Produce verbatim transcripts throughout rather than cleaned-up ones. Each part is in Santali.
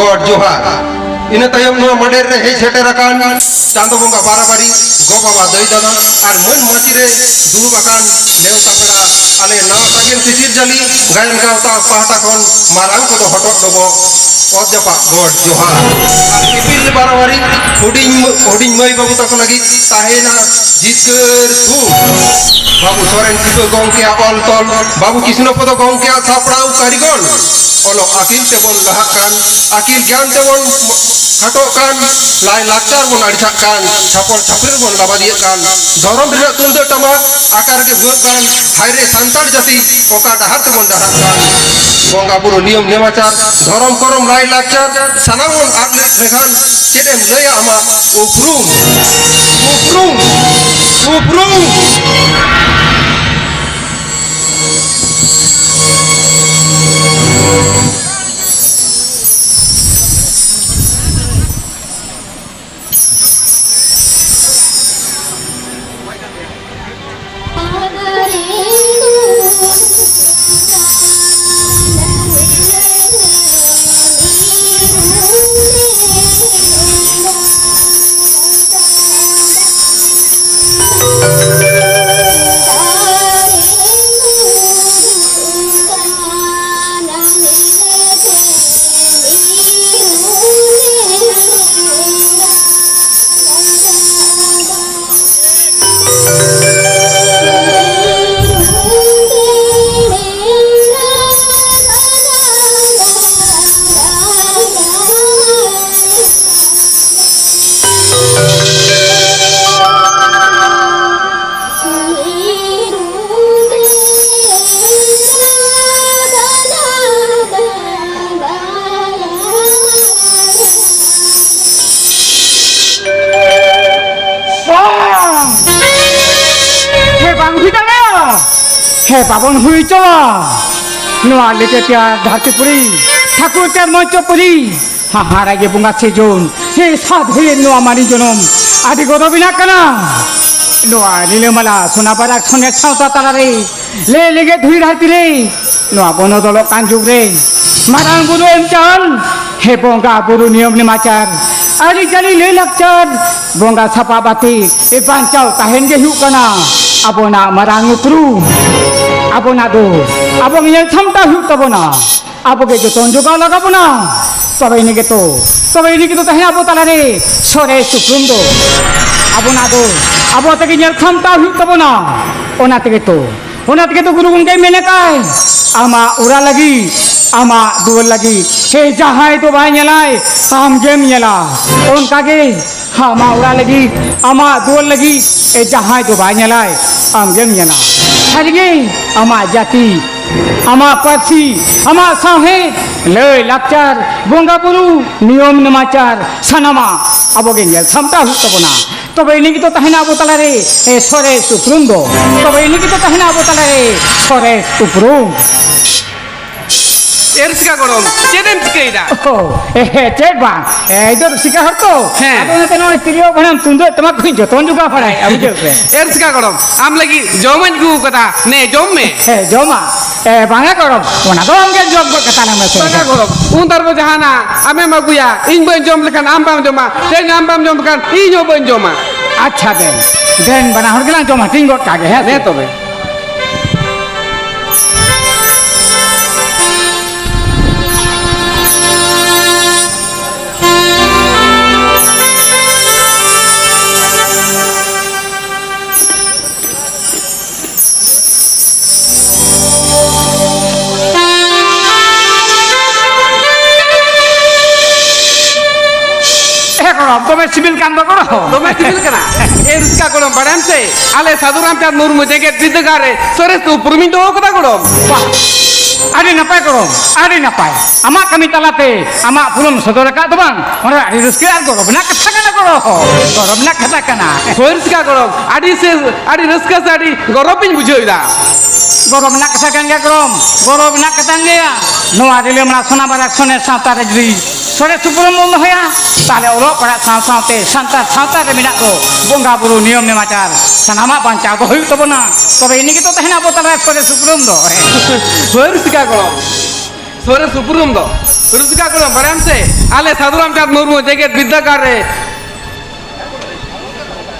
ᱜᱚᱰ ᱡᱚᱦᱟᱨ᱾ ᱤᱱᱟᱹ ᱛᱟᱭᱚᱢ ᱱᱚᱣᱟ ᱢᱟᱰᱮᱨ ᱨᱮ ᱦᱮᱡ ᱥᱮᱴᱮᱨ ᱟᱠᱟᱱ ᱪᱟᱸᱫᱚ ᱵᱚᱸᱜᱟ ᱵᱟᱨᱟᱵᱟᱨᱤ, ᱜᱚ ᱵᱟᱵᱟ ᱫᱟᱹᱭ ᱫᱟᱫᱟ ᱟᱨ ᱢᱟᱹᱱ ᱢᱟᱹᱪᱤ ᱨᱮ ᱫᱩᱲᱩᱵ ᱟᱠᱟᱱ ᱱᱮᱣᱛᱟ ᱯᱮᱲᱟ, ᱟᱞᱮ ᱱᱟᱣᱟ ᱥᱟᱜᱮᱱ ᱥᱤᱥᱤᱨ ᱡᱟᱹᱞᱤ ᱜᱟᱭᱟᱱ ᱜᱟᱶᱛᱟ ᱯᱟᱦᱴᱟ ᱠᱷᱚᱱ ᱢᱟᱨᱟᱝ ᱠᱚᱫᱚ ᱦᱚᱴᱚᱜ ᱰᱚᱵᱚᱜ ᱚᱛ ᱡᱟᱯᱟᱜ ᱜᱚᱰ ᱡᱚᱦᱟᱨ᱾ ᱟᱨ ᱤᱯᱤᱞ ᱵᱟᱨᱟᱵᱟᱨᱤ ᱦᱩᱰᱤᱧ, ᱦᱩᱰᱤᱧ ᱢᱟᱹᱭ ᱵᱟᱹᱵᱩ ᱛᱟᱠᱚ ᱞᱟᱹᱜᱤᱫ ᱛᱟᱦᱮᱱᱟ ᱡᱤᱛᱠᱟᱹᱨ ᱛᱷᱩᱢ᱾ ᱵᱟᱹᱵᱩ ᱥᱚᱨᱮᱱ ᱥᱤᱵᱟᱹ ᱜᱚᱢᱠᱮᱭᱟᱜ ᱚᱞ ᱛᱚᱞ, ᱵᱟᱹᱵᱩ ᱠᱨᱤᱥᱱᱚ ᱯᱚᱫᱚ ᱜᱚᱢᱠᱮᱭᱟᱜ ᱥᱟᱯᱲᱟᱣ ᱠᱟᱹᱨᱤᱜᱚᱞ᱾ ᱚᱞᱚᱜ ᱟᱹᱠᱤᱞ ᱛᱮᱵᱚᱱ ᱞᱟᱦᱟᱜ ᱠᱟᱱ, ᱟᱹᱠᱤᱞ ᱜᱮᱭᱟᱱ ᱛᱮᱵᱚᱱ ᱠᱷᱟᱴᱚᱜ ᱠᱟᱱ, ᱞᱟᱭ ᱞᱟᱠᱪᱟᱨ ᱵᱚᱱ ᱟᱹᱲᱤᱥᱟᱜ ᱠᱟᱱ, ᱪᱷᱟᱯᱚᱞ ᱪᱷᱟᱯᱨᱤ ᱵᱚᱱ ᱞᱟᱵᱟᱫᱤᱭᱮᱫ ᱠᱟᱱ, ᱫᱷᱚᱨᱚᱢ ᱨᱮᱱᱟᱜ ᱛᱩᱢᱫᱟᱹᱜ ᱴᱟᱢᱟᱠ ᱟᱠᱟ ᱨᱮᱜᱮ ᱵᱷᱩᱜᱟᱹᱜ ᱠᱟᱱ, ᱦᱟᱭ ᱨᱮ ᱥᱟᱱᱛᱟᱲ ᱡᱟᱹᱛᱤ ᱚᱠᱟ ᱰᱟᱦᱟᱨ ᱛᱮᱵᱚᱱ ᱰᱟᱦᱟᱨᱟᱜ ᱠᱟᱱ᱾ ᱵᱚᱸᱜᱟ ᱵᱩᱨᱩ ᱱᱤᱭᱚᱢ ᱱᱮᱢᱟᱪᱟᱨ, ᱫᱷᱚᱨᱚᱢ ᱠᱚᱨᱚᱢ ᱞᱟᱭ ᱞᱟᱠᱪᱟᱨ ᱥᱟᱱᱟᱢ ᱵᱚᱱ ᱟᱫ ᱞᱮᱠᱷᱟᱱ ᱪᱮᱫ ᱮᱢ ᱞᱟᱹᱭᱟ ᱟᱢᱟᱜ ᱩᱯᱨᱩᱢ? ᱩᱯᱨᱩᱢ, ᱩᱯᱨᱩᱢ᱾ ᱵᱟᱝ! ᱦᱮᱸ, ᱵᱟᱝ ᱦᱩᱭ ᱫᱟᱲᱮᱭᱟᱜᱼᱟ᱾ ᱦᱮᱸ, ᱵᱟᱵᱚᱱ ᱦᱩᱭ ᱦᱚᱪᱚᱣᱟ᱾ ᱱᱚᱣᱟ ᱞᱮᱠᱟᱛᱮ ᱟᱨ ᱫᱷᱟᱹᱨᱛᱤᱯᱩᱨᱤ, ᱴᱷᱟᱹᱠᱩᱨ ᱪᱟᱸᱫᱽ ᱢᱚᱧᱪᱚᱯᱩᱨᱤ, ᱦᱟᱦᱟᱲᱟ ᱜᱮ ᱵᱚᱸᱜᱟ ᱥᱤᱨᱡᱚᱱ᱾ ᱦᱮᱸ, ᱥᱟᱫᱷᱮ ᱱᱚᱣᱟ ᱢᱟᱹᱱᱤ ᱡᱚᱱᱚᱢ ᱟᱹᱰᱤ ᱜᱚᱨᱚᱵᱽ ᱨᱮᱱᱟᱜ ᱠᱟᱱᱟ᱾ ᱱᱚᱣᱟ ᱨᱤᱞᱟᱹᱢᱟᱞᱟ ᱥᱚᱱᱟ ᱵᱟᱨᱟᱠ ᱥᱚᱱᱮᱨ ᱥᱟᱶᱛᱟ ᱛᱟᱞᱟᱨᱮ ᱞᱮ ᱞᱮᱜᱮ ᱫᱷᱩᱲᱤ ᱫᱷᱟᱹᱨᱛᱤ ᱨᱮ ᱱᱚᱣᱟ ᱵᱚᱱᱚᱫᱚᱞᱚᱜ ᱠᱟᱱ ᱡᱩᱜᱽ ᱨᱮ ᱢᱟᱨᱟᱝ ᱵᱩᱨᱩ ᱮᱢ ᱪᱟᱞ ᱦᱮ ᱵᱚᱸᱜᱟ ᱵᱩᱨᱩ ᱱᱤᱭᱚᱢ ᱱᱮᱢᱟᱪᱟᱨ, ᱟᱹᱨᱤᱪᱟᱹᱞᱤ ᱞᱟᱹᱭ ᱞᱟᱠᱪᱟᱨ, ᱵᱚᱸᱜᱟ ᱥᱟᱯᱟᱵ ᱟᱛᱮ ᱮ ᱵᱟᱧᱪᱟᱣ ᱛᱟᱦᱮᱱ ᱜᱮ ᱦᱩᱭᱩᱜ ᱠᱟᱱᱟ ᱟᱵᱚᱱᱟᱜ ᱢᱟᱨᱟᱝ ᱩᱯᱨᱩᱢ᱾ ᱟᱵᱚᱱᱟᱜ ᱫᱚ ᱟᱵᱚ ᱜᱮ ᱧᱮᱞ ᱥᱟᱢᱴᱟᱣ ᱦᱩᱭᱩᱜ ᱛᱟᱵᱚᱱᱟ, ᱟᱵᱚ ᱜᱮ ᱡᱚᱛᱚᱱ ᱡᱚᱜᱟᱣ ᱞᱟᱜᱟᱣ ᱵᱚᱱᱟ᱾ ᱛᱚᱵᱮ ᱤᱱᱟᱹ ᱜᱮᱛᱚ, ᱛᱚᱵᱮ ᱤᱱᱟᱹ ᱜᱮᱛᱚ ᱛᱟᱦᱮᱱᱟ ᱟᱵᱚ ᱛᱟᱞᱟᱨᱮ ᱥᱚᱨᱮᱥ ᱩᱯᱨᱩᱢ ᱫᱚ᱾ ᱟᱵᱚᱱᱟᱜ ᱫᱚ ᱟᱵᱚ ᱛᱮᱜᱮ ᱧᱮᱞ ᱥᱟᱢᱴᱟᱣ ᱦᱩᱭᱩᱜ ᱛᱟᱵᱚᱱᱟ᱾ ᱚᱱᱟ ᱛᱮᱜᱮ ᱛᱚ ᱚᱱᱟ ᱛᱮᱜᱮ ᱛᱚ ᱜᱩᱨᱩ ᱜᱚᱢᱠᱮᱭ ᱢᱮᱱ ᱟᱠᱟᱫ, ᱟᱢᱟᱜ ᱚᱲᱟᱜ ᱞᱟᱹᱜᱤᱫ, ᱟᱢᱟᱜ ᱫᱩᱣᱟᱹᱨ ᱞᱟᱹᱜᱤᱫ, ᱥᱮ ᱡᱟᱦᱟᱸᱭ ᱫᱚ ᱵᱟᱭ ᱧᱮᱞᱟᱭ, ᱟᱢ ᱜᱮᱢ ᱧᱮᱞᱟ᱾ ᱚᱱᱠᱟ ᱜᱮ ᱟᱢᱟᱜ ᱚᱲᱟᱜ ᱞᱟᱹᱜᱤᱫ, ᱟᱢᱟᱜ ᱫᱩᱣᱟᱹᱨ ᱞᱟᱹᱜᱤᱫ, ᱮ ᱡᱟᱦᱟᱸᱭ ᱫᱚ ᱵᱟᱭ ᱧᱮᱞᱟᱭ, ᱟᱢ ᱜᱮᱢ ᱧᱮᱞᱟ᱾ ᱥᱟᱹᱨᱤᱜᱮ ᱟᱢᱟᱜ ᱡᱟᱹᱛᱤ, ᱟᱢᱟᱜ ᱯᱟᱹᱨᱥᱤ, ᱟᱢᱟᱜ ᱥᱟᱶᱦᱮᱫ, ᱞᱟᱹᱭ ᱞᱟᱠᱪᱟᱨ, ᱵᱚᱸᱜᱟ ᱵᱩᱨᱩ, ᱱᱤᱭᱚᱢ ᱱᱮᱢᱟᱪᱟᱨ, ᱥᱟᱱᱟᱢᱟᱜ ᱟᱵᱚ ᱜᱮ ᱧᱮᱞ ᱥᱟᱢᱴᱟᱣ ᱦᱩᱭᱩᱜ ᱛᱟᱵᱚᱱᱟ᱾ ᱛᱚᱵᱮ ᱤᱱᱟᱹ ᱜᱮᱛᱚ ᱛᱟᱦᱮᱱᱟ ᱟᱵᱚ ᱛᱟᱞᱟᱨᱮ, ᱮ, ᱥᱚᱨᱮᱥ ᱩᱯᱨᱩᱢ ᱫᱚ᱾ ᱛᱚᱵᱮ ᱤᱱᱟᱹ ᱜᱮᱛᱚ ᱛᱟᱦᱮᱱᱟ ᱟᱵᱚ ᱛᱟᱞᱟᱨᱮ ᱥᱚᱨᱮᱥ ᱩᱯᱨᱩᱢ᱾ ᱮ ᱨᱩᱥᱠᱟ ᱜᱚᱲᱚᱢ, ᱪᱮᱫ ᱮᱢ ᱪᱤᱠᱟᱹᱭᱮᱫᱟ? ᱚ, ᱮ, ᱪᱮᱫ ᱵᱟᱝ? ᱮ, ᱤᱧ ᱫᱚ ᱨᱩᱥᱤᱠᱟ ᱦᱚᱲ ᱛᱚ᱾ ᱦᱮᱸ᱾ ᱟᱫᱚ ᱚᱱᱟᱛᱮ ᱱᱚᱜᱼᱚᱭ ᱛᱤᱨᱭᱳ ᱵᱟᱱᱟᱢ ᱛᱩᱢᱫᱟᱹᱜ ᱴᱟᱢᱟᱠ ᱠᱚᱧ ᱡᱚᱛᱚᱱ ᱡᱚᱜᱟᱣ ᱵᱟᱲᱟᱭᱮᱫᱼᱟ, ᱵᱩᱡᱷᱟᱹᱣ ᱯᱮ᱾ ᱮ ᱨᱩᱥᱠᱟ ᱜᱚᱲᱚᱢ, ᱟᱢ ᱞᱟᱹᱜᱤᱫ ᱡᱚᱢᱟᱜ ᱤᱧ ᱟᱹᱜᱩ ᱟᱠᱟᱫᱟ, ᱱᱮ ᱡᱚᱢ ᱢᱮ᱾ ᱦᱮᱸ, ᱡᱚᱢᱟ? ᱮ, ᱵᱟᱝᱟ ᱜᱚᱲᱚᱢ, ᱚᱱᱟ ᱫᱚ ᱟᱢᱜᱮ ᱡᱚᱢ ᱜᱚᱫ ᱠᱟᱛᱟᱞᱟᱝ ᱢᱮᱥᱮ᱾ ᱵᱟᱝᱟ ᱜᱚᱲᱚᱢ, ᱩᱱ ᱫᱟᱨ ᱵᱚ ᱡᱟᱦᱟᱱᱟ, ᱟᱢᱮᱢ ᱟᱹᱜᱩᱭᱟ, ᱤᱧ ᱵᱟᱹᱧ ᱡᱚᱢ ᱞᱮᱠᱷᱟᱱ ᱟᱢ ᱵᱟᱢ ᱡᱚᱢᱟ, ᱛᱮᱦᱮᱧ ᱟᱢ ᱵᱟᱢ ᱡᱚᱢ ᱞᱮᱠᱷᱟᱱ ᱤᱧ ᱦᱚᱸ ᱵᱟᱹᱧ ᱡᱚᱢᱟ᱾ ᱟᱪᱪᱷᱟ ᱫᱮᱱ, ᱫᱮᱱ ᱵᱟᱱᱟ ᱦᱚᱲ ᱜᱮᱞᱟᱝ ᱡᱚᱢ ᱦᱟᱹᱴᱤᱧ ᱜᱚᱫ ᱠᱟᱜ ᱜᱮ, ᱦᱮᱸ ᱥᱮ? ᱦᱮᱸ ᱛᱚᱵᱮ᱾ ᱮ ᱜᱚᱲᱚᱢ, ᱫᱚᱢᱮ ᱥᱤᱵᱤᱞ ᱠᱟᱱ ᱫᱚ ᱜᱚᱲᱚᱢ᱾ ᱫᱚᱢᱮ ᱥᱤᱵᱤᱞ ᱠᱟᱱᱟ᱾ ᱮ ᱨᱩᱥᱠᱟ ᱜᱚᱲᱚᱢ, ᱵᱟᱲᱟᱭᱟᱢ ᱥᱮ, ᱟᱞᱮ ᱥᱟᱹᱫᱷᱩ ᱨᱟᱢᱪᱟᱸᱫᱽ ᱢᱩᱨᱢᱩ ᱡᱮᱜᱮᱛ ᱵᱤᱨᱫᱟᱹᱜᱟᱲ ᱨᱮ ᱥᱚᱨᱮᱥ ᱩᱯᱨᱩᱢᱤᱧ ᱫᱚᱦᱚ ᱠᱟᱫᱟ ᱜᱚᱲᱚᱢ᱾ ᱵᱟᱦ, ᱟᱹᱰᱤ ᱱᱟᱯᱟᱭ ᱜᱚᱲᱚᱢ, ᱟᱹᱰᱤ ᱱᱟᱯᱟᱭ᱾ ᱟᱢᱟᱜ ᱠᱟᱹᱢᱤ ᱛᱟᱞᱟᱛᱮ ᱟᱢᱟᱜ ᱩᱯᱨᱩᱢ ᱥᱚᱫᱚᱨ ᱟᱠᱟᱫ ᱫᱚ ᱵᱟᱝ, ᱚᱱᱟ ᱫᱚ ᱟᱹᱰᱤ ᱨᱟᱹᱥᱠᱟᱹ ᱟᱨ ᱜᱚᱨᱚᱵᱽ ᱨᱮᱱᱟᱜ ᱠᱟᱛᱷᱟ ᱠᱟᱱᱟ ᱜᱚᱲᱚᱢ᱾ ᱜᱚᱨᱚᱵᱽ ᱨᱮᱱᱟᱜ ᱠᱟᱛᱷᱟ ᱠᱟᱱᱟ᱾ ᱦᱳᱭ ᱨᱩᱥᱠᱟ ᱜᱚᱲᱚᱢ, ᱟᱹᱰᱤ ᱥᱮ, ᱟᱹᱰᱤ ᱨᱟᱹᱥᱠᱟᱹ ᱥᱮ ᱟᱹᱰᱤ ᱜᱚᱨᱚᱵᱽ ᱤᱧ ᱵᱩᱡᱷᱟᱹᱣ ᱮᱫᱟ᱾ ᱜᱚᱨᱚᱵᱽ ᱨᱮᱱᱟᱜ ᱠᱟᱛᱷᱟ ᱠᱟᱱ ᱜᱮᱭᱟ ᱜᱚᱲᱚᱢ, ᱜᱚᱨᱚᱵᱽ ᱨᱮᱱᱟᱜ ᱠᱟᱛᱷᱟ ᱠᱟᱱ ᱜᱮᱭᱟ᱾ ᱱᱚᱣᱟ ᱨᱤᱞᱟᱹᱢᱟᱞᱟ ᱥᱚᱱᱟ ᱵᱟᱨᱟᱠ ᱥᱚᱱᱮ ᱥᱟᱶᱛᱟ ᱨᱮ ᱡᱩᱫᱤ ᱥᱚᱨᱮᱥ ᱩᱯᱨᱩᱢ ᱵᱚᱱ ᱫᱚᱦᱚᱭᱟ, ᱛᱟᱦᱞᱮ ᱚᱞᱚᱜ ᱯᱟᱲᱦᱟᱜ ᱥᱟᱶ ᱥᱟᱶᱛᱮ ᱥᱟᱱᱛᱟᱲ ᱥᱟᱶᱛᱟ ᱨᱮ ᱢᱮᱱᱟᱜ ᱫᱚ ᱵᱚᱸᱜᱟ ᱵᱩᱨᱩ ᱱᱤᱭᱚᱢ ᱱᱮᱢᱟᱪᱟᱨ ᱥᱟᱱᱟᱢᱟᱜ ᱵᱟᱧᱪᱟᱣ ᱫᱚ ᱦᱩᱭᱩᱜ ᱛᱟᱵᱚᱱᱟ᱾ ᱛᱚᱵᱮ ᱤᱱᱟᱹ ᱜᱮᱛᱚ ᱛᱟᱦᱮᱱᱟ ᱟᱵᱚ ᱛᱟᱞᱟᱨᱮ ᱥᱚᱨᱮᱥ ᱩᱯᱨᱩᱢ ᱫᱚ᱾ ᱦᱳᱭ ᱨᱩᱥᱤᱠᱟ ᱜᱚᱲᱚᱢ᱾ ᱥᱚᱨᱮᱥ ᱩᱯᱨᱩᱢ ᱫᱚ ᱨᱩᱥᱤᱠᱟ ᱜᱚᱲᱚᱢ, ᱵᱟᱲᱟᱭᱟᱢ ᱥᱮ? ᱟᱞᱮ ᱥᱟᱫᱷᱩ ᱨᱟᱢᱪᱟᱸᱫᱽ ᱢᱩᱨᱢᱩ ᱡᱮᱜᱮᱛ ᱵᱤᱨᱫᱟᱹᱜᱟᱲ ᱨᱮ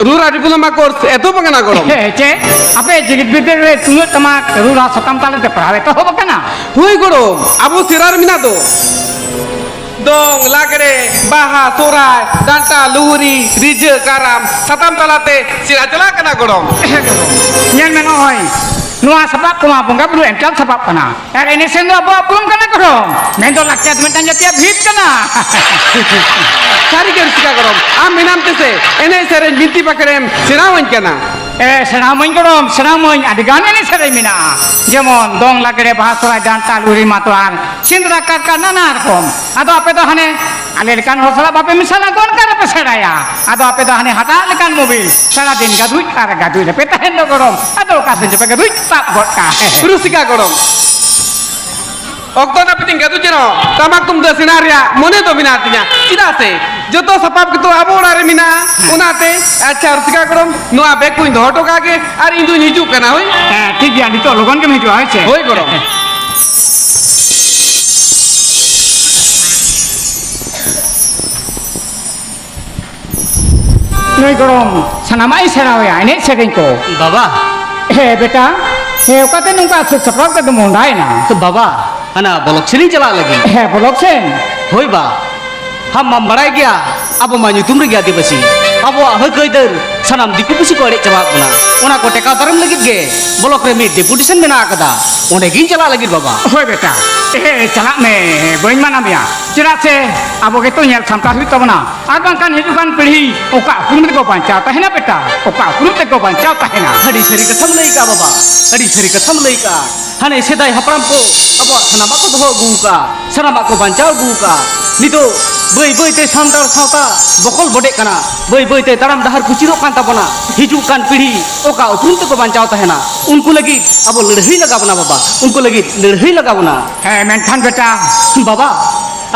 ᱨᱩᱨᱟ ᱰᱤᱯᱞᱳᱢᱟ ᱠᱳᱨᱥ ᱮᱛᱚᱦᱚᱵ ᱟᱠᱟᱱᱟ ᱜᱚᱲᱚᱢ᱾ ᱦᱮᱸ, ᱪᱮᱫ? ᱟᱯᱮ ᱡᱮᱜᱮᱛ ᱵᱤᱨᱫᱟᱹᱜᱟᱲ ᱨᱮ ᱛᱩᱢᱫᱟᱹᱜ ᱴᱟᱢᱟᱠ ᱨᱩ ᱨᱟᱦᱟ ᱥᱟᱛᱟᱢ ᱛᱟᱞᱟᱛᱮ ᱯᱟᱲᱦᱟᱣ ᱮᱛᱚᱦᱚᱵ ᱟᱠᱟᱱᱟ? ᱦᱳᱭ ᱜᱚᱲᱚᱢ, ᱟᱵᱚ ᱥᱮᱨᱣᱟ ᱨᱮ ᱢᱮᱱᱟᱜ ᱫᱚ ᱫᱚᱝ, ᱞᱟᱜᱽᱲᱮ, ᱵᱟᱦᱟ, ᱥᱚᱦᱨᱟᱭ, ᱰᱟᱱᱴᱟ, ᱞᱩᱦᱩᱨᱤ, ᱨᱤᱡᱷᱟᱹ, ᱠᱟᱨᱟᱢ ᱥᱟᱛᱟᱢ ᱛᱟᱞᱟᱛᱮ ᱥᱮᱬᱟ ᱪᱟᱞᱟᱜ ᱠᱟᱱᱟ ᱜᱚᱲᱚᱢ᱾ ᱦᱮᱸ ᱜᱚᱲᱚᱢ, ᱧᱮᱞ ᱢᱮ, ᱱᱚᱜᱼᱚᱭ ᱱᱚᱣᱟ ᱥᱟᱯᱟᱵ ᱠᱚᱢᱟ ᱵᱚᱸᱜᱟ ᱵᱩᱨᱩ ᱮᱢ ᱪᱟᱞ ᱥᱟᱯᱟᱵ ᱠᱟᱱᱟ᱾ ᱟᱨ ᱮᱱᱮᱡ ᱥᱮᱨᱮᱧ ᱫᱚ ᱟᱵᱚᱣᱟᱜ ᱩᱯᱨᱩᱢ ᱠᱟᱱᱟ ᱜᱚᱲᱚᱢ, ᱢᱮᱱᱫᱚ ᱞᱟᱠᱪᱟᱨ ᱫᱚ ᱢᱤᱫᱴᱟᱝ ᱡᱟᱹᱛᱤᱭᱟᱜ ᱵᱷᱤᱛ ᱠᱟᱱᱟ᱾ ᱥᱟᱹᱨᱤᱜᱮ ᱨᱩᱥᱤᱠᱟ ᱜᱚᱲᱚᱢ, ᱟᱢ ᱢᱮᱱᱟᱢ ᱛᱮᱥᱮ ᱮᱱᱮᱡ ᱥᱮᱨᱮᱧ ᱵᱤᱱᱛᱤ ᱵᱟᱠᱷᱮᱲᱮᱢ ᱥᱮᱬᱟᱣᱟᱹᱧ ᱠᱟᱱᱟ᱾ ᱮ, ᱥᱮᱬᱟᱣᱟᱹᱧ ᱜᱚᱲᱚᱢ, ᱥᱮᱬᱟᱣᱟᱹᱧ, ᱟᱹᱰᱤ ᱜᱟᱱ ᱮᱱᱮᱡ ᱥᱮᱨᱮᱧ ᱢᱮᱱᱟᱜᱼᱟ, ᱡᱮᱢᱚᱱ ᱫᱚᱝ, ᱞᱟᱜᱽᱲᱮ, ᱵᱟᱦᱟ, ᱥᱚᱦᱨᱟᱭ, ᱰᱟᱱᱴᱟ, ᱞᱩᱦᱨᱤ, ᱢᱟᱛᱣᱟᱨ, ᱥᱮᱸᱫᱽᱨᱟ, ᱠᱟᱨᱠᱟ, ᱱᱟᱱᱟ ᱨᱚᱠᱚᱢ᱾ ᱟᱫᱚ ᱟᱯᱮ ᱫᱚ ᱦᱟᱱᱮ ᱟᱞᱮ ᱞᱮᱠᱟᱱ ᱦᱚᱲ ᱥᱟᱞᱟᱜ ᱵᱟᱯᱮ ᱢᱮᱥᱟᱞᱟ, ᱜᱚᱱ ᱠᱟᱨᱮ ᱯᱮ ᱥᱮᱬᱟᱭᱟ? ᱟᱫᱚ ᱟᱯᱮ ᱫᱚ ᱦᱟᱱᱮ ᱦᱟᱴᱟᱜ ᱞᱮᱠᱟᱱ ᱢᱳᱵᱤᱞ, ᱥᱟᱨᱟ ᱫᱤᱱ ᱜᱟᱫᱩᱡ ᱟᱨ ᱜᱟᱫᱩᱡ ᱨᱮᱯᱮ ᱛᱟᱦᱮᱱ ᱫᱚ ᱜᱚᱲᱚᱢ᱾ ᱟᱫᱚ ᱚᱠᱟ ᱥᱮᱫ ᱪᱚᱯᱮ ᱜᱟᱫᱩᱡ ᱥᱟᱵ ᱜᱚᱫ ᱠᱟᱜᱼᱟ᱾ ᱨᱩᱥᱤᱠᱟ ᱜᱚᱲᱚᱢ, ᱚᱠᱛᱚ ᱱᱟᱹᱯᱤᱛ ᱤᱧ ᱜᱟᱫᱩᱡ ᱨᱮᱦᱚᱸ ᱴᱟᱢᱟᱠ ᱛᱩᱢᱫᱟᱹᱜ ᱥᱮᱬᱟ ᱨᱮᱭᱟᱜ ᱢᱚᱱᱮ ᱫᱚ ᱢᱮᱱᱟᱜ ᱛᱤᱧᱟ᱾ ᱪᱮᱫᱟᱜ ᱥᱮ ᱡᱚᱛᱚ ᱥᱟᱯᱟᱵ ᱜᱮᱛᱚ ᱟᱵᱚ ᱚᱲᱟᱜ ᱨᱮ ᱢᱮᱱᱟᱜᱼᱟ᱾ ᱦᱮᱸ᱾ ᱚᱱᱟᱛᱮ, ᱟᱪᱪᱷᱟ ᱨᱩᱥᱤᱠᱟ ᱜᱚᱲᱚᱢ, ᱱᱚᱣᱟ ᱵᱮᱜᱽ ᱠᱚᱧ ᱫᱚᱦᱚ ᱦᱚᱴᱚ ᱠᱟᱜ ᱜᱮ ᱟᱨ ᱤᱧ ᱫᱩᱧ ᱦᱤᱡᱩᱜ ᱠᱟᱱᱟ, ᱦᱳᱭ᱾ ᱦᱮᱸ, ᱴᱷᱤᱠ ᱜᱮᱭᱟ, ᱱᱤᱛᱚᱜ ᱞᱚᱜᱚᱱ ᱜᱮᱢ ᱦᱤᱡᱩᱜᱼᱟ, ᱦᱳᱭ ᱥᱮ? ᱦᱳᱭ ᱜᱚᱲᱚᱢ᱾ ᱱᱩᱭ ᱜᱚᱲᱚᱢ ᱥᱟᱱᱟᱢᱟᱜ ᱮ ᱥᱮᱬᱟᱣᱟᱭᱟ, ᱮᱱᱮᱡ ᱥᱮᱨᱮᱧ ᱠᱚ᱾ ᱵᱟᱵᱟ᱾ ᱦᱮᱸ ᱵᱮᱴᱟ, ᱦᱮᱸ, ᱚᱠᱟᱛᱮ ᱱᱚᱝᱠᱟ ᱥᱟᱹᱛ ᱥᱟᱯᱲᱟᱣ ᱠᱟᱛᱮ ᱢᱚᱦᱰᱟᱭᱮᱱᱟ? ᱛᱚ ᱵᱟᱵᱟ, ᱦᱟᱱᱟ ᱵᱚᱞᱚᱠ ᱥᱮᱱᱤᱧ ᱪᱟᱞᱟᱜ ᱞᱟᱹᱜᱤᱫ᱾ ᱦᱮᱸ, ᱵᱚᱞᱚᱠ ᱥᱮᱱ? ᱦᱳᱭ ᱵᱟ, ᱟᱢ ᱢᱟᱢ ᱵᱟᱲᱟᱭ ᱜᱮᱭᱟ, ᱟᱵᱚ ᱢᱟ ᱧᱩᱛᱩᱢ ᱨᱮᱜᱮ ᱟᱹᱫᱤᱵᱟᱹᱥᱤ᱾ ᱟᱵᱚᱣᱟᱜ ᱦᱟᱹᱠ ᱟᱹᱭᱫᱟᱹᱨ ᱥᱟᱱᱟᱢ ᱫᱤᱠᱩ ᱯᱩᱥᱤ ᱠᱚ ᱮᱲᱮᱡ ᱪᱟᱵᱟᱜ ᱠᱟᱱᱟ᱾ ᱚᱱᱟ ᱠᱚ ᱴᱮᱠᱟᱣ ᱫᱟᱨᱟᱢ ᱞᱟᱹᱜᱤᱫ ᱜᱮ ᱵᱚᱞᱚᱠ ᱨᱮ ᱢᱤᱫ ᱰᱮᱯᱩᱴᱮᱥᱚᱱ ᱢᱮᱱᱟᱜ ᱟᱠᱟᱫᱟ, ᱚᱸᱰᱮ ᱜᱤᱧ ᱪᱟᱞᱟᱜ ᱞᱟᱹᱜᱤᱫ ᱵᱟᱵᱟ᱾ ᱦᱳᱭ ᱵᱮᱴᱟ, ᱮ, ᱪᱟᱞᱟᱜ ᱢᱮ, ᱵᱟᱹᱧ ᱢᱟᱱᱟ ᱢᱮᱭᱟ᱾ ᱪᱮᱫᱟᱜ ᱥᱮ ᱟᱵᱚ ᱜᱮᱛᱚ ᱧᱮᱞ ᱥᱟᱢᱴᱟᱣ ᱦᱩᱭᱩᱜ ᱛᱟᱵᱚᱱᱟ᱾ ᱟᱨ ᱵᱟᱝᱠᱷᱟᱱ ᱦᱤᱡᱩᱜ ᱠᱟᱱ ᱯᱤᱲᱦᱤ ᱚᱠᱟ ᱩᱯᱨᱩᱢ ᱛᱮᱠᱚ ᱵᱟᱧᱪᱟᱣ ᱛᱟᱦᱮᱱᱟ ᱵᱮᱴᱟ? ᱚᱠᱟ ᱩᱯᱨᱩᱢ ᱛᱮᱠᱚ ᱵᱟᱧᱪᱟᱣ ᱛᱟᱦᱮᱱᱟ? ᱟᱹᱰᱤ ᱥᱟᱹᱨᱤ ᱠᱟᱛᱷᱟᱢ ᱞᱟᱹᱭ ᱠᱟᱜᱼᱟ ᱵᱟᱵᱟ, ᱟᱹᱰᱤ ᱥᱟᱹᱨᱤ ᱠᱟᱛᱷᱟᱢ ᱞᱟᱹᱭ ᱠᱟᱜᱼᱟ᱾ ᱦᱟᱱᱮ ᱥᱮᱫᱟᱭ ᱦᱟᱯᱲᱟᱢ ᱠᱚ ᱟᱵᱚᱣᱟᱜ ᱥᱟᱱᱟᱢᱟᱜ ᱠᱚ ᱫᱚᱦᱚ ᱟᱹᱜᱩ ᱠᱟᱜᱼᱟ, ᱥᱟᱱᱟᱢᱟᱜ ᱠᱚ ᱵᱟᱧᱪᱟᱣ ᱟᱹᱜᱩ ᱠᱟᱜᱼᱟ᱾ ᱱᱤᱛᱚᱜ ᱵᱟᱹᱭ ᱵᱟᱹᱭ ᱛᱮ ᱥᱟᱱᱛᱟᱲ ᱥᱟᱶᱛᱟ ᱵᱚᱠᱚᱞ ᱵᱚᱰᱮᱜ ᱠᱟᱱᱟ, ᱵᱟᱹᱭ ᱵᱟᱹᱭ ᱛᱮ ᱛᱟᱲᱟᱢ ᱰᱟᱦᱟᱨ ᱠᱩᱪᱤᱫᱚᱜ ᱠᱟᱱ ᱛᱟᱵᱚᱱᱟ᱾ ᱦᱤᱡᱩᱜ ᱠᱟᱱ ᱯᱤᱲᱦᱤ ᱚᱠᱟ ᱩᱯᱨᱩᱢ ᱛᱮᱠᱚ ᱵᱟᱧᱪᱟᱣ ᱛᱟᱦᱮᱱᱟ? ᱩᱱᱠᱩ ᱞᱟᱹᱜᱤᱫ ᱟᱵᱚ ᱞᱟᱹᱲᱦᱟᱹᱭ ᱞᱟᱜᱟᱣ ᱵᱚᱱᱟ ᱵᱟᱵᱟ, ᱩᱱᱠᱩ ᱞᱟᱹᱜᱤᱫ ᱞᱟᱹᱲᱦᱟᱹᱭ ᱞᱟᱜᱟᱣ ᱵᱚᱱᱟ᱾ ᱦᱮᱸ, ᱢᱮᱱᱠᱷᱟᱱ ᱵᱮᱴᱟ, ᱵᱟᱵᱟ,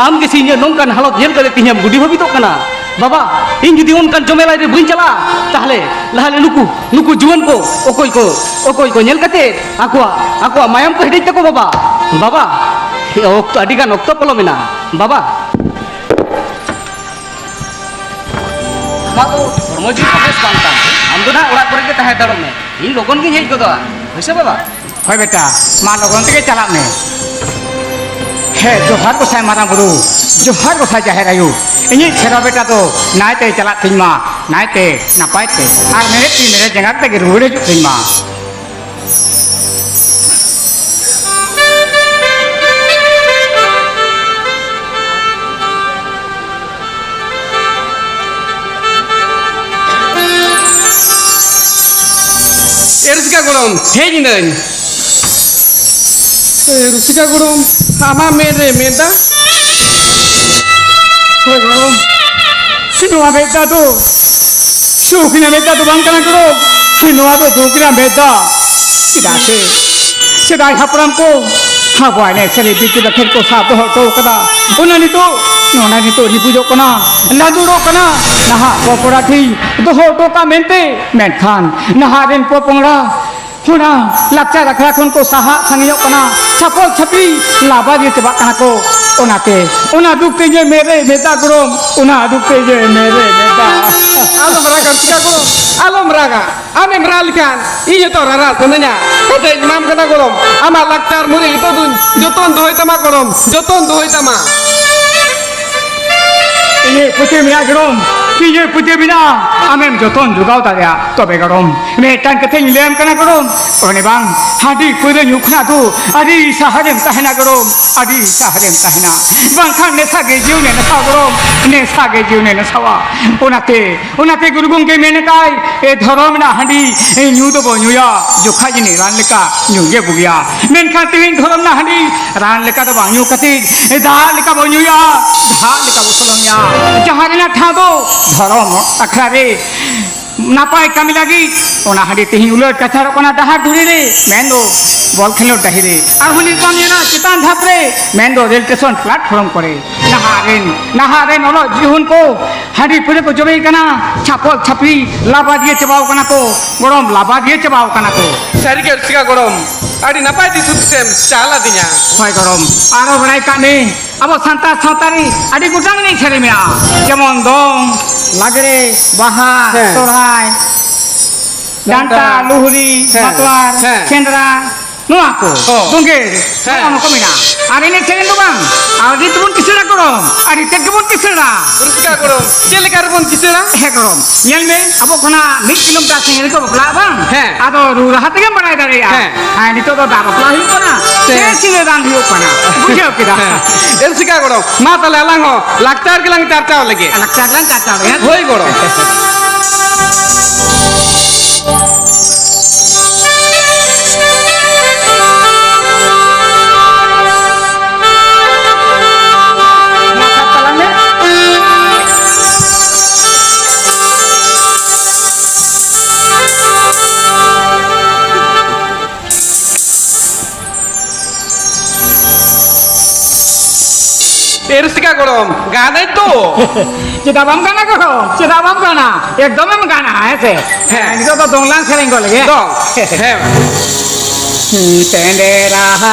ᱟᱢ ᱜᱮᱥᱮ ᱤᱧᱟᱹᱜ ᱱᱚᱝᱠᱟᱱ ᱦᱟᱞᱚᱛ ᱧᱮᱞ ᱠᱟᱛᱮ ᱛᱤᱦᱤᱧᱮᱢ ᱜᱩᱰᱤ ᱵᱷᱟᱹᱵᱤᱛᱚᱜ ᱠᱟᱱᱟ᱾ ᱵᱟᱵᱟ, ᱤᱧ ᱡᱩᱫᱤ ᱚᱱᱠᱟᱱ ᱡᱚᱢᱮᱞᱟᱭ ᱨᱮ ᱵᱟᱹᱧ ᱪᱟᱞᱟᱜᱼᱟ, ᱛᱟᱦᱞᱮ, ᱛᱟᱦᱞᱮ ᱱᱩᱠᱩ, ᱱᱩᱠᱩ ᱡᱩᱣᱟᱹᱱ ᱠᱚ ᱚᱠᱚᱭ ᱠᱚ, ᱚᱠᱚᱭ ᱠᱚ ᱧᱮᱞ ᱠᱟᱛᱮ ᱟᱠᱚᱣᱟᱜ, ᱟᱠᱚᱣᱟᱜ ᱢᱟᱭᱟᱢ ᱠᱚ ᱦᱮᱰᱮᱡ ᱛᱟᱠᱚ ᱵᱟᱵᱟ᱾ ᱵᱟᱵᱟ, ᱚᱠᱛᱚ, ᱟᱹᱰᱤ ᱜᱟᱱ ᱚᱠᱛᱚ ᱯᱚᱞᱚᱢ ᱮᱱᱟ ᱵᱟᱵᱟ᱾ ᱟᱢᱟᱜ ᱫᱚ ᱦᱚᱲᱢᱚ ᱡᱤᱣᱤ ᱵᱮᱥ ᱵᱟᱝ ᱛᱟᱢ᱾ ᱟᱢ ᱫᱚ ᱱᱟᱦᱟᱜ ᱚᱲᱟᱜ ᱠᱚᱨᱮ ᱜᱮ ᱛᱟᱦᱮᱸ ᱦᱟᱛᱟᱲᱚᱜ ᱢᱮ᱾ ᱤᱧ ᱞᱚᱜᱚᱱ ᱜᱤᱧ ᱦᱮᱡ ᱜᱚᱫᱚᱜᱼᱟ᱾ ᱦᱳᱭ ᱥᱮ ᱵᱟᱵᱟ? ᱦᱳᱭ ᱵᱮᱴᱟ, ᱢᱟ ᱞᱚᱜᱚᱱ ᱛᱮᱜᱮ ᱪᱟᱞᱟᱜ ᱢᱮ᱾ ᱦᱮᱸ, ᱡᱚᱦᱟᱨ ᱜᱚᱸᱥᱟᱭ ᱢᱟᱨᱟᱝ ᱵᱩᱨᱩ, ᱡᱚᱦᱟᱨ ᱜᱚᱸᱥᱟᱭ ᱡᱟᱦᱮᱨ ᱟᱭᱳ᱾ ᱤᱧᱤᱡ ᱥᱮᱨᱣᱟ ᱵᱮᱴᱟ ᱫᱚ ᱱᱟᱭᱛᱮ ᱪᱟᱞᱟᱜ ᱛᱤᱧ ᱢᱟ, ᱱᱟᱭᱛᱮ ᱱᱟᱯᱟᱭ ᱛᱮ, ᱟᱨ ᱢᱮᱨᱮᱫ ᱛᱤ ᱢᱮᱨᱮᱫ ᱡᱟᱸᱜᱟ ᱛᱮᱜᱮ ᱨᱩᱣᱟᱹᱲ ᱦᱤᱡᱩᱜ ᱛᱤᱧ ᱢᱟ᱾ ᱮ ᱨᱩᱥᱤᱠᱟ ᱜᱚᱲᱚᱢ, ᱦᱮᱡ ᱮᱱᱟᱹᱧ᱾ ᱮ ᱨᱩᱥᱤᱠᱟ ᱜᱚᱲᱚᱢ, ᱟᱢᱟᱜ ᱢᱮᱫ ᱨᱮ ᱢᱮᱫ ᱫᱟᱜ? ᱦᱳᱭ ᱜᱚᱲᱚᱢ, ᱱᱚᱣᱟ ᱢᱮᱫ ᱫᱟᱜ ᱫᱚ ᱥᱩᱠ ᱨᱮᱱᱟᱜ ᱢᱮᱫ ᱫᱟᱜ ᱫᱚ ᱵᱟᱝ ᱠᱟᱱᱟ ᱜᱚᱲᱚᱢ, ᱱᱚᱣᱟ ᱫᱚ ᱫᱩᱠ ᱨᱮᱱᱟᱜ ᱢᱮᱫ ᱫᱟᱜ᱾ ᱪᱮᱫᱟᱜ ᱥᱮ ᱥᱮᱫᱟᱭ ᱦᱟᱯᱲᱟᱢ ᱠᱚ ᱟᱵᱚᱣᱟᱜ ᱮᱱᱮᱡ ᱥᱮᱨᱮᱧ ᱵᱤᱨ ᱵᱟᱠᱷᱮᱲ ᱠᱚ ᱥᱟᱵ ᱫᱚᱦᱚ ᱦᱚᱴᱚ ᱠᱟᱫᱟ, ᱚᱱᱟ ᱱᱤᱛᱚᱜ, ᱚᱱᱟ ᱱᱤᱛᱚᱜ ᱱᱤᱯᱩᱡᱚᱜ ᱠᱟᱱᱟ, ᱞᱟᱸᱫᱩᱲᱚᱜ ᱠᱟᱱᱟ᱾ ᱱᱟᱦᱟᱜ ᱯᱚᱯᱚᱲᱟ ᱴᱷᱤᱠ ᱫᱚᱦᱚ ᱦᱚᱴᱚ ᱠᱟᱜ ᱢᱮᱱᱛᱮ, ᱢᱮᱱᱠᱷᱟᱱ ᱱᱟᱦᱟᱜ ᱨᱮᱱ ᱯᱚᱯᱚᱝᱲᱟ ᱚᱱᱟ ᱞᱟᱠᱪᱟᱨ ᱟᱠᱷᱲᱟ ᱠᱷᱚᱱ ᱠᱚ ᱥᱟᱦᱟᱜ ᱥᱟᱺᱜᱤᱧᱚᱜ ᱠᱟᱱᱟ, ᱪᱷᱟᱯᱚᱞ ᱪᱷᱟᱹᱯᱨᱤ ᱞᱟᱵᱟᱫᱤᱭᱟᱹ ᱪᱟᱵᱟᱜ ᱠᱟᱱᱟ ᱠᱚ᱾ ᱚᱱᱟᱛᱮ ᱚᱱᱟ ᱫᱩᱠ ᱛᱮ ᱡᱮ ᱢᱮᱨᱮ ᱢᱮᱛᱟ ᱜᱚᱲᱚᱢ, ᱚᱱᱟ ᱫᱩᱠ ᱛᱮ ᱡᱮ ᱢᱮᱨᱮ ᱢᱮᱛᱟ᱾ ᱟᱞᱚᱢ ᱨᱟᱜᱟ ᱨᱩᱥᱤᱠᱟ ᱜᱚᱲᱚᱢ, ᱟᱞᱚᱢ ᱨᱟᱜᱟ᱾ ᱟᱢᱮᱢ ᱨᱟᱜ ᱞᱮᱠᱷᱟᱱ ᱤᱧ ᱦᱚᱸᱛᱚ ᱨᱟᱨᱟ ᱥᱟᱱᱟᱧᱟ᱾ ᱠᱟᱛᱷᱟᱧ ᱮᱢᱟᱢ ᱠᱟᱱᱟ ᱜᱚᱲᱚᱢ, ᱟᱢᱟᱜ ᱞᱟᱠᱪᱟᱨ ᱢᱩᱨᱟᱹᱭ ᱱᱤᱛᱚᱜ ᱫᱚᱧ ᱡᱚᱛᱚᱱ ᱫᱚᱦᱚᱭ ᱛᱟᱢᱟ ᱜᱚᱲᱚᱢ, ᱡᱚᱛᱚᱱ ᱫᱚᱦᱚᱭ ᱛᱟᱢᱟ᱾ ᱤᱧᱟᱹᱜ ᱯᱩᱛᱷᱤ ᱢᱮᱱᱟᱜᱼᱟ ᱜᱚᱲᱚᱢ, ᱤᱧᱟᱹᱜ ᱯᱩᱛᱷᱤ ᱢᱮᱱᱟᱜᱼᱟ, ᱟᱢᱮᱢ ᱡᱚᱛᱚᱱ ᱡᱚᱜᱟᱣ ᱫᱟᱲᱮᱭᱟᱜᱼᱟ᱾ ᱛᱚᱵᱮ ᱜᱚᱲᱚᱢ, ᱢᱤᱫᱴᱟᱝ ᱠᱟᱛᱷᱟᱧ ᱞᱟᱹᱭᱟᱢ ᱠᱟᱱᱟ ᱜᱚᱲᱚᱢ, ᱚᱱᱮ ᱵᱟᱝ ᱦᱟᱺᱰᱤ ᱯᱟᱹᱣᱨᱟᱹ ᱧᱩ ᱠᱷᱚᱱᱟᱜ ᱫᱚ ᱟᱹᱰᱤ ᱥᱟᱦᱟᱨᱮᱢ ᱛᱟᱦᱮᱱᱟ ᱜᱚᱲᱚᱢ, ᱟᱹᱰᱤ ᱥᱟᱦᱟᱨᱮᱢ ᱛᱟᱦᱮᱱᱟ, ᱵᱟᱝᱠᱷᱟᱱ ᱱᱮᱥᱟ ᱜᱮ ᱡᱤᱭᱚᱱᱮ ᱱᱟᱥᱟᱣᱟ ᱜᱚᱲᱚᱢ, ᱱᱮᱥᱟ ᱜᱮ ᱡᱤᱭᱚᱱᱮ ᱱᱟᱥᱟᱣᱟ᱾ ᱚᱱᱟᱛᱮ ᱚᱱᱟᱛᱮ ᱜᱩᱨᱩ ᱜᱚᱢᱠᱮ ᱢᱮᱱ ᱟᱠᱟᱫ, ᱮ, ᱫᱷᱚᱨᱚᱢ ᱨᱮᱱᱟᱜ ᱦᱟᱺᱰᱤ, ᱮ, ᱧᱩ ᱫᱚᱵᱚ ᱧᱩᱭᱟ, ᱡᱚᱠᱷᱟ ᱡᱟᱹᱱᱤᱡ ᱨᱟᱱ ᱞᱮᱠᱟ ᱧᱩ ᱜᱮ ᱵᱩᱜᱤᱭᱟ᱾ ᱢᱮᱱᱠᱷᱟᱱ ᱛᱮᱦᱮᱧ ᱫᱷᱚᱨᱚᱢ ᱨᱮᱱᱟᱜ ᱦᱟᱺᱰᱤ ᱨᱟᱱ ᱞᱮᱠᱟ ᱫᱚ ᱵᱟᱝ ᱧᱩ ᱠᱟᱛᱮ, ᱮ, ᱫᱟᱜ ᱞᱮᱠᱟ ᱵᱚ ᱧᱩᱭᱟ, ᱫᱟᱜ ᱞᱮᱠᱟ ᱵᱚ ᱥᱚᱞᱚᱝᱭᱟ᱾ ᱡᱟᱦᱟᱸ ᱨᱮᱱᱟᱜ ᱴᱷᱟᱶ ᱫᱚ ᱫᱷᱚᱨᱚᱢ ᱟᱠᱷᱲᱟ ᱨᱮ ᱱᱟᱯᱟᱭ ᱠᱟᱹᱢᱤ ᱞᱟᱹᱜᱤᱫ ᱚᱱᱟ ᱦᱟᱺᱰᱤ ᱛᱮᱦᱮᱧ ᱩᱞᱟᱹᱴ ᱠᱟᱪᱷᱟᱨᱚᱜ ᱠᱟᱱᱟ ᱰᱟᱦᱟᱨ ᱫᱷᱩᱲᱤ ᱨᱮ, ᱢᱮᱱᱫᱚ ᱵᱚᱞ ᱠᱷᱮᱞᱳᱰ ᱰᱟᱹᱦᱤ ᱨᱮ, ᱟᱨᱦᱚᱸ ᱱᱤᱛ ᱵᱚᱱ ᱧᱮᱞᱟ ᱪᱮᱛᱟᱱ ᱫᱷᱟᱯ ᱨᱮ, ᱢᱮᱱᱫᱚ ᱨᱮᱞ ᱥᱴᱮᱥᱚᱱ ᱯᱞᱟᱴᱯᱷᱚᱨᱢ ᱠᱚᱨᱮ᱾ ᱱᱟᱦᱟᱜ ᱨᱮᱱ, ᱱᱟᱦᱟᱜ ᱨᱮᱱ ᱚᱞᱚᱜ ᱡᱤᱭᱚᱱ ᱠᱚ ᱦᱟᱺᱰᱤ ᱯᱟᱹᱣᱨᱟᱹ ᱠᱚ ᱡᱚᱵᱮ ᱠᱟᱱᱟ, ᱪᱷᱟᱯᱚᱞ ᱪᱷᱟᱹᱯᱨᱤ ᱞᱟᱵᱟᱫᱤᱭᱟᱹ ᱪᱟᱵᱟᱣ ᱠᱟᱱᱟ ᱠᱚ, ᱜᱚᱲᱚᱢ, ᱞᱟᱵᱟᱫᱤᱭᱟᱹ ᱪᱟᱵᱟᱣ ᱠᱟᱱᱟ ᱠᱚ᱾ ᱥᱟᱹᱨᱤᱜᱮ ᱨᱩᱥᱤᱠᱟ ᱜᱚᱲᱚᱢ, ᱟᱹᱰᱤ ᱱᱟᱯᱟᱭ ᱫᱤᱥ ᱦᱩᱫᱤᱥᱮᱢ ᱪᱟᱞ ᱟᱹᱫᱤᱧᱟ᱾ ᱦᱳᱭ ᱜᱚᱲᱚᱢ, ᱟᱨᱚ ᱵᱟᱲᱟᱭ ᱠᱟᱜ ᱢᱮ, ᱟᱵᱚ ᱥᱟᱱᱛᱟᱲ ᱥᱟᱶᱛᱟ ᱨᱮ ᱟᱹᱰᱤ ᱜᱚᱴᱟᱝ ᱮᱱᱮᱡ ᱥᱮᱨᱮᱧ ᱢᱮᱱᱟᱜᱼᱟ, ᱡᱮᱢᱚᱱ ᱫᱚᱝ, ᱞᱟᱜᱽᱲᱮ, ᱵᱟᱦᱟ, ᱦᱮᱸ᱾ ᱥᱚᱨᱦᱟᱭ, ᱰᱟᱱᱴᱟ, ᱰᱟᱱᱴᱟ, ᱞᱩᱦᱨᱤ, ᱦᱮᱸ, ᱢᱟᱛᱣᱟᱨ, ᱦᱮᱸ᱾ ᱥᱮᱸᱫᱽᱨᱟ, ᱱᱚᱣᱟ ᱠᱚ, ᱚ᱾ ᱫᱳᱸᱜᱮᱲ, ᱦᱮᱸ᱾ ᱱᱚᱜᱼᱚ ᱱᱚᱣᱟ ᱠᱚ ᱢᱮᱱᱟᱜᱼᱟ᱾ ᱟᱨ ᱮᱱᱮᱡ ᱥᱮᱨᱮᱧ ᱫᱚ ᱵᱟᱝ, ᱟᱹᱰᱤ ᱛᱮᱵᱚᱱ ᱠᱤᱥᱟᱹᱲᱟ ᱜᱚᱲᱚᱢ, ᱟᱹᱰᱤ ᱛᱮᱫ ᱜᱮᱵᱚᱱ ᱠᱤᱥᱟᱹᱲᱟ᱾ ᱨᱩᱥᱤᱠᱟ ᱜᱚᱲᱚᱢ, ᱪᱮᱫ ᱞᱮᱠᱟ ᱨᱮᱵᱚᱱ ᱠᱤᱥᱟᱹᱲᱟ? ᱦᱮᱸ ᱜᱚᱲᱚᱢ, ᱧᱮᱞ ᱢᱮ, ᱟᱵᱚ ᱠᱷᱚᱱᱟᱜ ᱢᱤᱫ ᱠᱤᱞᱳᱢᱤᱴᱟᱨ ᱥᱟᱺᱜᱤᱧ ᱨᱮᱠᱚ ᱵᱟᱯᱞᱟᱜᱼᱟ ᱵᱟᱝ? ᱦᱮᱸ᱾ ᱟᱫᱚ ᱨᱩ ᱨᱟᱦᱟ ᱛᱮᱜᱮᱢ ᱵᱟᱲᱟᱭ ᱫᱟᱲᱮᱭᱟᱜᱼᱟ᱾ ᱦᱮᱸ᱾ ᱦᱮᱸ, ᱱᱤᱛᱚᱜ ᱫᱚ ᱫᱟᱜ ᱵᱟᱯᱞᱟ ᱦᱩᱭᱩᱜ ᱠᱟᱱᱟ, ᱥᱮ ᱥᱮ ᱥᱤᱸᱫᱽᱨᱟᱹ ᱫᱟᱱ ᱦᱩᱭᱩᱜ ᱠᱟᱱᱟ, ᱵᱩᱡᱷᱟᱹᱣ ᱠᱮᱫᱟ? ᱦᱮᱸ᱾ ᱮ ᱨᱩᱥᱤᱠᱟ ᱜᱚᱲᱚᱢ, ᱢᱟ ᱛᱟᱦᱞᱮ ᱟᱞᱟᱝ ᱦᱚᱸ ᱞᱟᱠᱪᱟᱨ ᱜᱮᱞᱟᱝ ᱪᱟᱨᱪᱟᱣ ᱞᱮᱜᱮ᱾ ᱞᱟᱠᱪᱟᱨ ᱞᱟᱝ ᱪᱟᱨᱪᱟᱣ ᱞᱮᱜᱮ᱾ ᱦᱳᱭ ᱜᱚᱲᱚᱢ᱾ ᱮ ᱨᱩᱥᱤᱠᱟ ᱜᱚᱲᱚᱢ, ᱜᱟᱱᱟᱹᱧ ᱛᱚ᱾ ᱪᱮᱫᱟᱜ ᱵᱟᱢ ᱜᱟᱱᱟ ᱜᱚᱲᱚᱢ? ᱪᱮᱫᱟᱜ ᱵᱟᱢ ᱜᱟᱱᱟ? ᱮᱠᱫᱚᱢᱮᱢ ᱜᱟᱱᱟ, ᱦᱮᱸ ᱥᱮ? ᱦᱮᱸ᱾ ᱱᱤᱛᱚᱜ ᱫᱚ ᱫᱚᱝ ᱞᱟᱝ ᱥᱮᱨᱮᱧ ᱜᱚᱫ ᱞᱮᱜᱮ᱾ ᱫᱚᱝ? ᱦᱮᱸ᱾ ᱥᱮᱸᱫᱽᱨᱟ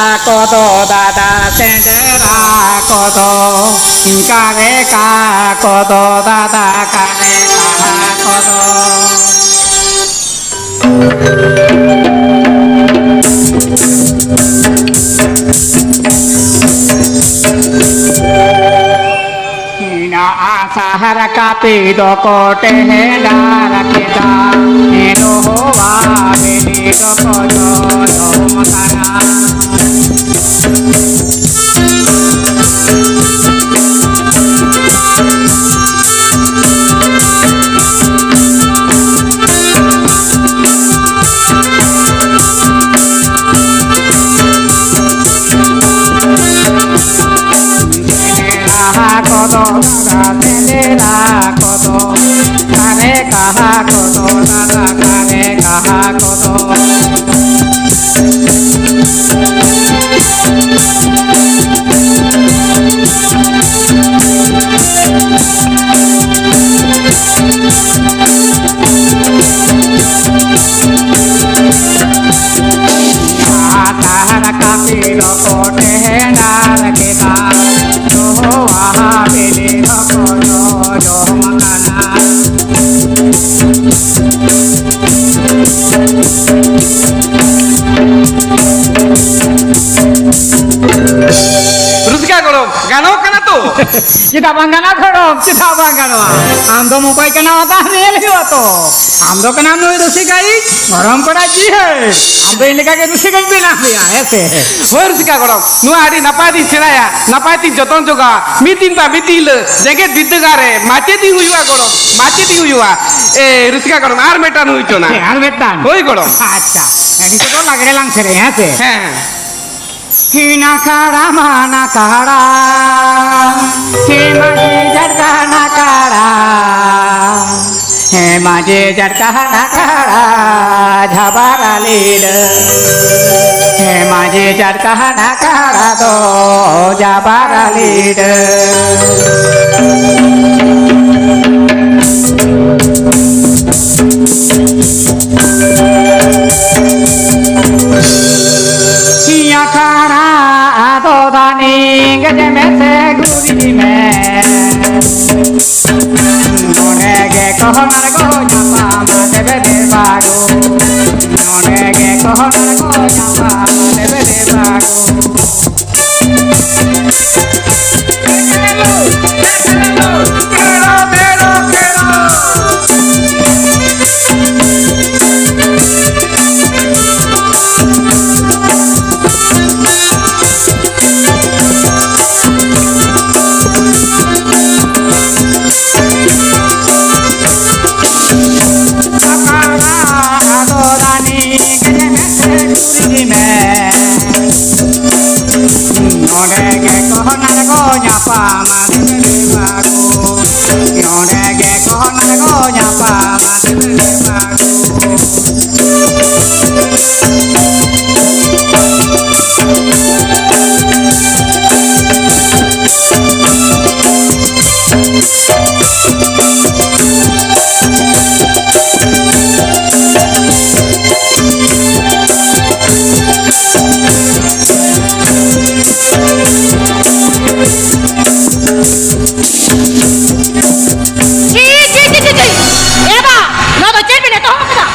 ᱠᱚᱫᱚ ᱫᱟᱫᱟ, ᱥᱮᱸᱫᱽᱨᱟ ᱠᱚᱫᱚ, ᱠᱟᱨᱮ ᱠᱟᱦᱟ ᱠᱚᱫᱚ ᱫᱟᱫᱟ, ᱠᱟᱨᱮ ᱠᱟᱦᱟ ᱠᱚᱫᱚ᱾ ᱦᱮᱱᱟᱜᱼᱟ ᱥᱟᱦᱟᱨ ᱠᱟᱹᱯᱤ ᱫᱚᱠᱚ ᱴᱮᱦᱮᱸᱰᱟᱨ ᱠᱮᱫᱟ, ᱞᱳᱦᱣᱟ ᱵᱤᱞᱤ ᱫᱚᱠᱚ ᱡᱚᱡᱚᱢ ᱠᱟᱱᱟ᱾ ᱥᱮᱸᱫᱽᱨᱟ ᱠᱚᱫᱚ ᱫᱟᱫᱟ, ᱥᱮᱸᱫᱽᱨᱟ ᱠᱚᱫᱚ, ᱠᱟᱨᱮ ᱠᱟᱦᱟ ᱠᱚᱫᱚ ᱫᱟᱫᱟ, ᱠᱟᱨᱮ ᱠᱟᱦᱟ ᱠᱚᱫᱚ᱾ ᱟᱦᱟ ᱵᱤᱞᱤ ᱫᱚᱠᱚ ᱡᱚᱡᱚᱢ ᱟᱠᱟᱱᱟ᱾ ᱨᱩᱥᱤᱠᱟ ᱜᱚᱲᱚᱢ, ᱜᱟᱱᱚᱜ ᱠᱟᱱᱟ ᱛᱚ? ᱪᱮᱫᱟᱜ ᱵᱟᱝ ᱜᱟᱱᱚᱜᱼᱟ ᱜᱚᱲᱚᱢ? ᱪᱮᱫᱟᱜ ᱵᱟᱝ ᱜᱟᱱᱚᱜᱼᱟ? ᱟᱢ ᱫᱚᱢ ᱚᱠᱚᱭ ᱠᱟᱱᱟ ᱚᱱᱟ ᱧᱮᱞ ᱦᱩᱭᱩᱜᱼᱟ ᱛᱚ᱾ ᱟᱢ ᱫᱚ ᱠᱟᱱᱟᱢ ᱱᱩᱭ ᱨᱩᱥᱤᱠᱟᱭᱤᱡ ᱜᱚᱲᱚᱢ ᱠᱚᱲᱟ ᱡᱤ ᱦᱮ᱾ ᱟᱢ ᱫᱚ ᱤᱧ ᱞᱮᱠᱟ ᱜᱮ ᱨᱩᱥᱤᱠᱟᱧ ᱵᱮᱱᱟᱣ ᱢᱮᱭᱟ, ᱦᱮᱸ ᱥᱮ? ᱦᱳᱭ ᱨᱩᱥᱤᱠᱟ ᱜᱚᱲᱚᱢ, ᱱᱚᱣᱟ ᱟᱹᱰᱤ ᱱᱟᱯᱟᱭ ᱛᱤᱧ ᱥᱮᱬᱟᱭᱟ, ᱱᱟᱯᱟᱭ ᱛᱤᱧ ᱡᱚᱛᱚᱱ ᱡᱚᱜᱟᱣᱟ᱾ ᱢᱤᱫ ᱫᱤᱱ ᱵᱟ ᱢᱤᱫ ᱫᱤᱱ ᱦᱤᱞᱳᱜ ᱡᱮᱜᱮᱛ ᱵᱤᱨᱫᱟᱹᱜᱟᱲ ᱨᱮ ᱢᱟᱪᱮᱫ ᱤᱧ ᱦᱩᱭᱩᱜᱼᱟ ᱜᱚᱲᱚᱢ, ᱢᱟᱪᱮᱫ ᱤᱧ ᱦᱩᱭᱩᱜᱼᱟ᱾ ᱮ, ᱨᱩᱥᱤᱠᱟ ᱜᱚᱲᱚᱢ, ᱟᱨ ᱢᱤᱫᱴᱟᱝ ᱦᱩᱭ ᱦᱚᱪᱚᱱᱟ᱾ ᱦᱮᱸ, ᱟᱨ ᱢᱤᱫᱴᱟᱝ᱾ ᱦᱳᱭ ᱜᱚᱲᱚᱢ᱾ ᱟᱪᱪᱷᱟ, ᱱᱤᱛᱚᱜ ᱫᱚ ᱞᱟᱜᱽᱲᱮ ᱞᱟᱝ ᱥᱮᱨᱮᱧᱟ, ᱦᱮᱸ ᱥᱮ? ᱦᱮᱸ, ᱦᱮᱸ᱾ ᱦᱤᱱᱟ ᱠᱟᱲᱟ ᱢᱟᱱᱟ ᱠᱟᱲᱟ, ᱦᱮ ᱢᱟᱹᱡᱷᱤ ᱡᱷᱟᱴᱠᱟ ᱱᱟ ᱠᱟᱲᱟ, ᱦᱮ ᱢᱟᱹᱡᱷᱤ ᱡᱷᱟᱴᱠᱟ ᱱᱟ ᱠᱟᱲᱟ, ᱡᱷᱟᱵᱟᱨᱟ ᱞᱤᱰᱟᱹ᱾ ᱦᱮ ᱢᱟᱹᱡᱷᱤ ᱡᱷᱟᱴᱠᱟ ᱱᱟ ᱠᱟᱲᱟ ᱫᱚ ᱡᱷᱟᱵᱟᱨᱟ ᱞᱤᱰᱟᱹ᱾ ᱤᱧᱟᱹᱜ ᱠᱟᱲᱟ ᱫᱚ ᱫᱟᱹᱱᱤ ᱜᱮᱡᱮ ᱢᱮᱥᱮ ᱜᱩᱨᱤᱡ ᱢᱮ᱾ ᱱᱚᱰᱮ ᱜᱮ ᱠᱚᱦᱚᱱ ᱟᱬᱜᱚ ᱧᱟᱯᱟᱢ ᱫᱮᱵᱮ ᱫᱮᱵᱟ ᱜᱳ᱾ ᱱᱚᱰᱮ ᱜᱮ ᱠᱚᱦᱚᱱ ᱟᱬᱜᱚ ᱧᱟᱯᱟᱢ ᱫᱮᱵᱮ ᱫᱮᱵᱟ ᱜᱳ᱾ ᱪᱤ, ᱪᱤ, ᱪᱤ, ᱪᱤ, ᱪᱤ᱾ ᱮ ᱵᱟ, ᱱᱚᱣᱟ ᱫᱚ ᱪᱮᱫ ᱵᱮᱱ ᱮᱛᱚᱦᱚᱵ ᱟᱠᱟᱫᱟ?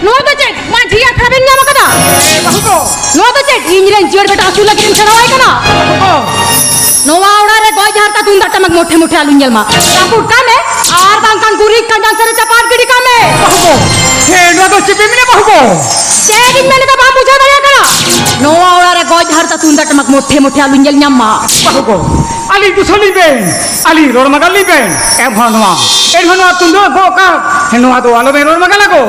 ᱱᱚᱣᱟ ᱫᱚ ᱪᱮᱫ? ᱢᱟᱹᱡᱷᱤ ᱟᱠᱷᱲᱟ ᱵᱮᱱ ᱧᱟᱢ ᱟᱠᱟᱫᱟ? ᱮ ᱵᱟᱹᱦᱩ ᱜᱚ᱾ ᱱᱚᱣᱟ ᱫᱚ ᱪᱮᱫ? ᱤᱧ ᱨᱮᱱ ᱡᱤᱭᱟᱹᱲ ᱵᱮᱴᱟ ᱟᱹᱥᱩᱞ ᱞᱟᱹᱜᱤᱫ ᱮᱢ ᱥᱮᱬᱟᱣᱟᱭ ᱠᱟᱱᱟ? ᱵᱟᱹᱦᱩ ᱜᱚ᱾ ᱱᱚᱣᱟ ᱚᱲᱟᱜ ᱨᱮ ᱜᱚᱡ ᱦᱟᱨᱛᱟ ᱛᱩᱢᱫᱟᱜ ᱴᱟᱢᱟᱠ ᱢᱚᱴᱷᱮ ᱢᱚᱴᱷᱮ ᱟᱞᱚᱧ ᱧᱮᱞ ᱢᱟ᱾ ᱨᱟᱹᱯᱩᱫ ᱠᱟᱜ ᱢᱮ, ᱟᱨ ᱵᱟᱝᱠᱷᱟᱱ ᱜᱩᱨᱤᱡ ᱠᱷᱟᱱ ᱰᱟᱝ ᱥᱮᱫ ᱨᱮ ᱪᱟᱯᱟᱫ ᱜᱤᱰᱤ ᱠᱟᱜ ᱢᱮ᱾ ᱵᱟᱹᱦᱩ ᱜᱚ᱾ ᱦᱮᱸ, ᱱᱚᱣᱟ ᱫᱚ ᱪᱮᱫ ᱯᱮ ᱢᱮᱱᱟ ᱵᱟᱹᱦᱩ ᱜᱚ? ᱪᱮᱫ ᱤᱧ ᱢᱮᱱ ᱮᱫᱟ ᱵᱟᱢ ᱵᱩᱡᱷᱟᱹᱣ ᱫᱟᱲᱮᱭᱟᱜ ᱠᱟᱱᱟ? ᱱᱚᱣᱟ ᱚᱲᱟᱜ ᱨᱮ ᱜᱚᱡ ᱦᱟᱨᱛᱟ ᱛᱩᱢᱫᱟᱜ ᱴᱟᱢᱟᱠ ᱢᱚᱴᱷᱮ ᱢᱚᱴᱷᱮ ᱟᱞᱚᱧ ᱧᱮᱞ ᱧᱟᱢ ᱢᱟ᱾ ᱵᱟᱹᱦᱩ ᱜᱚ, ᱟᱹᱞᱤᱧ ᱫᱩᱥᱟᱹᱣ ᱞᱤᱧ ᱵᱮᱱ, ᱟᱹᱞᱤᱧ ᱨᱚᱲ ᱢᱟᱜᱟᱞ ᱞᱤᱧ ᱵᱮᱱ᱾ ᱮᱱᱦᱚᱸ ᱱᱚᱣᱟ, ᱮᱱᱦᱚᱸ ᱱᱚᱣᱟ ᱛᱩᱢᱫᱟᱜ ᱜᱚᱜ ᱠᱟᱜ, ᱱᱚᱣᱟ ᱫᱚ ᱟᱞᱚ ᱵᱮᱱ ᱨᱚᱲ ᱢᱟᱜᱟᱞᱟ ᱜᱚ,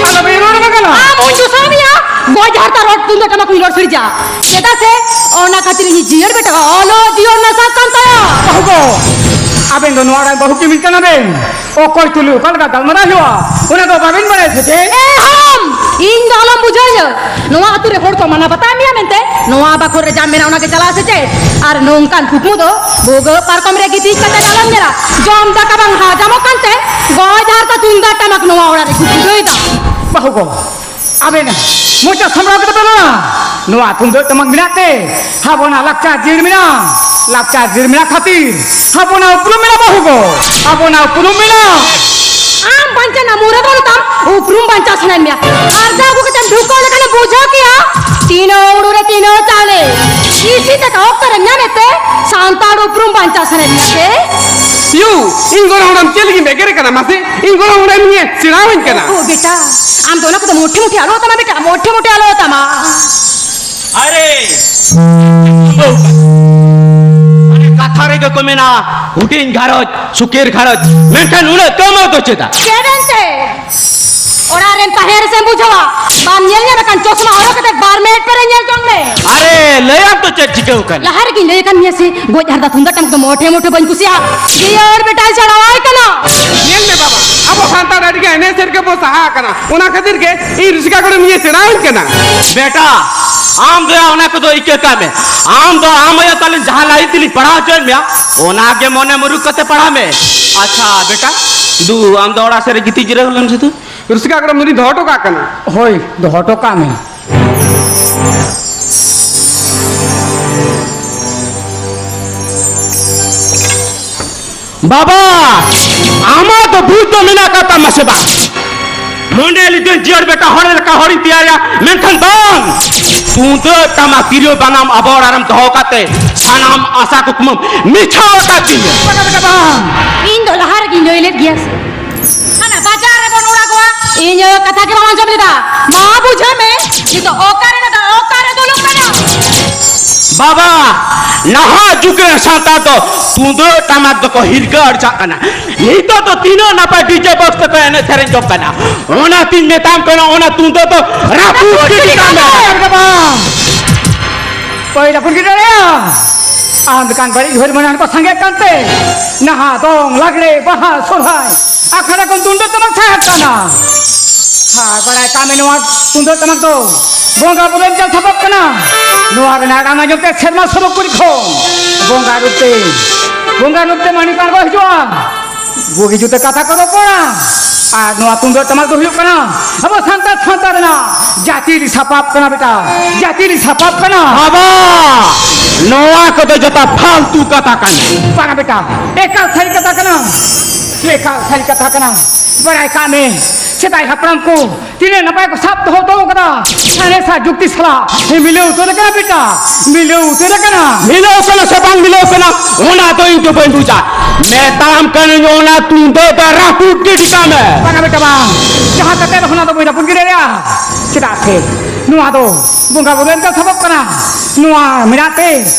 ᱟᱞᱚ ᱵᱮᱱ ᱨᱚᱲ ᱢᱟᱜᱟᱞᱟ᱾ ᱟᱢ ᱦᱚᱸᱧ ᱫᱩᱥᱟᱹᱣ ᱢᱮᱭᱟ, ᱜᱚᱡ ᱦᱟᱨᱛᱟ ᱨᱚᱲ ᱛᱩᱢᱫᱟᱜ ᱴᱟᱢᱟᱠ ᱦᱚᱸᱧ ᱨᱚᱲ ᱥᱤᱨᱡᱟ᱾ ᱪᱮᱫᱟᱜ ᱥᱮ ᱚᱱᱟ ᱠᱷᱟᱹᱛᱤᱨ ᱤᱧ ᱡᱤᱭᱟᱹᱲ ᱵᱮᱴᱟ ᱚᱞᱚᱜ ᱡᱤᱭᱚᱱ ᱱᱟᱥᱟᱜ ᱠᱟᱱ ᱛᱟᱭᱟ᱾ ᱵᱟᱹᱦᱩ ᱜᱚ, ᱟᱵᱮᱱ ᱫᱚ ᱱᱚᱣᱟ ᱨᱮᱱ ᱵᱟᱹᱦᱩ ᱠᱤᱢᱤᱱ ᱠᱟᱱᱟ ᱵᱮᱱ᱾ ᱚᱠᱚᱭ ᱛᱩᱞᱩᱡ ᱚᱠᱟ ᱞᱮᱠᱟ ᱜᱟᱞᱢᱟᱨᱟᱣ ᱦᱩᱭᱩᱜᱼᱟ, ᱚᱱᱟ ᱫᱚ ᱵᱟᱵᱮᱱ ᱵᱟᱲᱟᱭᱟ ᱥᱮ ᱪᱮᱫ? ᱮ ᱦᱚᱲᱚᱢ, ᱤᱧ ᱫᱚ ᱟᱞᱚᱢ ᱵᱩᱡᱷᱟᱹᱣ ᱤᱧᱟᱹ᱾ ᱱᱚᱣᱟ ᱟᱹᱛᱩ ᱨᱮ ᱦᱚᱲ ᱠᱚ ᱢᱟᱱᱟᱣ ᱵᱟᱛᱟᱣ ᱢᱮᱭᱟ ᱢᱮᱱᱛᱮ, ᱱᱚᱣᱟ ᱵᱟᱠᱷᱳᱞ ᱨᱮ ᱡᱟ ᱢᱮᱱᱟᱜ ᱚᱱᱟ ᱜᱮ ᱪᱟᱞᱟᱜᱼᱟ ᱥᱮ ᱪᱮᱫ? ᱟᱨ ᱱᱚᱝᱠᱟᱱ ᱠᱩᱠᱢᱩ ᱫᱚ ᱵᱷᱩᱜᱟᱹᱜ ᱯᱟᱨᱠᱚᱢ ᱨᱮ ᱜᱤᱛᱤᱡ ᱠᱟᱛᱮ ᱫᱚ ᱟᱞᱚᱢ ᱧᱮᱞᱟ᱾ ᱡᱚᱢ ᱫᱟᱠᱟ ᱵᱟᱝ ᱦᱟᱡᱟᱢᱚᱜ ᱠᱟᱱᱛᱮ ᱜᱚᱡ ᱦᱟᱨᱛᱟ ᱛᱩᱢᱫᱟᱜ ᱴᱟᱢᱟᱠ ᱱᱚᱣᱟ ᱚᱲᱟᱜ ᱨᱮ ᱠᱚ ᱠᱷᱩᱫᱟᱹᱭ ᱫᱟ᱾ ᱵᱟᱹᱦᱩ ᱜᱚ, ᱟᱵᱮᱱ ᱢᱚᱪᱟ ᱥᱟᱢᱵᱲᱟᱣ ᱠᱟᱛᱮ ᱵᱮᱱ ᱨᱚᱲᱟ᱾ ᱱᱚᱣᱟ ᱛᱩᱢᱫᱟᱹᱜ ᱴᱟᱢᱟᱠ ᱢᱮᱱᱟᱜ ᱛᱮ ᱟᱵᱚᱱᱟᱜ ᱞᱟᱠᱪᱟᱨ ᱡᱤᱭᱟᱹᱲ ᱢᱮᱱᱟᱜᱼᱟ᱾ ᱞᱟᱠᱪᱟᱨ ᱡᱤᱭᱟᱹᱲ ᱢᱮᱱᱟᱜ ᱠᱷᱟᱹᱛᱤᱨ ᱟᱵᱚᱱᱟᱜ ᱩᱯᱨᱩᱢ ᱢᱮᱱᱟᱜᱼᱟ ᱵᱟᱹᱦᱩ ᱜᱚ, ᱟᱵᱚᱱᱟᱜ ᱩᱯᱨᱩᱢ ᱢᱮᱱᱟᱜᱼᱟ᱾ ᱟᱢ ᱵᱟᱧᱪᱟᱣ ᱱᱟ ᱢᱩᱨᱟᱹ ᱵᱟᱹᱱᱩᱜ ᱛᱟᱢ, ᱩᱯᱨᱩᱢ ᱵᱟᱧᱪᱟᱣ ᱥᱟᱱᱟᱭᱮᱫ ᱢᱮᱭᱟ᱾ ᱟᱨᱡᱟᱣ ᱟᱹᱜᱩ ᱠᱟᱛᱮᱢ ᱰᱷᱩᱠᱟᱹᱣ ᱞᱮᱠᱷᱟᱱᱮᱢ ᱵᱩᱡᱷᱟᱹᱣ ᱠᱮᱭᱟ, ᱛᱤᱱᱟᱹᱜ ᱦᱩᱲᱩ ᱨᱮ ᱛᱤᱱᱟᱹᱜ ᱪᱟᱣᱞᱮ᱾ ᱤᱥᱤ ᱛᱮ ᱚᱠᱛᱚ ᱨᱮᱢ ᱧᱟᱢᱮᱫ ᱛᱮ ᱥᱟᱱᱛᱟᱲ ᱩᱯᱨᱩᱢ ᱵᱟᱧᱪᱟᱣ ᱥᱟᱱᱟᱭᱮᱫ ᱢᱮᱭᱟ ᱥᱮ? ᱭᱩ, ᱤᱧ ᱜᱚᱲᱚᱢ ᱦᱟᱲᱟᱢ ᱪᱮᱫ ᱞᱟᱹᱜᱤᱫ ᱮᱜᱮᱨᱮ ᱠᱟᱱᱟ ᱢᱟᱥᱮ? ᱤᱧ ᱜᱚᱲᱚᱢ ᱦᱟᱲᱟᱢ ᱤᱧᱮ ᱥᱮᱬᱟᱣᱟᱹᱧ ᱠᱟᱱᱟ᱾ ᱳ ᱵᱮᱴᱟ, ᱟᱢ ᱫᱚ ᱚᱱᱟ ᱠᱚᱫᱚ ᱢᱚᱴᱷᱮ ᱢᱚᱴᱷᱮ ᱟᱞᱚ ᱛᱟᱢᱟ ᱵᱮᱴᱟ, ᱢᱚᱴᱷᱮ ᱢᱚᱴᱷᱮ ᱟᱞᱚ ᱛᱟᱢᱟ᱾ ᱟᱨᱮ, ᱚᱱᱮ ᱠᱟᱛᱷᱟ ᱨᱮᱜᱮ ᱠᱚ ᱢᱮᱱᱟ, ᱦᱩᱰᱤᱧ ᱜᱷᱟᱨᱚᱸᱡᱽ, ᱥᱩᱠᱤᱨ ᱜᱷᱟᱨᱚᱸᱡᱽ, ᱢᱮᱱᱠᱷᱟᱱ ᱩᱱᱟᱹᱜ ᱠᱟᱹᱢᱟᱹ ᱫᱚ ᱪᱮᱫᱟᱜ? ᱪᱮᱫ ᱮᱱᱛᱮ? ᱚᱲᱟᱜ ᱨᱮᱱ ᱛᱟᱦᱮᱸ ᱨᱮᱥᱮᱢ ᱵᱩᱡᱷᱟᱹᱣᱟ, ᱵᱟᱢ ᱧᱮᱞ ᱧᱟᱢ ᱟᱠᱟᱱ ᱪᱚᱥᱢᱟ ᱦᱚᱨᱚᱜ ᱠᱟᱛᱮ ᱵᱟᱨ ᱢᱤᱱᱤᱴ ᱯᱚᱨᱮ ᱧᱮᱞ ᱡᱚᱝ ᱢᱮ᱾ ᱟᱨᱮ, ᱞᱟᱹᱭᱟᱢ ᱛᱚ ᱪᱮᱫ ᱪᱤᱠᱟᱹᱣ ᱠᱟᱱᱟ? ᱞᱟᱦᱟ ᱨᱮᱜᱤᱧ ᱞᱟᱹᱭ ᱟᱠᱟᱱ ᱢᱮᱭᱟ ᱥᱮ, ᱜᱚᱡ ᱦᱟᱨᱫᱟ ᱛᱩᱢᱫᱟᱜ ᱴᱟᱢᱟᱠ ᱫᱚ ᱢᱚᱴᱷᱮ ᱢᱚᱴᱷᱮ ᱵᱟᱹᱧ ᱠᱩᱥᱤᱭᱟᱜᱼᱟ᱾ ᱡᱤᱭᱟᱹᱲ ᱵᱮᱴᱟᱭ ᱥᱮᱬᱟᱣᱟᱭ ᱠᱟᱱᱟ᱾ ᱧᱮᱞ ᱢᱮ ᱵᱟᱵᱟ, ᱟᱵᱚ ᱥᱟᱱᱛᱟᱲ ᱟᱹᱰᱤ ᱜᱟᱱ ᱮᱱᱮᱡ ᱥᱮᱨᱮᱧ ᱠᱚᱵᱚ ᱥᱟᱦᱟ ᱟᱠᱟᱱᱟ, ᱚᱱᱟ ᱠᱷᱟᱹᱛᱤᱨ ᱜᱮ ᱤᱧ ᱨᱩᱥᱤᱠᱟ ᱜᱚᱲᱚᱢ ᱤᱧᱮ ᱥᱮᱬᱟᱣᱟᱹᱧ ᱠᱟᱱᱟ᱾ ᱵᱮᱴᱟ, ᱟᱢ ᱫᱚᱭᱟ ᱚᱱᱟ ᱠᱚᱫᱚ ᱤᱠᱟᱹ ᱠᱟᱜ ᱢᱮ᱾ ᱟᱢ ᱫᱚ ᱟᱢ ᱟᱭᱳ ᱛᱟᱞᱮ ᱡᱟᱦᱟᱸ ᱞᱟᱭᱤᱱ ᱛᱮᱞᱤᱧ ᱯᱟᱲᱦᱟᱣ ᱦᱚᱪᱚᱭᱮᱫ ᱢᱮᱭᱟ, ᱚᱱᱟ ᱜᱮ ᱢᱚᱱᱮ ᱢᱩᱨᱩᱠ ᱠᱟᱛᱮ ᱯᱟᱲᱦᱟᱣ ᱢᱮ᱾ ᱟᱪᱪᱷᱟ ᱵᱮᱴᱟ, ᱫᱩ, ᱟᱢ ᱫᱚ ᱚᱲᱟᱜ ᱥᱮᱫ ᱨᱮ ᱜᱤᱛᱤᱡ ᱡᱤᱨᱟᱹᱣ ᱞᱮᱢ ᱥᱮ ᱫᱩ᱾ ᱨᱩᱥᱤᱠᱟ ᱜᱚᱲᱚᱢ ᱫᱚᱞᱤᱧ ᱫᱚᱦᱚ ᱦᱚᱴᱚ ᱠᱟᱜ ᱠᱟᱱᱟ᱾ ᱦᱳᱭ, ᱫᱚᱦᱚ ᱦᱚᱴᱚ ᱠᱟᱜ ᱢᱮ᱾ ᱵᱟᱵᱟ, ᱟᱢᱟᱜ ᱫᱚ ᱵᱩᱡᱽ ᱫᱚ ᱢᱮᱱᱟᱜ ᱟᱠᱟᱫ ᱛᱟᱢᱟ ᱥᱮ ᱵᱟᱝ? ᱢᱚᱱᱮ ᱞᱤᱫᱟᱹᱧ ᱡᱤᱭᱚᱱ ᱵᱮᱴᱟ ᱦᱚᱲ ᱞᱮᱠᱟ ᱦᱚᱲᱤᱧ ᱛᱮᱭᱟᱨᱟ, ᱢᱮᱱᱠᱷᱟᱱ ᱵᱟᱝ᱾ ᱛᱩᱢᱫᱟᱹᱜ ᱴᱟᱢᱟᱠ ᱛᱤᱨᱭᱳ ᱵᱟᱱᱟᱢ ᱟᱵᱚ ᱚᱲᱟᱜ ᱨᱮᱢ ᱫᱚᱦᱚ ᱠᱟᱛᱮ ᱥᱟᱱᱟᱢ ᱟᱥᱟ ᱠᱩᱠᱢᱩᱢ ᱢᱤᱪᱷᱟᱹᱣ ᱟᱠᱟᱫ ᱛᱤᱧᱟᱹ᱾ ᱵᱟᱝᱟ ᱵᱮᱴᱟ ᱵᱟᱝ, ᱤᱧ ᱫᱚ ᱞᱟᱦᱟ ᱨᱮᱜᱤᱧ ᱞᱟᱹᱭ ᱞᱮᱫ ᱜᱮᱭᱟ ᱥᱮ, ᱦᱟᱱᱟ ᱵᱟᱡᱟᱨ ᱨᱮᱵᱚᱱ ᱚᱲᱟᱜᱚᱜᱼᱟ᱾ ᱤᱧ ᱟᱭᱳ ᱠᱟᱛᱷᱟ ᱜᱮ ᱵᱟᱢ ᱟᱸᱡᱚᱢ ᱞᱮᱫᱟ᱾ ᱢᱟ ᱵᱩᱡᱷᱟᱹᱣ ᱢᱮ, ᱱᱤᱛᱚᱜ ᱚᱠᱟᱨᱮ ᱫᱟᱫᱟ, ᱚᱠᱟᱨᱮ ᱫᱩᱲᱩᱵ ᱠᱟᱱᱟ? ᱵᱟᱵᱟ, ᱱᱟᱦᱟᱜ ᱡᱩᱜᱽ ᱨᱮᱱ ᱥᱟᱱᱛᱟᱲ ᱫᱚ ᱛᱩᱢᱫᱟᱹᱜ ᱴᱟᱢᱟᱠ ᱫᱚᱠᱚ ᱦᱤᱨᱠᱟᱹ ᱟᱹᱲᱤᱥᱟᱜ ᱠᱟᱱᱟ᱾ ᱱᱤᱛᱚᱜ ᱫᱚ ᱛᱤᱱᱟᱹᱜ ᱱᱟᱯᱟᱭ ᱰᱤᱡᱮ ᱵᱚᱠᱥ ᱛᱮᱠᱚ ᱮᱱᱮᱡ ᱥᱮᱨᱮᱧ ᱡᱚᱝ ᱠᱟᱱᱟ᱾ ᱚᱱᱟᱛᱤᱧ ᱢᱮᱛᱟᱢ ᱠᱟᱱᱟ, ᱚᱱᱟ ᱛᱩᱢᱫᱟᱹᱜ ᱫᱚ ᱨᱟᱹᱯᱩᱫ ᱜᱤᱰᱤ ᱠᱟᱜ ᱢᱮ᱾ ᱵᱟᱝ, ᱵᱟᱹᱧ ᱨᱟᱹᱯᱩᱫ ᱜᱤᱰᱤ ᱫᱟᱲᱮᱭᱟᱜᱼᱟ᱾ ᱟᱢ ᱞᱮᱠᱟᱱ ᱵᱟᱹᱲᱤᱡ ᱦᱩᱭ ᱢᱟᱱᱟᱱ ᱠᱚ ᱥᱟᱸᱜᱮ ᱠᱟᱱᱛᱮ ᱱᱟᱦᱟᱜ ᱫᱚᱝ, ᱞᱟᱜᱽᱲᱮ, ᱵᱟᱦᱟ, ᱥᱚᱨᱦᱟᱭ ᱟᱠᱷᱲᱟ ᱠᱷᱚᱱ ᱛᱩᱢᱫᱟᱹᱜ ᱴᱟᱢᱟᱠ ᱥᱟᱦᱟᱜ ᱠᱟᱱᱟ᱾ ᱟᱨ ᱵᱟᱲᱟᱭ ᱠᱟᱜ ᱢᱮ, ᱱᱚᱣᱟ ᱛᱩᱢᱫᱟᱹᱜ ᱴᱟᱢᱟᱠ ᱫᱚ ᱵᱚᱸᱜᱟ ᱵᱩᱨᱩ ᱮᱢ ᱪᱟᱞ ᱥᱟᱯᱟᱵ ᱠᱟᱱᱟ᱾ ᱱᱚᱣᱟ ᱨᱮᱱᱟᱜ ᱨᱟᱱ ᱟᱸᱡᱚᱢ ᱛᱮ ᱥᱮᱨᱢᱟ ᱥᱚᱨᱚᱜ ᱠᱩᱲᱤ ᱠᱷᱚᱱ ᱵᱚᱸᱜᱟ ᱨᱩᱯ ᱛᱮ, ᱵᱚᱸᱜᱟ ᱨᱩᱯ ᱛᱮ ᱢᱟᱹᱱᱢᱤ ᱠᱟᱬᱜᱚ ᱦᱤᱡᱩᱜᱼᱟ᱾ ᱵᱩᱜᱤ ᱡᱩᱛᱟᱹ ᱠᱟᱛᱷᱟ ᱠᱚ ᱨᱚᱯᱚᱲᱟ᱾ ᱟᱨ ᱱᱚᱣᱟ ᱛᱩᱢᱫᱟᱹᱜ ᱴᱟᱢᱟᱠ ᱫᱚ ᱦᱩᱭᱩᱜ ᱠᱟᱱᱟ ᱟᱵᱚ ᱥᱟᱱᱛᱟᱲ ᱥᱟᱶᱛᱟ ᱨᱮᱱᱟᱜ ᱡᱟᱹᱛᱤ ᱨᱮ ᱥᱟᱯᱟᱵ ᱠᱟᱱᱟ ᱵᱮᱴᱟ, ᱡᱟᱹᱛᱤ ᱨᱮ ᱥᱟᱯᱟᱵ ᱠᱟᱱᱟ᱾ ᱵᱟᱵᱟ, ᱱᱚᱣᱟ ᱠᱚᱫᱚ ᱡᱚᱛᱚ ᱯᱷᱟᱞᱛᱩ ᱠᱟᱛᱷᱟ ᱠᱟᱱᱟ᱾ ᱵᱟᱝᱟ ᱵᱮᱴᱟ, ᱮᱠᱟᱞ ᱥᱟᱹᱨᱤ ᱠᱟᱛᱷᱟ ᱠᱟᱱᱟ, ᱮᱠᱟᱞ ᱥᱟᱹᱨᱤ ᱠᱟᱛᱷᱟ ᱠᱟᱱᱟ᱾ ᱵᱟᱲᱟᱭ ᱠᱟᱜ ᱢᱮ, ᱥᱮᱫᱟᱭ ᱦᱟᱯᱲᱟᱢ ᱠᱚ ᱛᱤᱱᱟᱹᱜ ᱱᱟᱯᱟᱭ ᱠᱚ ᱥᱟᱵ ᱫᱚᱦᱚ ᱦᱚᱴᱚ ᱠᱟᱫᱟ, ᱥᱟᱬᱮᱥ ᱟᱨ ᱡᱩᱠᱛᱤ ᱥᱟᱞᱟᱜ ᱢᱤᱞᱟᱹᱣ ᱩᱛᱟᱹᱨ ᱟᱠᱟᱱᱟ ᱵᱮᱴᱟ, ᱢᱤᱞᱟᱹᱣ ᱩᱛᱟᱹᱨ ᱟᱠᱟᱱᱟ᱾ ᱢᱤᱞᱟᱹᱣ ᱠᱟᱱᱟ ᱥᱮ ᱵᱟᱝ ᱢᱤᱞᱟᱹᱣ ᱠᱟᱱᱟ, ᱚᱱᱟ ᱫᱚ ᱤᱧ ᱫᱚ ᱵᱟᱹᱧ ᱵᱩᱡᱟ᱾ ᱢᱮᱛᱟᱢ ᱠᱟᱹᱱᱟᱹᱧ, ᱚᱱᱟ ᱛᱩᱢᱫᱟᱹᱜ ᱫᱚ ᱨᱟᱹᱯᱩᱫ ᱜᱤᱰᱤ ᱠᱟᱜ ᱢᱮ᱾ ᱵᱟᱝᱟ ᱵᱮᱴᱟ ᱵᱟᱝ, ᱡᱟᱦᱟᱸ ᱠᱟᱛᱮ ᱨᱮᱦᱚᱸ ᱚᱱᱟ ᱫᱚ ᱵᱟᱹᱧ ᱨᱟᱹᱯᱩᱫ ᱜᱤᱰᱤ ᱫᱟᱲᱮᱭᱟᱜᱼᱟ᱾ ᱪᱮᱫᱟᱜ ᱥᱮ ᱱᱚᱣᱟ ᱫᱚ ᱵᱚᱸᱜᱟ ᱵᱩᱨᱩ ᱮᱢ ᱪᱟᱞ ᱥᱟᱯᱟᱵ ᱠᱟᱱᱟ᱾ ᱱᱚᱣᱟ ᱢᱮᱱᱟᱜ ᱛᱮ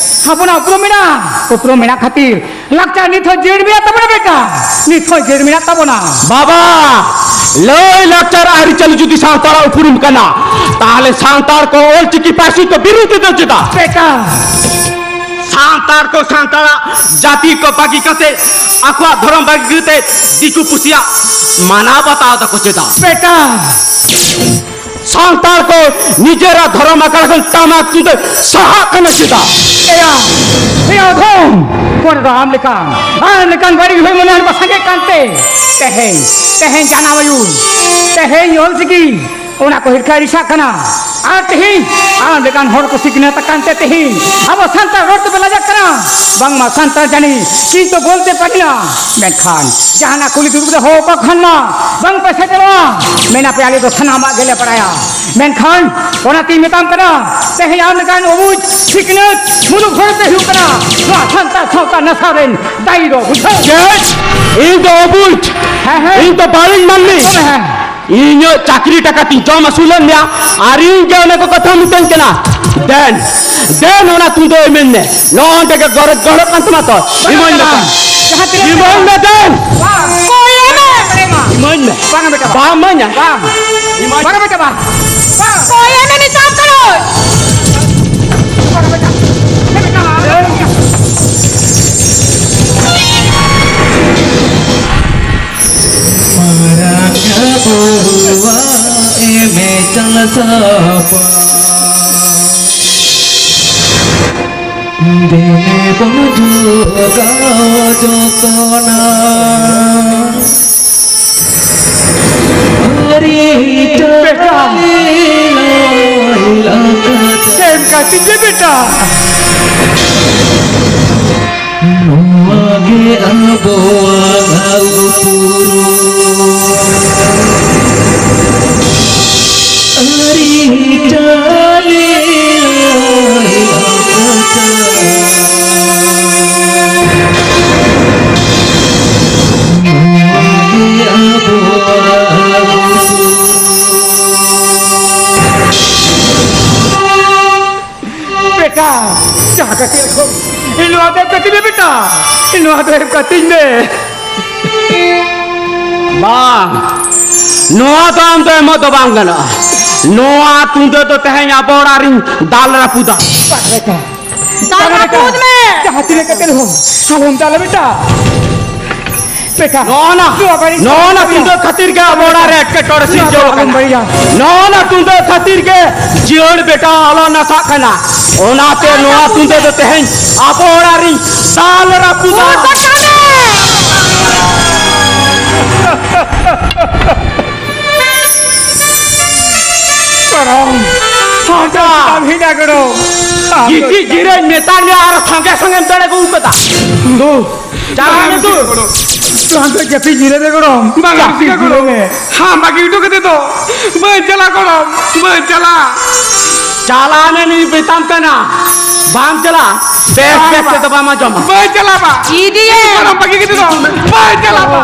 ᱟᱵᱚᱱᱟᱜ ᱩᱯᱨᱩᱢ ᱢᱮᱱᱟᱜᱼᱟ᱾ ᱩᱯᱨᱩᱢ ᱢᱮᱱᱟᱜ ᱠᱷᱟᱹᱛᱤᱨ ᱞᱟᱠᱪᱟᱨ ᱱᱤᱛ ᱦᱚᱸ ᱡᱤᱭᱟᱹᱲ ᱢᱮᱱᱟᱜ ᱛᱟᱵᱚᱱᱟ ᱵᱮᱴᱟ, ᱱᱤᱛ ᱦᱚᱸ ᱡᱤᱭᱟᱹᱲ ᱢᱮᱱᱟᱜ ᱛᱟᱵᱚᱱᱟ᱾ ᱵᱟᱵᱟ, ᱞᱟᱹᱭ ᱞᱟᱠᱪᱟᱨ ᱟᱹᱨᱤᱪᱟᱹᱞᱤ ᱡᱩᱫᱤ ᱥᱟᱱᱛᱟᱲᱟᱜ ᱩᱯᱨᱩᱢ ᱠᱟᱱᱟ, ᱛᱟᱦᱞᱮ ᱥᱟᱱᱛᱟᱲ ᱠᱚ ᱚᱞᱪᱤᱠᱤ ᱯᱟᱹᱨᱥᱤ ᱠᱚ ᱵᱤᱨᱩᱫᱷ ᱫᱚ ᱪᱮᱫᱟᱜ? ᱵᱮᱴᱟ, ᱥᱟᱱᱛᱟᱲ ᱠᱚ ᱥᱟᱱᱛᱟᱲᱟᱜ ᱡᱟᱹᱛᱤ ᱠᱚ ᱵᱟᱹᱜᱤ ᱠᱟᱛᱮ ᱟᱠᱚᱣᱟᱜ ᱫᱷᱚᱨᱚᱢ ᱵᱟᱹᱜᱤ ᱠᱟᱛᱮ ᱫᱤᱠᱩ ᱯᱩᱥᱤᱭᱟᱜ ᱢᱟᱱᱟᱣ ᱵᱟᱛᱟᱣ ᱫᱟᱠᱚ ᱪᱮᱫᱟᱜ? ᱵᱮᱴᱟ, ᱥᱟᱱᱛᱟᱲ ᱠᱚ ᱱᱤᱡᱮᱨᱟᱜ ᱫᱷᱚᱨᱚᱢ ᱟᱠᱷᱲᱟ ᱠᱷᱚᱱ ᱴᱟᱢᱟᱠ ᱛᱩᱢᱫᱟᱹᱜ ᱥᱟᱦᱟᱜ ᱠᱟᱱᱟ ᱪᱮᱫᱟᱜ? ᱮᱭᱟ, ᱮᱭᱟ ᱫᱷᱚᱱ, ᱠᱚᱨᱮ ᱫᱚ ᱟᱢ ᱞᱮᱠᱟᱱ, ᱟᱢ ᱞᱮᱠᱟᱱ ᱵᱟᱹᱲᱤᱡ ᱦᱩᱭ ᱢᱚᱱᱮ ᱦᱚᱲ ᱠᱚ ᱥᱟᱸᱜᱮ ᱠᱟᱱᱛᱮ ᱛᱮᱦᱮᱧ, ᱛᱮᱦᱮᱧ ᱡᱟᱱᱟᱢ ᱟᱭᱩ, ᱛᱮᱦᱮᱧ ᱚᱞᱪᱤᱠᱤ ᱚᱱᱟ ᱠᱚ ᱦᱤᱨᱠᱷᱟᱹ ᱟᱹᱲᱤᱥᱟᱜ ᱠᱟᱱᱟ᱾ ᱟᱨ ᱛᱮᱦᱮᱧ ᱟᱢ ᱞᱮᱠᱟᱱ ᱦᱚᱲ ᱠᱚ ᱥᱤᱠᱷᱱᱟᱹᱛ ᱟᱠᱟᱱ ᱛᱮ ᱛᱮᱦᱮᱧ ᱟᱵᱚ ᱥᱟᱱᱛᱟᱲ ᱨᱚᱲ ᱛᱮᱯᱮ ᱞᱟᱡᱟᱜ ᱠᱟᱱᱟ᱾ ᱵᱟᱝᱢᱟ ᱥᱟᱱᱛᱟᱲ ᱡᱟᱹᱱᱤ ᱠᱤᱱᱛᱩ ᱵᱚᱞᱛᱮ ᱯᱟᱹᱦᱤᱞᱟ᱾ ᱢᱮᱱᱠᱷᱟᱱ ᱡᱟᱦᱟᱱᱟᱜ ᱠᱩᱞᱤ ᱫᱩᱲᱩᱵ ᱨᱮ ᱦᱚᱦᱚ ᱠᱚ ᱠᱷᱟᱱ ᱢᱟ ᱵᱟᱝ ᱯᱮ ᱥᱮᱴᱮᱨᱚᱜᱼᱟ᱾ ᱢᱮᱱᱟᱯᱮ ᱟᱞᱮ ᱫᱚ ᱥᱟᱱᱟᱢᱟᱜ ᱜᱮᱞᱮ ᱵᱟᱲᱟᱭᱟ᱾ ᱢᱮᱱᱠᱷᱟᱱ ᱚᱱᱟᱛᱤᱧ ᱢᱮᱛᱟᱢ ᱠᱟᱱᱟ, ᱛᱮᱦᱮᱧ ᱟᱢ ᱞᱮᱠᱟᱱ ᱚᱵᱩᱡᱽ ᱥᱤᱠᱷᱱᱟᱹᱛ ᱢᱩᱞᱩᱠ ᱦᱚᱲ ᱯᱮ ᱦᱩᱭᱩᱜ ᱠᱟᱱᱟ ᱱᱚᱣᱟ ᱥᱟᱱᱛᱟᱲ ᱥᱟᱶᱛᱟ ᱱᱟᱥᱟᱣ ᱨᱮᱱ ᱫᱟᱭᱤ ᱫᱚ, ᱵᱩᱡᱷᱟᱹᱣ? ᱪᱮᱫ? ᱤᱧ ᱫᱚ ᱚᱵᱩᱡᱽ? ᱦᱮᱸ, ᱦᱮᱸ᱾ ᱤᱧ ᱫᱚ ᱵᱟᱹᱲᱤᱡ ᱢᱟᱹᱱᱢᱤ? ᱦᱮᱸ, ᱦᱮᱸ᱾ ᱤᱧᱟᱹᱜ ᱪᱟᱹᱠᱨᱤ ᱴᱟᱠᱟ ᱛᱤᱧ ᱡᱚᱢ ᱟᱹᱥᱩᱞᱮᱫ ᱢᱮᱭᱟ, ᱟᱨ ᱤᱧ ᱜᱮ ᱚᱱᱟ ᱠᱚ ᱠᱟᱛᱷᱟ ᱢᱤᱛᱟᱹᱧ ᱠᱟᱱᱟ? ᱫᱮᱱ, ᱫᱮᱱ ᱚᱱᱟ ᱛᱩᱢᱫᱟᱹ ᱤᱢᱟᱹᱧ ᱢᱮ᱾ ᱱᱚᱜᱼᱚ ᱱᱚᱸᱰᱮ ᱜᱮ ᱜᱚᱨᱚᱡᱽ ᱜᱚᱦᱚᱲᱚᱜ ᱠᱟᱱ ᱛᱟᱢᱟ ᱛᱚ᱾ ᱤᱢᱟᱹᱧ ᱢᱮ ᱫᱮᱱ᱾ ᱡᱟᱦᱟᱸ ᱛᱤᱱᱟᱹᱜ ᱤᱢᱟᱹᱧ ᱢᱮ ᱫᱮᱱ᱾ ᱵᱟᱝ᱾ ᱠᱚᱭᱮ ᱢᱮ᱾ ᱤᱢᱟᱹᱧ ᱢᱮ᱾ ᱵᱟᱝᱟ ᱵᱮᱴᱟ, ᱵᱟᱝ᱾ ᱵᱟᱢ ᱤᱢᱟᱹᱧᱟ? ᱵᱟᱝ᱾ ᱤᱢᱟᱹᱧ ᱵᱟᱝᱟ ᱵᱮᱴᱟ, ᱵᱟᱝ᱾ ᱵᱟᱝ᱾ ᱠᱚᱭᱮ ᱢᱮ ᱱᱤᱛᱟᱢ ᱠᱟᱱᱟᱭ᱾ ᱵᱟᱝᱟ ᱵᱮᱴᱟ᱾ ᱦᱮᱸ ᱵᱮᱴᱟ᱾ ᱢᱟᱨᱟᱝ ᱵᱟᱹᱵᱩᱣᱟᱜ ᱮᱢᱮ ᱪᱟᱞ ᱥᱟᱯᱟ᱾ ᱫᱮᱱᱮ ᱵᱚᱱ ᱡᱚᱜᱟᱣ ᱡᱚᱛᱚᱱᱟ᱾ ᱟᱹᱨᱤ ᱵᱮᱴᱟ᱾ ᱪᱟᱹᱞᱤ ᱞᱟᱭ ᱞᱟᱠᱪᱟᱨ᱾ ᱪᱮᱫ ᱮᱢ ᱠᱟᱹᱴᱤᱡ ᱮ ᱵᱮᱴᱟ? ᱱᱚᱣᱟ ᱜᱮ ᱟᱵᱚᱣᱟᱜ ᱩᱯᱨᱩᱢ᱾ ᱟᱹᱨᱤᱪᱟᱹᱞᱤ ᱞᱟᱠᱪᱟᱨ᱾ ᱱᱚᱣᱟ ᱜᱮ ᱟᱵᱚᱣᱟᱜ ᱩᱯᱨᱩᱢ᱾ ᱵᱮᱴᱟ, ᱡᱟᱦᱟᱸ ᱠᱟᱹᱴᱤᱡ ᱮᱢ ᱠᱷᱚᱡ, ᱱᱚᱣᱟ ᱫᱚ ᱮᱢ ᱠᱟᱹᱴᱤᱡ ᱢᱮ ᱵᱮᱴᱟ, ᱱᱚᱣᱟ ᱫᱚ ᱮᱢ ᱠᱟᱹᱴᱤᱡ ᱢᱮ᱾ ᱵᱟᱝ, ᱱᱚᱣᱟ ᱫᱚ ᱟᱢ ᱫᱚ ᱮᱢᱚᱜ ᱫᱚ ᱵᱟᱝ ᱜᱟᱱᱚᱜᱼᱟ᱾ ᱱᱚᱣᱟ ᱛᱩᱢᱫᱟᱹ ᱫᱚ ᱛᱮᱦᱮᱧ ᱟᱵᱚ ᱚᱲᱟᱜ ᱨᱤᱧ ᱫᱟᱞ ᱨᱟᱹᱯᱩᱫᱟ᱾ ᱵᱟᱝ ᱵᱮᱴᱟ, ᱫᱟᱞ ᱵᱟᱝ ᱵᱮᱴᱟ, ᱨᱟᱹᱯᱩᱫ ᱢᱮ᱾ ᱡᱟᱦᱟᱸ ᱛᱤᱱᱟᱹᱜ ᱠᱟᱛᱮ ᱨᱮᱦᱚᱸ ᱟᱞᱚᱢ ᱫᱟᱞᱟ ᱵᱮᱴᱟ᱾ ᱵᱮᱴᱟ, ᱱᱚᱜᱼᱚ ᱱᱟ, ᱱᱚᱣᱟ ᱵᱟᱹᱲᱤᱡ ᱱᱚᱜᱼᱚ ᱱᱟ ᱠᱟᱹᱢᱤ ᱛᱩᱢᱫᱟᱹ ᱠᱷᱟᱹᱛᱤᱨ ᱜᱮ ᱟᱵᱚ ᱚᱲᱟᱜ ᱨᱮ ᱮᱴᱠᱮᱴᱚᱬᱮ ᱱᱚᱣᱟ ᱥᱤᱨᱡᱟᱹᱣ ᱫᱚ ᱟᱞᱚᱢ ᱟᱠᱟᱱᱟ᱾ ᱵᱟᱹᱲᱤᱡᱟ᱾ ᱱᱚᱜᱼᱚ ᱱᱟ ᱛᱩᱢᱫᱟᱹ ᱠᱷᱟᱹᱛᱤᱨ ᱜᱮ ᱡᱤᱭᱚᱱ ᱵᱮᱴᱟ ᱟᱞᱚ ᱱᱟᱥᱟᱜ ᱠᱟᱱᱟ᱾ ᱚᱱᱟᱛᱮ ᱱᱚᱣᱟ ᱛᱩᱢᱫᱟᱹ ᱫᱚ ᱛᱮᱦᱮᱧ ᱟᱵᱚ ᱚᱲᱟᱜ ᱨᱤᱧ ᱫᱟᱞ ᱨᱟᱹᱯᱩᱫᱟ᱾ ᱵᱷᱩᱞ ᱠᱟᱛᱷᱟ ᱢᱮ᱾ ᱜᱚᱲᱚᱢ᱾ ᱟᱫᱚ ᱪᱮᱫᱟᱢ ᱦᱮᱡ ᱮᱱᱟ ᱜᱚᱲᱚᱢ? ᱟᱢ ᱫᱚ ᱜᱤᱛᱤᱡ ᱡᱤᱨᱟᱹᱧ ᱢᱮᱛᱟᱫ ᱢᱮᱭᱟ ᱟᱨ ᱥᱚᱸᱜᱮ ᱥᱚᱸᱜᱮᱢ ᱫᱟᱹᱲ ᱟᱹᱜᱩ ᱠᱟᱫᱟ᱾ ᱫᱩ᱾ ᱪᱟᱞᱟᱜ ᱢᱮ ᱫᱩ᱾ ᱟᱢ ᱫᱚ ᱡᱟᱹᱯᱤᱫ ᱡᱤᱨᱟᱹ ᱢᱮ ᱜᱚᱲᱚᱢ᱾ ᱵᱟᱝ, ᱡᱟᱹᱯᱤᱫ ᱜᱚᱲᱚᱢ᱾ ᱡᱤᱨᱟᱹ ᱢᱮ᱾ ᱦᱟᱢ ᱵᱟᱹᱜᱤ ᱦᱚᱴᱚ ᱠᱟᱛᱮ ᱫᱚ ᱵᱟᱹᱧ ᱪᱟᱞᱟᱜ ᱜᱚᱲᱚᱢ, ᱵᱟᱹᱧ ᱪᱟᱞᱟᱜ᱾ ᱪᱟᱞᱟᱜ ᱢᱮ ᱱᱤᱧ ᱢᱮᱛᱟᱢ ᱠᱟᱱᱟ, ᱵᱟᱢ ᱪᱟᱞᱟᱜ? ᱵᱮᱥ ᱵᱮᱥ ᱛᱮᱫᱚ ᱵᱟᱢ ᱟᱸᱡᱚᱢᱟ᱾ ᱵᱟᱹᱧ ᱪᱟᱞᱟᱜ ᱵᱟ᱾ ᱤᱫᱤᱭᱮᱢ᱾ ᱜᱚᱲᱚᱢ ᱵᱟᱹᱜᱤ ᱠᱟᱛᱮ ᱫᱚ ᱵᱟᱹᱧ ᱪᱟᱞᱟᱜ ᱵᱟ᱾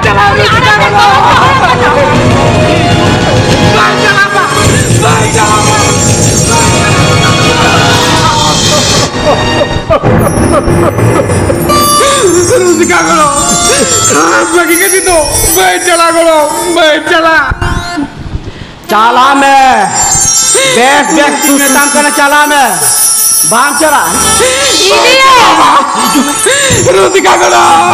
ᱪᱟᱞᱟᱜ ᱢᱮ, ᱪᱟᱞᱟᱜ ᱢᱮ᱾ ᱵᱟᱹᱧ ᱪᱟᱞᱟᱜ ᱵᱟ᱾ ᱵᱟᱹᱧ ᱪᱟᱞᱟᱜ ᱵᱟ᱾ ᱵᱟᱹᱧ ᱪᱟᱞᱟᱜ ᱵᱟ᱾ ᱨᱩᱥᱤᱠᱟ ᱜᱚᱲᱚᱢ, ᱟᱢ ᱵᱟᱹᱜᱤ ᱠᱟᱛᱮ ᱫᱚ ᱵᱟᱹᱧ ᱪᱟᱞᱟᱜ ᱜᱚᱲᱚᱢ, ᱵᱟᱹᱧ ᱪᱟᱞᱟᱜ᱾ ᱪᱟᱞᱟᱜ ᱢᱮ, ᱵᱮᱥ ᱵᱮᱥ ᱛᱤᱧ ᱢᱮᱛᱟᱢ ᱠᱟᱱᱟ, ᱪᱟᱞᱟᱜ ᱢᱮ᱾ ᱵᱟᱢ ᱪᱟᱞᱟᱜ? ᱤᱫᱤᱭᱮᱢ᱾ ᱨᱩᱥᱤᱠᱟ ᱜᱚᱲᱚᱢ᱾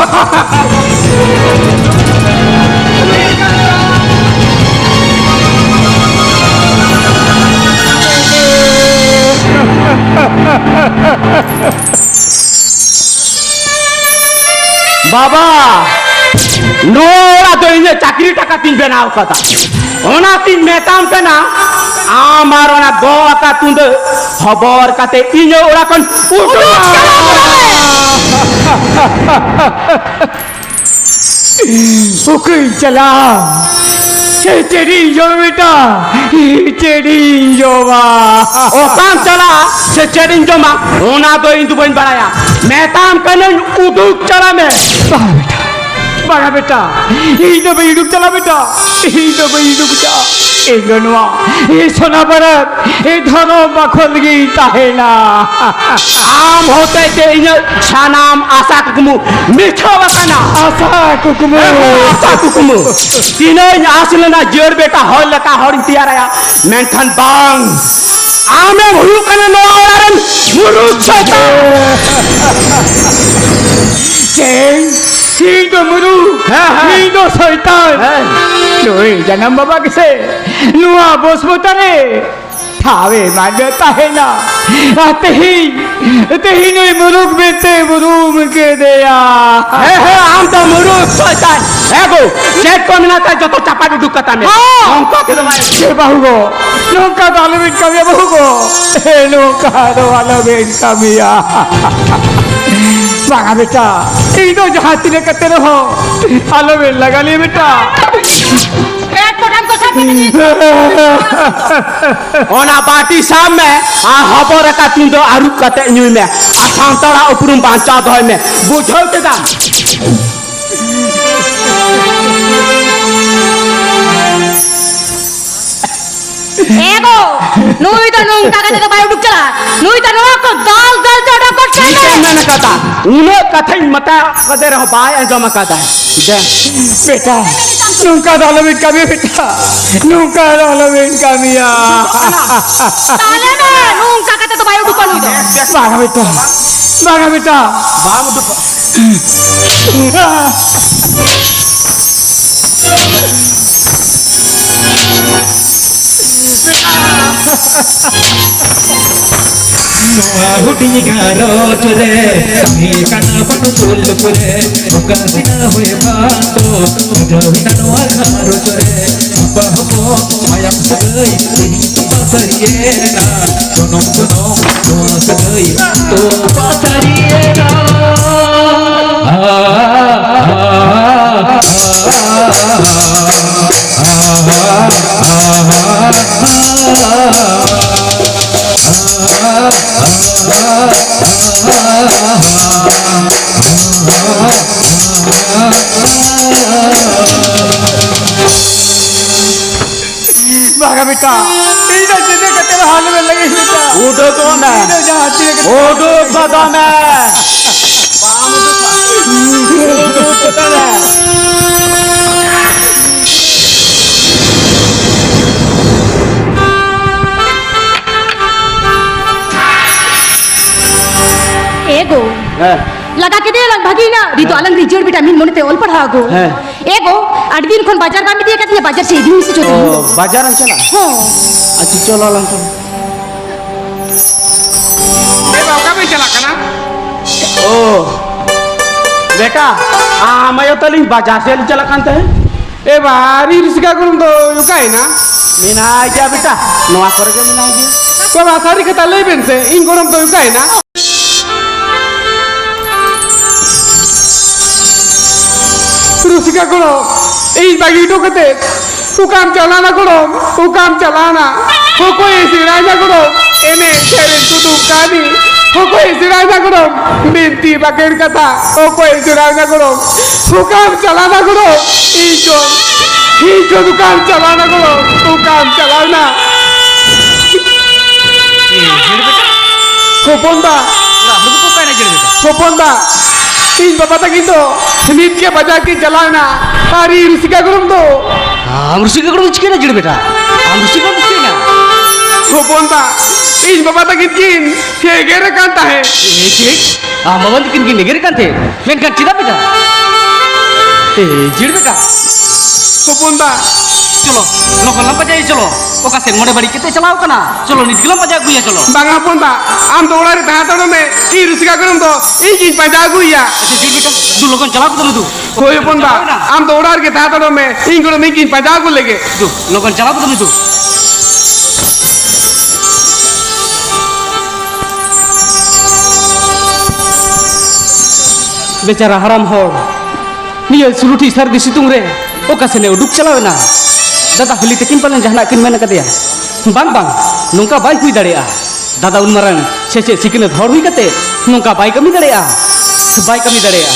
ᱵᱟᱵᱟ, ᱱᱚᱣᱟ ᱚᱲᱟᱜ ᱫᱚ ᱤᱧᱟᱹᱜ ᱪᱟᱹᱠᱨᱤ ᱴᱟᱠᱟ ᱛᱤᱧ ᱵᱮᱱᱟᱣ ᱠᱟᱫᱟ᱾ ᱚᱱᱟᱛᱤᱧ ᱢᱮᱛᱟᱢ ᱠᱟᱱᱟ, ᱟᱢ ᱟᱨ ᱚᱱᱟ ᱜᱚ ᱟᱠᱟ ᱛᱩᱸᱫᱟᱹ ᱦᱚᱵᱚᱨ ᱠᱟᱛᱮ ᱤᱧᱟᱹᱜ ᱚᱲᱟᱜ ᱠᱷᱚᱱ ᱩᱰᱩᱠ ᱪᱟᱞᱟᱜ ᱢᱮ᱾ ᱚᱠᱚᱭ ᱪᱟᱞᱟᱜ? ᱥᱮ ᱪᱮᱫ ᱤᱧ ᱡᱚᱢᱟ ᱵᱮᱴᱟ? ᱪᱮᱫ ᱤᱧ ᱡᱚᱢᱟ? ᱚᱠᱟᱢ ᱪᱟᱞᱟᱜᱼᱟ ᱥᱮ ᱪᱮᱫ ᱤᱧ ᱡᱚᱢᱟ, ᱚᱱᱟ ᱫᱚ ᱤᱧ ᱫᱚ ᱵᱟᱹᱧ ᱵᱟᱲᱟᱭᱟ᱾ ᱢᱮᱛᱟᱢ ᱠᱟᱹᱱᱟᱹᱧ, ᱩᱰᱩᱠ ᱪᱟᱞᱟᱜ ᱢᱮ᱾ ᱵᱟᱝ ᱵᱮᱴᱟ, ᱵᱟᱝᱟ ᱵᱮᱴᱟ, ᱤᱧ ᱫᱚ ᱵᱟᱹᱧ ᱩᱰᱩᱠ ᱪᱟᱞᱟᱜᱼᱟ ᱵᱮᱴᱟ, ᱤᱧ ᱫᱚ ᱵᱟᱹᱧ ᱩᱰᱩᱠ ᱪᱟᱞᱟᱜᱼᱟ᱾ ᱤᱧ ᱫᱚ ᱱᱚᱣᱟ, ᱤᱧ ᱥᱚᱱᱟ ᱯᱟᱨᱟᱵᱽ, ᱤᱧ ᱫᱷᱚᱨᱚᱢ ᱵᱟᱠᱷᱳᱞ ᱜᱤᱧ ᱛᱟᱦᱮᱱᱟ᱾ ᱟᱢ ᱦᱚᱛᱮᱡ ᱛᱮ ᱤᱧᱟᱹᱜ ᱥᱟᱱᱟᱢ ᱟᱥᱟ ᱠᱩᱠᱢᱩ ᱢᱤᱪᱷᱟᱹᱣ ᱟᱠᱟᱱᱟ᱾ ᱟᱥᱟ ᱠᱩᱠᱢᱩ᱾ ᱦᱮᱸ, ᱟᱥᱟ ᱠᱩᱠᱢᱩ᱾ ᱛᱤᱱᱟᱹᱜ ᱤᱧ ᱟᱥ ᱞᱮᱱᱟ, ᱡᱤᱭᱟᱹᱲ ᱵᱮᱴᱟ ᱦᱚᱲ ᱞᱮᱠᱟ ᱦᱚᱲᱤᱧ ᱛᱮᱭᱟᱨᱟᱭᱟ, ᱢᱮᱱᱠᱷᱟᱱ ᱵᱟᱝ, ᱟᱢᱮᱢ ᱦᱩᱭᱩᱜ ᱠᱟᱱᱟ ᱱᱚᱣᱟ ᱚᱲᱟᱜ ᱨᱮᱱ ᱢᱩᱨᱩᱫ ᱥᱚᱭᱛᱟᱱ᱾ ᱪᱮᱫ? ᱤᱧ ᱫᱚ ᱢᱩᱨᱩᱫ? ᱦᱮᱸ, ᱦᱮᱸ᱾ ᱤᱧ ᱫᱚ ᱥᱚᱭᱛᱟᱱ? ᱦᱮᱸ᱾ ᱱᱩᱭ ᱡᱟᱱᱟᱢ ᱵᱟᱵᱟ ᱜᱮᱥᱮ ᱱᱚᱣᱟ ᱵᱚᱥᱢᱚᱛᱟ ᱨᱮ ᱦᱟᱣᱮ ᱢᱟᱱᱮ ᱛᱟᱦᱮᱱᱟ᱾ ᱟᱨ ᱛᱮᱦᱮᱧ, ᱛᱮᱦᱮᱧ ᱱᱩᱭ ᱢᱩᱨᱩᱠ ᱢᱮᱱᱛᱮ ᱵᱩᱨᱩᱢ ᱠᱮᱫᱮᱭᱟ᱾ ᱦᱮᱸ, ᱦᱮᱸ, ᱟᱢ ᱫᱚ ᱢᱩᱨᱩᱠ ᱥᱚᱭᱛᱟᱱ᱾ ᱦᱮᱸ ᱜᱳ, ᱪᱮᱫ ᱠᱚ ᱢᱮᱱᱟᱜ ᱛᱟᱭ ᱡᱚᱛᱚ ᱪᱟᱯᱟᱫ ᱩᱰᱩᱠ ᱠᱟᱛᱟ ᱢᱮ᱾ ᱦᱚᱸ᱾ ᱱᱚᱝᱠᱟ ᱛᱮᱫᱚ ᱵᱟᱭ ᱮ ᱵᱟᱹᱦᱩ ᱜᱳ, ᱱᱚᱝᱠᱟ ᱫᱚ ᱟᱞᱚᱵᱤᱱ ᱠᱟᱹᱢᱤᱭᱟ ᱵᱟᱹᱦᱩ ᱜᱳ᱾ ᱦᱮᱸ, ᱱᱚᱝᱠᱟ ᱫᱚ ᱟᱞᱚᱵᱤᱱ ᱠᱟᱹᱢᱤᱭᱟ᱾ ᱵᱟᱝᱟ ᱵᱮᱴᱟ, ᱤᱧ ᱫᱚ ᱡᱟᱦᱟᱸ ᱛᱤᱱᱟᱹᱜ ᱠᱟᱛᱮ ᱨᱮᱦᱚᱸ ᱟᱞᱚᱵᱤᱱ ᱞᱟᱜᱟ ᱞᱤᱧ ᱵᱮᱴᱟ᱾ ᱮᱠ ᱠᱚᱴᱷᱟᱱ ᱠᱚ ᱥᱟᱵ ᱠᱟᱛᱮ ᱱᱤᱭᱟᱹ ᱚᱱᱟ ᱵᱟᱹᱴᱤ ᱥᱟᱵ ᱢᱮ ᱟᱨ ᱦᱚᱵᱚᱨ ᱟᱠᱟᱫ ᱛᱤᱧ ᱫᱚ ᱟᱹᱨᱩᱵ ᱠᱟᱛᱮ ᱧᱩᱭ ᱢᱮ ᱟᱨ ᱥᱟᱱᱛᱟᱲᱟᱜ ᱩᱯᱨᱩᱢ ᱵᱟᱧᱪᱟᱣ ᱫᱚᱦᱚᱭ ᱢᱮ, ᱵᱩᱡᱷᱟᱹᱣ ᱠᱮᱫᱟᱢ? ᱮ ᱜᱳ, ᱱᱩᱭ ᱫᱚ ᱱᱚᱝᱠᱟ ᱠᱟᱛᱮ ᱫᱚ ᱵᱟᱭ ᱩᱰᱩᱠ ᱪᱟᱞᱟᱜᱼᱟ᱾ ᱱᱩᱭ ᱫᱚ ᱱᱚᱣᱟ ᱠᱚ ᱫᱟᱞ ᱫᱟᱞ ᱛᱮ ᱚᱰᱚᱠ ᱜᱚᱫ ᱠᱟᱭ ᱢᱮ᱾ ᱪᱮᱫ ᱮᱢ ᱢᱮᱱ ᱟᱠᱟᱫᱟ? ᱩᱱᱟᱹᱜ ᱠᱟᱛᱷᱟᱧ ᱢᱮᱛᱟ ᱠᱟᱫᱮ ᱨᱮᱦᱚᱸ ᱵᱟᱭ ᱟᱸᱡᱚᱢ ᱟᱠᱟᱫᱟ᱾ ᱫᱮ᱾ ᱵᱮᱴᱟ, ᱱᱚᱝᱠᱟ ᱫᱚ ᱟᱞᱚᱵᱤᱱ ᱠᱟᱹᱢᱤᱭᱟ ᱵᱮᱴᱟ, ᱱᱚᱝᱠᱟ ᱫᱚ ᱟᱞᱚᱵᱤᱱ ᱠᱟᱹᱢᱤᱭᱟ᱾ ᱛᱟᱦᱞᱮ ᱢᱟ ᱱᱚᱝᱠᱟ ᱠᱟᱛᱮ ᱫᱚ ᱵᱟᱭ ᱩᱰᱩᱠᱚᱜ ᱱᱩᱭ ᱫᱚ᱾ ᱵᱟᱝᱟ ᱵᱮᱴᱟ, ᱵᱟᱝᱟ ᱵᱮᱴᱟ᱾ ᱵᱟᱢ ᱩᱰᱩᱠᱚᱜ᱾ ᱱᱚᱣᱟ ᱦᱩᱰᱤᱧ ᱜᱷᱟᱨᱚᱸᱡᱽ ᱨᱮ ᱛᱟᱦᱮᱸ ᱠᱟᱱᱟ ᱵᱚᱱ ᱫᱩᱞ ᱨᱮ, ᱱᱚᱝᱠᱟ ᱥᱤᱱᱟ ᱦᱩᱭ ᱵᱟᱝ ᱫᱚ ᱵᱩᱡᱷᱟᱹᱣ ᱮᱱᱟ ᱱᱚᱣᱟ ᱜᱷᱟᱨᱚᱸᱡᱽ ᱨᱮ᱾ ᱵᱟᱵᱟ ᱦᱚᱯᱚᱱ ᱢᱟᱭᱟᱢ ᱥᱟᱹᱜᱟᱹᱭ ᱛᱮᱦᱮᱧ ᱛᱚᱯᱟ ᱥᱟᱹᱨᱤᱭᱮᱱᱟ, ᱡᱚᱱᱚᱢ ᱡᱚᱱᱚᱢ ᱱᱚᱣᱟ ᱥᱟᱹᱜᱟᱹᱭ ᱛᱚᱯᱟ ᱥᱟᱹᱨᱤᱭᱮᱱᱟ᱾ ᱵᱟᱝᱟ ᱵᱮᱴᱟ, ᱤᱧ ᱫᱚ ᱪᱤᱠᱟᱹ ᱠᱟᱛᱮ ᱨᱮᱦᱚᱸ ᱟᱞᱚ ᱵᱮᱱ ᱞᱟᱹᱭ ᱵᱮᱴᱟ᱾ ᱩᱰᱩᱠᱚᱜ ᱢᱮ᱾ ᱤᱧ ᱫᱚ ᱡᱟᱦᱟᱸ ᱪᱤᱠᱟᱹ ᱠᱟᱛᱮ ᱩᱰᱩᱠ ᱜᱚᱫᱚᱜ ᱢᱮ᱾ ᱵᱟᱢ ᱩᱰᱩᱠᱚᱜᱼᱟ᱾ ᱩᱰᱩᱠ ᱜᱚᱫᱚᱜ ᱢᱮ᱾ ᱮ ᱜᱳ, ᱦᱮᱸ᱾ ᱞᱟᱜᱟ ᱠᱮᱫᱮᱭᱟᱞᱟᱝ ᱵᱷᱟᱜᱮᱭᱮᱱᱟ᱾ ᱱᱤᱛᱚᱜ ᱟᱞᱟᱝ ᱨᱤᱡᱟᱹᱲ ᱵᱮᱴᱟ ᱢᱤᱫ ᱢᱚᱱᱮᱛᱮ ᱚᱞ ᱯᱟᱲᱦᱟᱣ ᱟᱹᱜᱩ᱾ ᱦᱮᱸ᱾ ᱮ ᱜᱚ, ᱟᱹᱰᱤ ᱫᱤᱱ ᱠᱷᱚᱱ ᱵᱟᱡᱟᱨ ᱵᱟᱢ ᱤᱫᱤ ᱟᱠᱟᱫᱤᱧᱟ, ᱵᱟᱡᱟᱨ ᱥᱮᱫ ᱤᱫᱤᱧ ᱢᱮᱥᱮ ᱪᱚ ᱚ, ᱛᱮᱦᱮᱧ ᱫᱚ᱾ ᱵᱟᱡᱟᱨ ᱮᱢ ᱪᱟᱞᱟᱜᱼᱟ? ᱦᱚᱸ᱾ ᱟᱪᱪᱷᱟ, ᱪᱚᱞᱚ ᱟᱞᱟᱝ ᱪᱚᱞᱚ᱾ ᱮ ᱵᱟ, ᱚᱠᱟ ᱵᱮᱱ ᱪᱟᱞᱟᱜ ᱠᱟᱱᱟ? ᱚ, ᱵᱮᱴᱟ, ᱟᱢ ᱟᱭᱳ ᱛᱟᱹᱞᱤᱧ ᱵᱟᱡᱟᱨ ᱥᱮᱫ ᱞᱤᱧ ᱪᱟᱞᱟᱜ ᱠᱟᱱ ᱛᱟᱦᱮᱸᱫ᱾ ᱮ ᱵᱟ, ᱟᱨ ᱤᱧ ᱨᱩᱥᱤᱠᱟ ᱜᱚᱲᱚᱢ ᱫᱚ ᱚᱠᱟᱭᱮᱱᱟ? ᱢᱮᱱᱟᱭ ᱜᱮᱭᱟ ᱵᱮᱴᱟ, ᱱᱚᱣᱟ ᱠᱚᱨᱮ ᱜᱮ ᱢᱮᱱᱟᱭ ᱜᱮᱭᱟ᱾ ᱵᱟᱵᱟ, ᱥᱟᱹᱨᱤ ᱠᱟᱛᱷᱟ ᱞᱟᱹᱭ ᱵᱮᱱ ᱥᱮ, ᱤᱧ ᱜᱚᱲᱚᱢ ᱫᱚ ᱚᱠᱟᱭᱮᱱᱟ? ᱨᱩᱥᱤᱠᱟ ᱜᱚᱲᱚᱢ, ᱤᱧ ᱵᱟᱹᱜᱤ ᱦᱚᱴᱚ ᱠᱟᱛᱮ ᱚᱠᱟᱢ ᱪᱟᱞᱟᱣᱱᱟ ᱜᱚᱲᱚᱢ? ᱚᱠᱟᱢ ᱪᱟᱞᱟᱣᱱᱟ? ᱚᱠᱚᱭᱮ ᱥᱮᱬᱟᱭᱱᱟ ᱜᱚᱲᱚᱢ? ᱮᱱᱮᱡ, ᱥᱮᱨᱮᱧ, ᱠᱩᱫᱩᱢ, ᱠᱟᱹᱦᱱᱤ ᱚᱠᱚᱭᱮ ᱥᱮᱬᱟᱭᱱᱟ ᱜᱚᱲᱚᱢ? ᱵᱤᱱᱛᱤ ᱵᱟᱠᱷᱮᱲ ᱠᱟᱛᱷᱟ ᱚᱠᱚᱭᱮ ᱥᱮᱬᱟᱭᱱᱟ ᱜᱚᱲᱚᱢ? ᱚᱠᱟᱢ ᱪᱟᱞᱟᱣᱱᱟ ᱜᱚᱲᱚᱢ? ᱤᱧ ᱫᱚ, ᱤᱧ ᱫᱚ ᱚᱠᱟᱢ ᱪᱟᱞᱟᱣᱱᱟ ᱜᱚᱲᱚᱢ? ᱚᱠᱟᱢ ᱪᱟᱞᱟᱣᱱᱟ? ᱮ, ᱡᱤᱲ ᱵᱮᱴᱟ᱾ ᱦᱚᱯᱚᱱ ᱫᱟ᱾ ᱚᱲᱟᱜ ᱦᱚᱲ ᱫᱚᱠᱚ ᱚᱠᱟᱭᱱᱟ ᱡᱤᱲ ᱵᱮᱴᱟ? ᱦᱚᱯᱚᱱ ᱫᱟ, ᱤᱧ ᱵᱟᱵᱟ ᱛᱟᱹᱠᱤᱱ ᱫᱚ ᱱᱤᱛ ᱜᱮ ᱵᱟᱡᱟᱨ ᱠᱤᱱ ᱪᱟᱞᱟᱣ ᱮᱱᱟ᱾ ᱟᱨ ᱤᱧ ᱨᱩᱥᱤᱠᱟ ᱜᱚᱲᱚᱢ ᱫᱚ? ᱟᱢ ᱨᱩᱥᱤᱠᱟ ᱜᱚᱲᱚᱢ ᱪᱤᱠᱟᱹᱭᱱᱟ ᱡᱤᱲ ᱵᱮᱴᱟ? ᱟᱢ ᱨᱩᱥᱤᱠᱟ ᱜᱚᱲᱚᱢ ᱪᱤᱠᱟᱹᱭᱱᱟ? ᱦᱚᱯᱚᱱ ᱫᱟ, ᱤᱧ ᱵᱟᱵᱟ ᱛᱟᱹᱠᱤᱱ ᱠᱤᱱ ᱮᱜᱮᱨᱮ ᱠᱟᱱ ᱛᱟᱦᱮᱸᱫ᱾ ᱮ, ᱪᱮᱫ? ᱟᱢ ᱵᱟᱵᱟ ᱛᱟᱹᱠᱤᱱ ᱠᱤᱱ ᱮᱜᱮᱨᱮ ᱠᱟᱱ ᱛᱟᱦᱮᱸᱫ? ᱢᱮᱱᱠᱷᱟᱱ ᱪᱮᱫᱟᱜ ᱵᱮᱴᱟ? ᱮ, ᱡᱤᱲ ᱵᱮᱴᱟ᱾ ᱦᱚᱯᱚᱱ ᱫᱟ᱾ ᱪᱚᱞᱚ, ᱞᱚᱜᱚᱱ ᱞᱟᱝ ᱯᱟᱸᱡᱟᱭᱟ, ᱪᱚᱞᱚ᱾ ᱚᱠᱟ ᱥᱮᱫ ᱢᱚᱱᱮ ᱵᱟᱹᱲᱤᱡ ᱠᱟᱛᱮ ᱪᱟᱞᱟᱣ ᱠᱟᱱᱟ? ᱪᱚᱞᱚ, ᱱᱤᱛ ᱜᱮᱞᱟᱝ ᱯᱟᱸᱡᱟ ᱟᱹᱜᱩᱭᱟ, ᱪᱚᱞᱚ᱾ ᱵᱟᱝᱟ ᱦᱚᱯᱚᱱ ᱫᱟ, ᱟᱢ ᱫᱚ ᱚᱲᱟᱜ ᱨᱮ ᱛᱟᱦᱮᱸ ᱦᱟᱛᱟᱲᱚᱜ ᱢᱮ, ᱤᱧ ᱨᱩᱥᱤᱠᱟ ᱜᱚᱲᱚᱢ ᱫᱚ ᱤᱧ ᱜᱤᱧ ᱯᱟᱸᱡᱟ ᱟᱹᱜᱩᱭᱟ᱾ ᱟᱪᱪᱷᱟ, ᱡᱤᱲ ᱵᱮᱴᱟ, ᱫᱩ ᱞᱚᱜᱚᱱ ᱪᱟᱞᱟᱣ ᱜᱚᱫᱚᱜ ᱢᱮ ᱫᱩ᱾ ᱦᱳᱭ ᱦᱚᱯᱚᱱ ᱫᱟ, ᱪᱟᱞᱟᱣ ᱮᱱᱟ? ᱟᱢ ᱫᱚ ᱚᱲᱟᱜ ᱨᱮᱜᱮ ᱛᱟᱦᱮᱸ ᱦᱟᱛᱟᱲᱚᱜ ᱢᱮ, ᱤᱧ ᱜᱚᱲᱚᱢ ᱤᱧ ᱜᱤᱧ ᱯᱟᱸᱡᱟ ᱟᱹᱜᱩ ᱞᱮᱜᱮ᱾ ᱫᱩ, ᱞᱚᱜᱚᱱ ᱪᱟᱞᱟᱣ ᱜᱚᱫᱚᱜ ᱢᱮ ᱫᱩ᱾ ᱵᱮᱪᱟᱨᱟ ᱦᱟᱲᱟᱢ ᱦᱚᱲ, ᱱᱤᱭᱟᱹ ᱥᱩᱞᱩᱴᱷᱤ ᱥᱟᱹᱨᱫᱤ ᱥᱤᱛᱩᱝ ᱨᱮ ᱚᱠᱟ ᱥᱮᱱᱮ ᱩᱰᱩᱠ ᱪᱟᱞᱟᱣ ᱮᱱᱟ? ᱫᱟᱫᱟ ᱦᱤᱞᱤ ᱛᱟᱹᱠᱤᱱ ᱯᱟᱞᱮᱱ ᱡᱟᱦᱟᱱᱟᱜ ᱠᱤᱱ ᱢᱮᱱ ᱟᱠᱟᱫᱮᱭᱟ᱾ ᱵᱟᱝ, ᱵᱟᱝ, ᱱᱚᱝᱠᱟ ᱵᱟᱭ ᱦᱩᱭ ᱫᱟᱲᱮᱭᱟᱜᱼᱟ᱾ ᱫᱟᱫᱟ ᱩᱱ ᱢᱟᱨᱟᱝ ᱥᱮᱪᱮᱫ ᱥᱤᱠᱷᱱᱟᱹᱛ ᱦᱚᱲ ᱦᱩᱭ ᱠᱟᱛᱮ ᱱᱚᱝᱠᱟ ᱵᱟᱭ ᱠᱟᱹᱢᱤ ᱫᱟᱲᱮᱭᱟᱜᱼᱟ, ᱵᱟᱭ ᱠᱟᱹᱢᱤ ᱫᱟᱲᱮᱭᱟᱜᱼᱟ᱾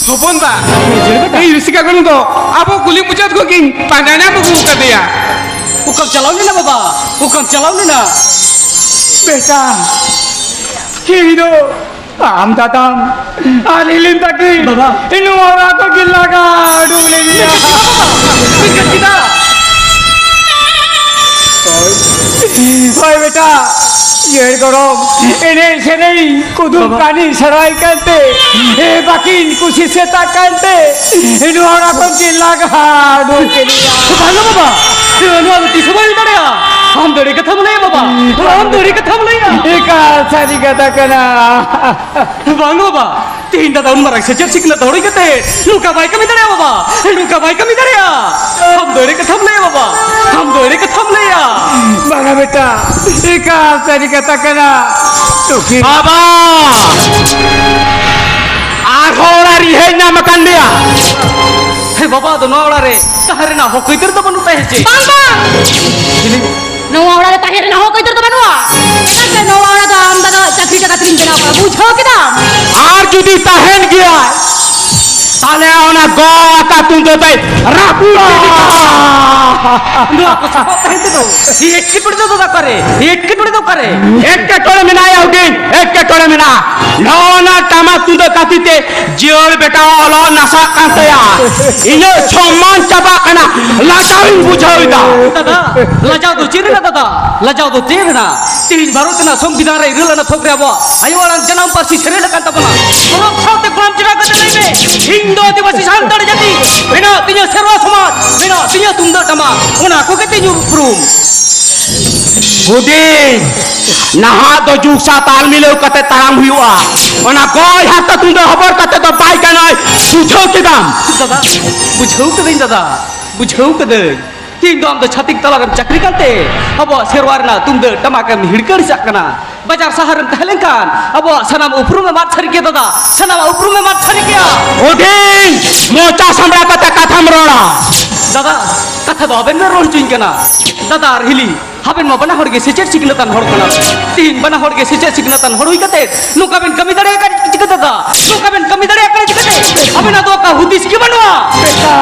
ᱦᱚᱯᱚᱱ ᱫᱟ, ᱪᱮᱫ ᱵᱮᱴᱟ? ᱤᱧ ᱨᱩᱥᱤᱠᱟ ᱜᱚᱲᱚᱢ ᱫᱚ ᱟᱵᱚ ᱠᱩᱞᱦᱤ ᱢᱩᱪᱟᱹᱫ ᱠᱷᱚᱱ ᱜᱤᱧ ᱯᱟᱸᱡᱟ ᱧᱟᱢ ᱟᱹᱜᱩ ᱟᱠᱟᱫᱮᱭᱟ᱾ ᱚᱠᱟᱢ ᱪᱟᱞᱟᱣ ᱞᱮᱱᱟ ᱵᱟᱵᱟ? ᱚᱠᱟᱢ ᱪᱟᱞᱟᱣ ᱞᱮᱱᱟ? ᱵᱮᱴᱟ, ᱤᱧ ᱫᱚ ᱟᱢ ᱫᱟᱫᱟᱢ ᱟᱨ ᱦᱤᱞᱤᱢ ᱛᱟᱹᱠᱤᱱ ᱵᱟᱵᱟ᱾ ᱱᱚᱣᱟ ᱚᱲᱟᱜ ᱠᱷᱚᱱ ᱠᱤᱱ ᱞᱟᱜᱟ ᱩᱰᱩᱠ ᱞᱤᱫᱤᱧᱟ᱾ ᱪᱮᱫᱟᱜ ᱵᱟᱵᱟ? ᱪᱮᱫᱟᱜ? ᱦᱳᱭ ᱵᱮᱴᱟ, ᱡᱤᱭᱟᱹᱲ ᱜᱚᱲᱚᱢ, ᱮᱱᱮᱡ ᱥᱮᱨᱮᱧ, ᱠᱩᱫᱩᱢ ᱵᱟᱵᱟ᱾ ᱠᱟᱹᱦᱱᱤ ᱥᱮᱬᱟᱭ ᱠᱟᱱᱛᱮ, ᱮ, ᱵᱟᱹᱠᱤᱱ ᱠᱩᱥᱤ ᱥᱮᱛᱟᱜ ᱠᱟᱱᱛᱮ, ᱱᱚᱣᱟ ᱚᱲᱟᱜ ᱠᱷᱚᱱ ᱠᱤᱱ ᱞᱟᱜᱟ ᱩᱰᱩᱠ ᱠᱤᱫᱤᱧᱟ᱾ ᱵᱟᱝᱟ ᱵᱟᱵᱟ, ᱱᱚᱣᱟ ᱫᱚ ᱛᱤᱥ ᱦᱚᱸ ᱵᱟᱹᱧ ᱫᱟᱲᱮᱭᱟᱜᱼᱟ᱾ ᱟᱢ ᱫᱚ ᱮᱲᱮ ᱠᱟᱛᱷᱟᱢ ᱞᱟᱹᱭᱟ ᱵᱟᱵᱟ, ᱟᱢ ᱫᱚ ᱮᱲᱮ ᱠᱟᱛᱷᱟᱢ ᱞᱟᱹᱭᱟ᱾ ᱮᱠᱟᱞ ᱥᱟᱹᱨᱤ ᱠᱟᱛᱷᱟ ᱠᱟᱱᱟ᱾ ᱵᱟᱝ ᱵᱟᱵᱟ, ᱛᱮᱦᱮᱧ ᱫᱟᱫᱟ ᱩᱱ ᱢᱟᱨᱟᱝ ᱥᱮᱪᱮᱫ ᱥᱤᱠᱷᱱᱟᱹᱛ ᱦᱩᱭ ᱠᱟᱛᱮ ᱱᱚᱝᱠᱟ ᱵᱟᱭ ᱠᱟᱹᱢᱤ ᱫᱟᱲᱮᱭᱟᱜᱼᱟ ᱵᱟᱵᱟ, ᱱᱚᱝᱠᱟ ᱵᱟᱭ ᱠᱟᱹᱢᱤ ᱫᱟᱲᱮᱭᱟᱜᱼᱟ᱾ ᱟᱢ ᱫᱚ ᱮᱲᱮ ᱠᱟᱛᱷᱟᱢ ᱞᱟᱹᱭᱟ ᱵᱟᱵᱟ, ᱟᱢ ᱫᱚ ᱮᱲᱮ ᱠᱟᱛᱷᱟᱢ ᱞᱟᱹᱭᱟ᱾ ᱵᱟᱝᱟ ᱵᱮᱴᱟ, ᱮᱠᱟᱞ ᱥᱟᱹᱨᱤ ᱠᱟᱛᱷᱟ ᱠᱟᱱᱟ᱾ ᱵᱟᱵᱟ, ᱟᱨᱦᱚᱸ ᱚᱲᱟᱜ ᱨᱤᱧ ᱦᱮᱡ ᱧᱟᱢ ᱟᱠᱟᱱ ᱢᱮᱭᱟ᱾ ᱦᱮᱸ ᱵᱟᱵᱟ, ᱟᱫᱚ ᱱᱚᱣᱟ ᱚᱲᱟᱜ ᱨᱮ ᱛᱟᱦᱮᱸ ᱨᱮᱱᱟᱜ ᱦᱚᱠ ᱟᱹᱭᱫᱟᱹᱨ ᱫᱚ ᱵᱟᱹᱱᱩᱜ ᱛᱟᱭᱟ ᱪᱮ? ᱵᱟᱝ, ᱵᱟᱝ᱾ ᱪᱤᱞᱤ? ᱱᱚᱣᱟ ᱚᱲᱟᱜ ᱨᱮ ᱛᱟᱦᱮᱸ ᱨᱮᱱᱟᱜ ᱦᱚᱠ ᱟᱹᱭᱫᱟᱹᱨ ᱫᱚ ᱵᱟᱹᱱᱩᱜᱼᱟ᱾ ᱪᱮᱫᱟᱜ ᱥᱮ ᱱᱚᱣᱟ ᱚᱲᱟᱜ ᱫᱚ ᱟᱢ ᱫᱟᱫᱟ ᱪᱟᱹᱠᱨᱤ ᱴᱟᱠᱟ ᱛᱮᱞᱤᱧ ᱵᱮᱱᱟᱣ ᱠᱟᱜᱼᱟ, ᱵᱩᱡᱷᱟᱹᱣ ᱠᱮᱫᱟᱢ? ᱟᱨ ᱡᱩᱫᱤ ᱛᱟᱦᱮᱱ ᱜᱮᱭᱟᱭ, ᱛᱟᱦᱞᱮ ᱚᱱᱟ ᱜᱚ ᱟᱠᱟ ᱛᱩᱢᱫᱟᱹ ᱫᱚᱭ ᱨᱟᱹᱯᱩᱫ ᱤᱫᱤ ᱠᱟᱜᱼᱟ᱾ ᱱᱚᱣᱟ ᱠᱚ ᱥᱟᱯᱟᱵ ᱛᱟᱦᱮᱸ ᱛᱮᱫᱚ ᱮᱴᱠᱮᱴᱚᱬᱮ ᱫᱚ ᱫᱟᱫᱟ ᱚᱠᱟᱨᱮ? ᱮᱴᱠᱮᱴᱚᱬᱮ ᱫᱚ ᱚᱠᱟᱨᱮ? ᱮᱴᱠᱮᱴᱚᱬᱮ ᱢᱮᱱᱟᱭᱟ ᱦᱩᱰᱤᱧ, ᱮᱴᱠᱮᱴᱚᱬᱮ ᱢᱮᱱᱟᱜᱼᱟ᱾ ᱱᱚᱜᱼᱚ ᱱᱟ ᱴᱟᱢᱟᱠ ᱛᱩᱢᱫᱟᱹ ᱠᱷᱟᱹᱛᱤᱨ ᱛᱮ ᱡᱤᱭᱟᱹᱲ ᱵᱮᱴᱟ ᱚᱞᱚᱜ ᱱᱟᱥᱟᱜ ᱠᱟᱱ ᱛᱟᱭᱟ᱾ ᱤᱧᱟᱹᱜ ᱥᱚᱢᱢᱟᱱ ᱪᱟᱵᱟᱜ ᱠᱟᱱᱟ, ᱞᱟᱡᱟᱣ ᱤᱧ ᱵᱩᱡᱷᱟᱹᱣ ᱮᱫᱟ᱾ ᱫᱟᱫᱟ, ᱞᱟᱡᱟᱣ ᱫᱚ ᱪᱮᱫ ᱨᱮᱱᱟᱜ ᱫᱟᱫᱟ? ᱞᱟᱡᱟᱣ ᱫᱚ ᱪᱮᱫ ᱨᱮᱱᱟᱜ? ᱛᱮᱦᱮᱧ ᱵᱷᱟᱨᱚᱛ ᱨᱮᱱᱟᱜ ᱥᱚᱝᱵᱤᱫᱷᱟᱱ ᱨᱮ ᱤᱨᱟᱹᱞ ᱟᱱᱟᱜ ᱛᱷᱚᱠ ᱨᱮ ᱟᱵᱚᱣᱟᱜ ᱟᱭᱳ ᱟᱲᱟᱝ ᱡᱟᱱᱟᱢ ᱯᱟᱹᱨᱥᱤ ᱥᱮᱞᱮᱫ ᱟᱠᱟᱱ ᱛᱟᱵᱚᱱᱟ᱾ ᱜᱚᱨᱚᱵ ᱥᱟᱶᱛᱮ ᱠᱚᱲᱟᱢ ᱪᱮᱴᱟᱣ ᱠᱟᱛᱮ ᱞᱟᱹᱭ ᱢᱮ, ᱤᱧ ᱫᱚ ᱟᱹᱫᱤᱵᱟᱹᱥᱤ ᱥᱟᱱᱛᱟᱲ ᱡᱟᱹᱛᱤ, ᱢᱮᱱᱟᱜ ᱛᱤᱧᱟᱹ ᱥᱮᱨᱣᱟ ᱥᱚᱢᱟᱡᱽ, ᱢᱮᱱᱟᱜ ᱛᱤᱧᱟᱹ ᱛᱩᱢᱫᱟᱹᱜ ᱴᱟᱢᱟᱠ, ᱚᱱᱟ ᱠᱚᱜᱮ ᱛᱤᱧ ᱩᱯᱨᱩᱢ᱾ ᱦᱩᱰᱤᱧ, ᱱᱟᱦᱟᱜ ᱫᱚ ᱡᱩᱜᱽ ᱥᱟᱶ ᱛᱟᱞ ᱢᱤᱞᱟᱹᱣ ᱠᱟᱛᱮ ᱛᱟᱲᱟᱢ ᱦᱩᱭᱩᱜᱼᱟ᱾ ᱚᱱᱟ ᱜᱚᱭ ᱦᱟᱨᱛᱟ ᱛᱩᱢᱫᱟᱹᱜ ᱦᱚᱵᱚᱨ ᱠᱟᱛᱮ ᱫᱚ ᱵᱟᱭ ᱜᱟᱱᱚᱜᱼᱟ, ᱵᱩᱡᱷᱟᱹᱣ ᱠᱮᱫᱟᱢ? ᱫᱟᱫᱟ, ᱵᱩᱡᱷᱟᱹᱣ ᱠᱟᱹᱫᱟᱹᱧ ᱫᱟᱫᱟ, ᱵᱩᱡᱷᱟᱹᱣ ᱠᱟᱹᱫᱟᱹᱧ᱾ ᱛᱮᱦᱮᱧ ᱫᱚ ᱟᱢ ᱫᱚ ᱪᱷᱟᱹᱛᱤᱠ ᱛᱟᱞᱟᱨᱮᱢ ᱪᱟᱹᱠᱨᱤ ᱠᱟᱱᱛᱮ ᱟᱵᱚᱣᱟᱜ ᱥᱮᱨᱣᱟ ᱨᱮᱱᱟᱜ ᱛᱩᱢᱫᱟᱹᱜ ᱴᱟᱢᱟᱠ ᱮᱢ ᱦᱤᱲᱠᱟᱹᱲ ᱪᱟᱜ ᱠᱟᱱᱟ᱾ ᱵᱟᱡᱟᱨ ᱥᱟᱦᱟᱨ ᱨᱮᱢ ᱛᱟᱦᱮᱸ ᱞᱮᱱᱠᱷᱟᱱ ᱟᱵᱚᱣᱟᱜ ᱥᱟᱱᱟᱢ ᱩᱯᱨᱩᱢ ᱮᱢ ᱟᱫ ᱥᱟᱹᱨᱤ ᱠᱮᱭᱟ ᱫᱟᱫᱟ, ᱥᱟᱱᱟᱢᱟᱜ ᱩᱯᱨᱩᱢ ᱮᱢ ᱟᱫ ᱥᱟᱹᱨᱤ ᱠᱮᱭᱟ᱾ ᱦᱩᱰᱤᱧ, ᱢᱚᱪᱟ ᱥᱟᱢᱵᱲᱟᱣ ᱠᱟᱛᱮ ᱠᱟᱛᱷᱟᱢ ᱨᱚᱲᱟ᱾ ᱫᱟᱫᱟ, ᱠᱟᱛᱷᱟ ᱫᱚ ᱟᱵᱮᱱ ᱵᱮᱱ ᱨᱚᱲ ᱦᱚᱪᱚᱧ ᱠᱟᱱᱟ᱾ ᱫᱟᱫᱟ ᱟᱨ ᱦᱤᱞᱤ, ᱟᱵᱮᱱ ᱢᱟ ᱵᱟᱱᱟ ᱦᱚᱲ ᱜᱮ ᱥᱮᱪᱮᱫ ᱥᱤᱠᱷᱱᱟᱹᱛᱟᱱ ᱦᱚᱲ ᱠᱟᱱᱟ᱾ ᱛᱤᱦᱤᱧ ᱵᱟᱱᱟ ᱦᱚᱲ ᱜᱮ ᱥᱮᱪᱮᱫ ᱥᱤᱠᱷᱱᱟᱹᱛᱟᱱ ᱦᱚᱲ ᱦᱩᱭ ᱠᱟᱛᱮ ᱱᱚᱝᱠᱟ ᱵᱮᱱ ᱠᱟᱹᱢᱤ ᱫᱟᱲᱮᱭᱟᱜ ᱠᱟᱱᱟ ᱪᱤᱠᱟᱹᱛᱮ ᱫᱟᱫᱟ? ᱱᱚᱝᱠᱟ ᱵᱮᱱ ᱠᱟᱹᱢᱤ ᱫᱟᱲᱮᱭᱟᱜ ᱠᱟᱱᱟ ᱪᱤᱠᱟᱹᱛᱮ? ᱟᱵᱮᱱᱟᱜ ᱫᱚ ᱚᱠᱟ ᱦᱩᱫᱤᱥ ᱜᱮ ᱵᱟᱹᱱᱩᱜᱼᱟ᱾ ᱵᱮᱴᱟ,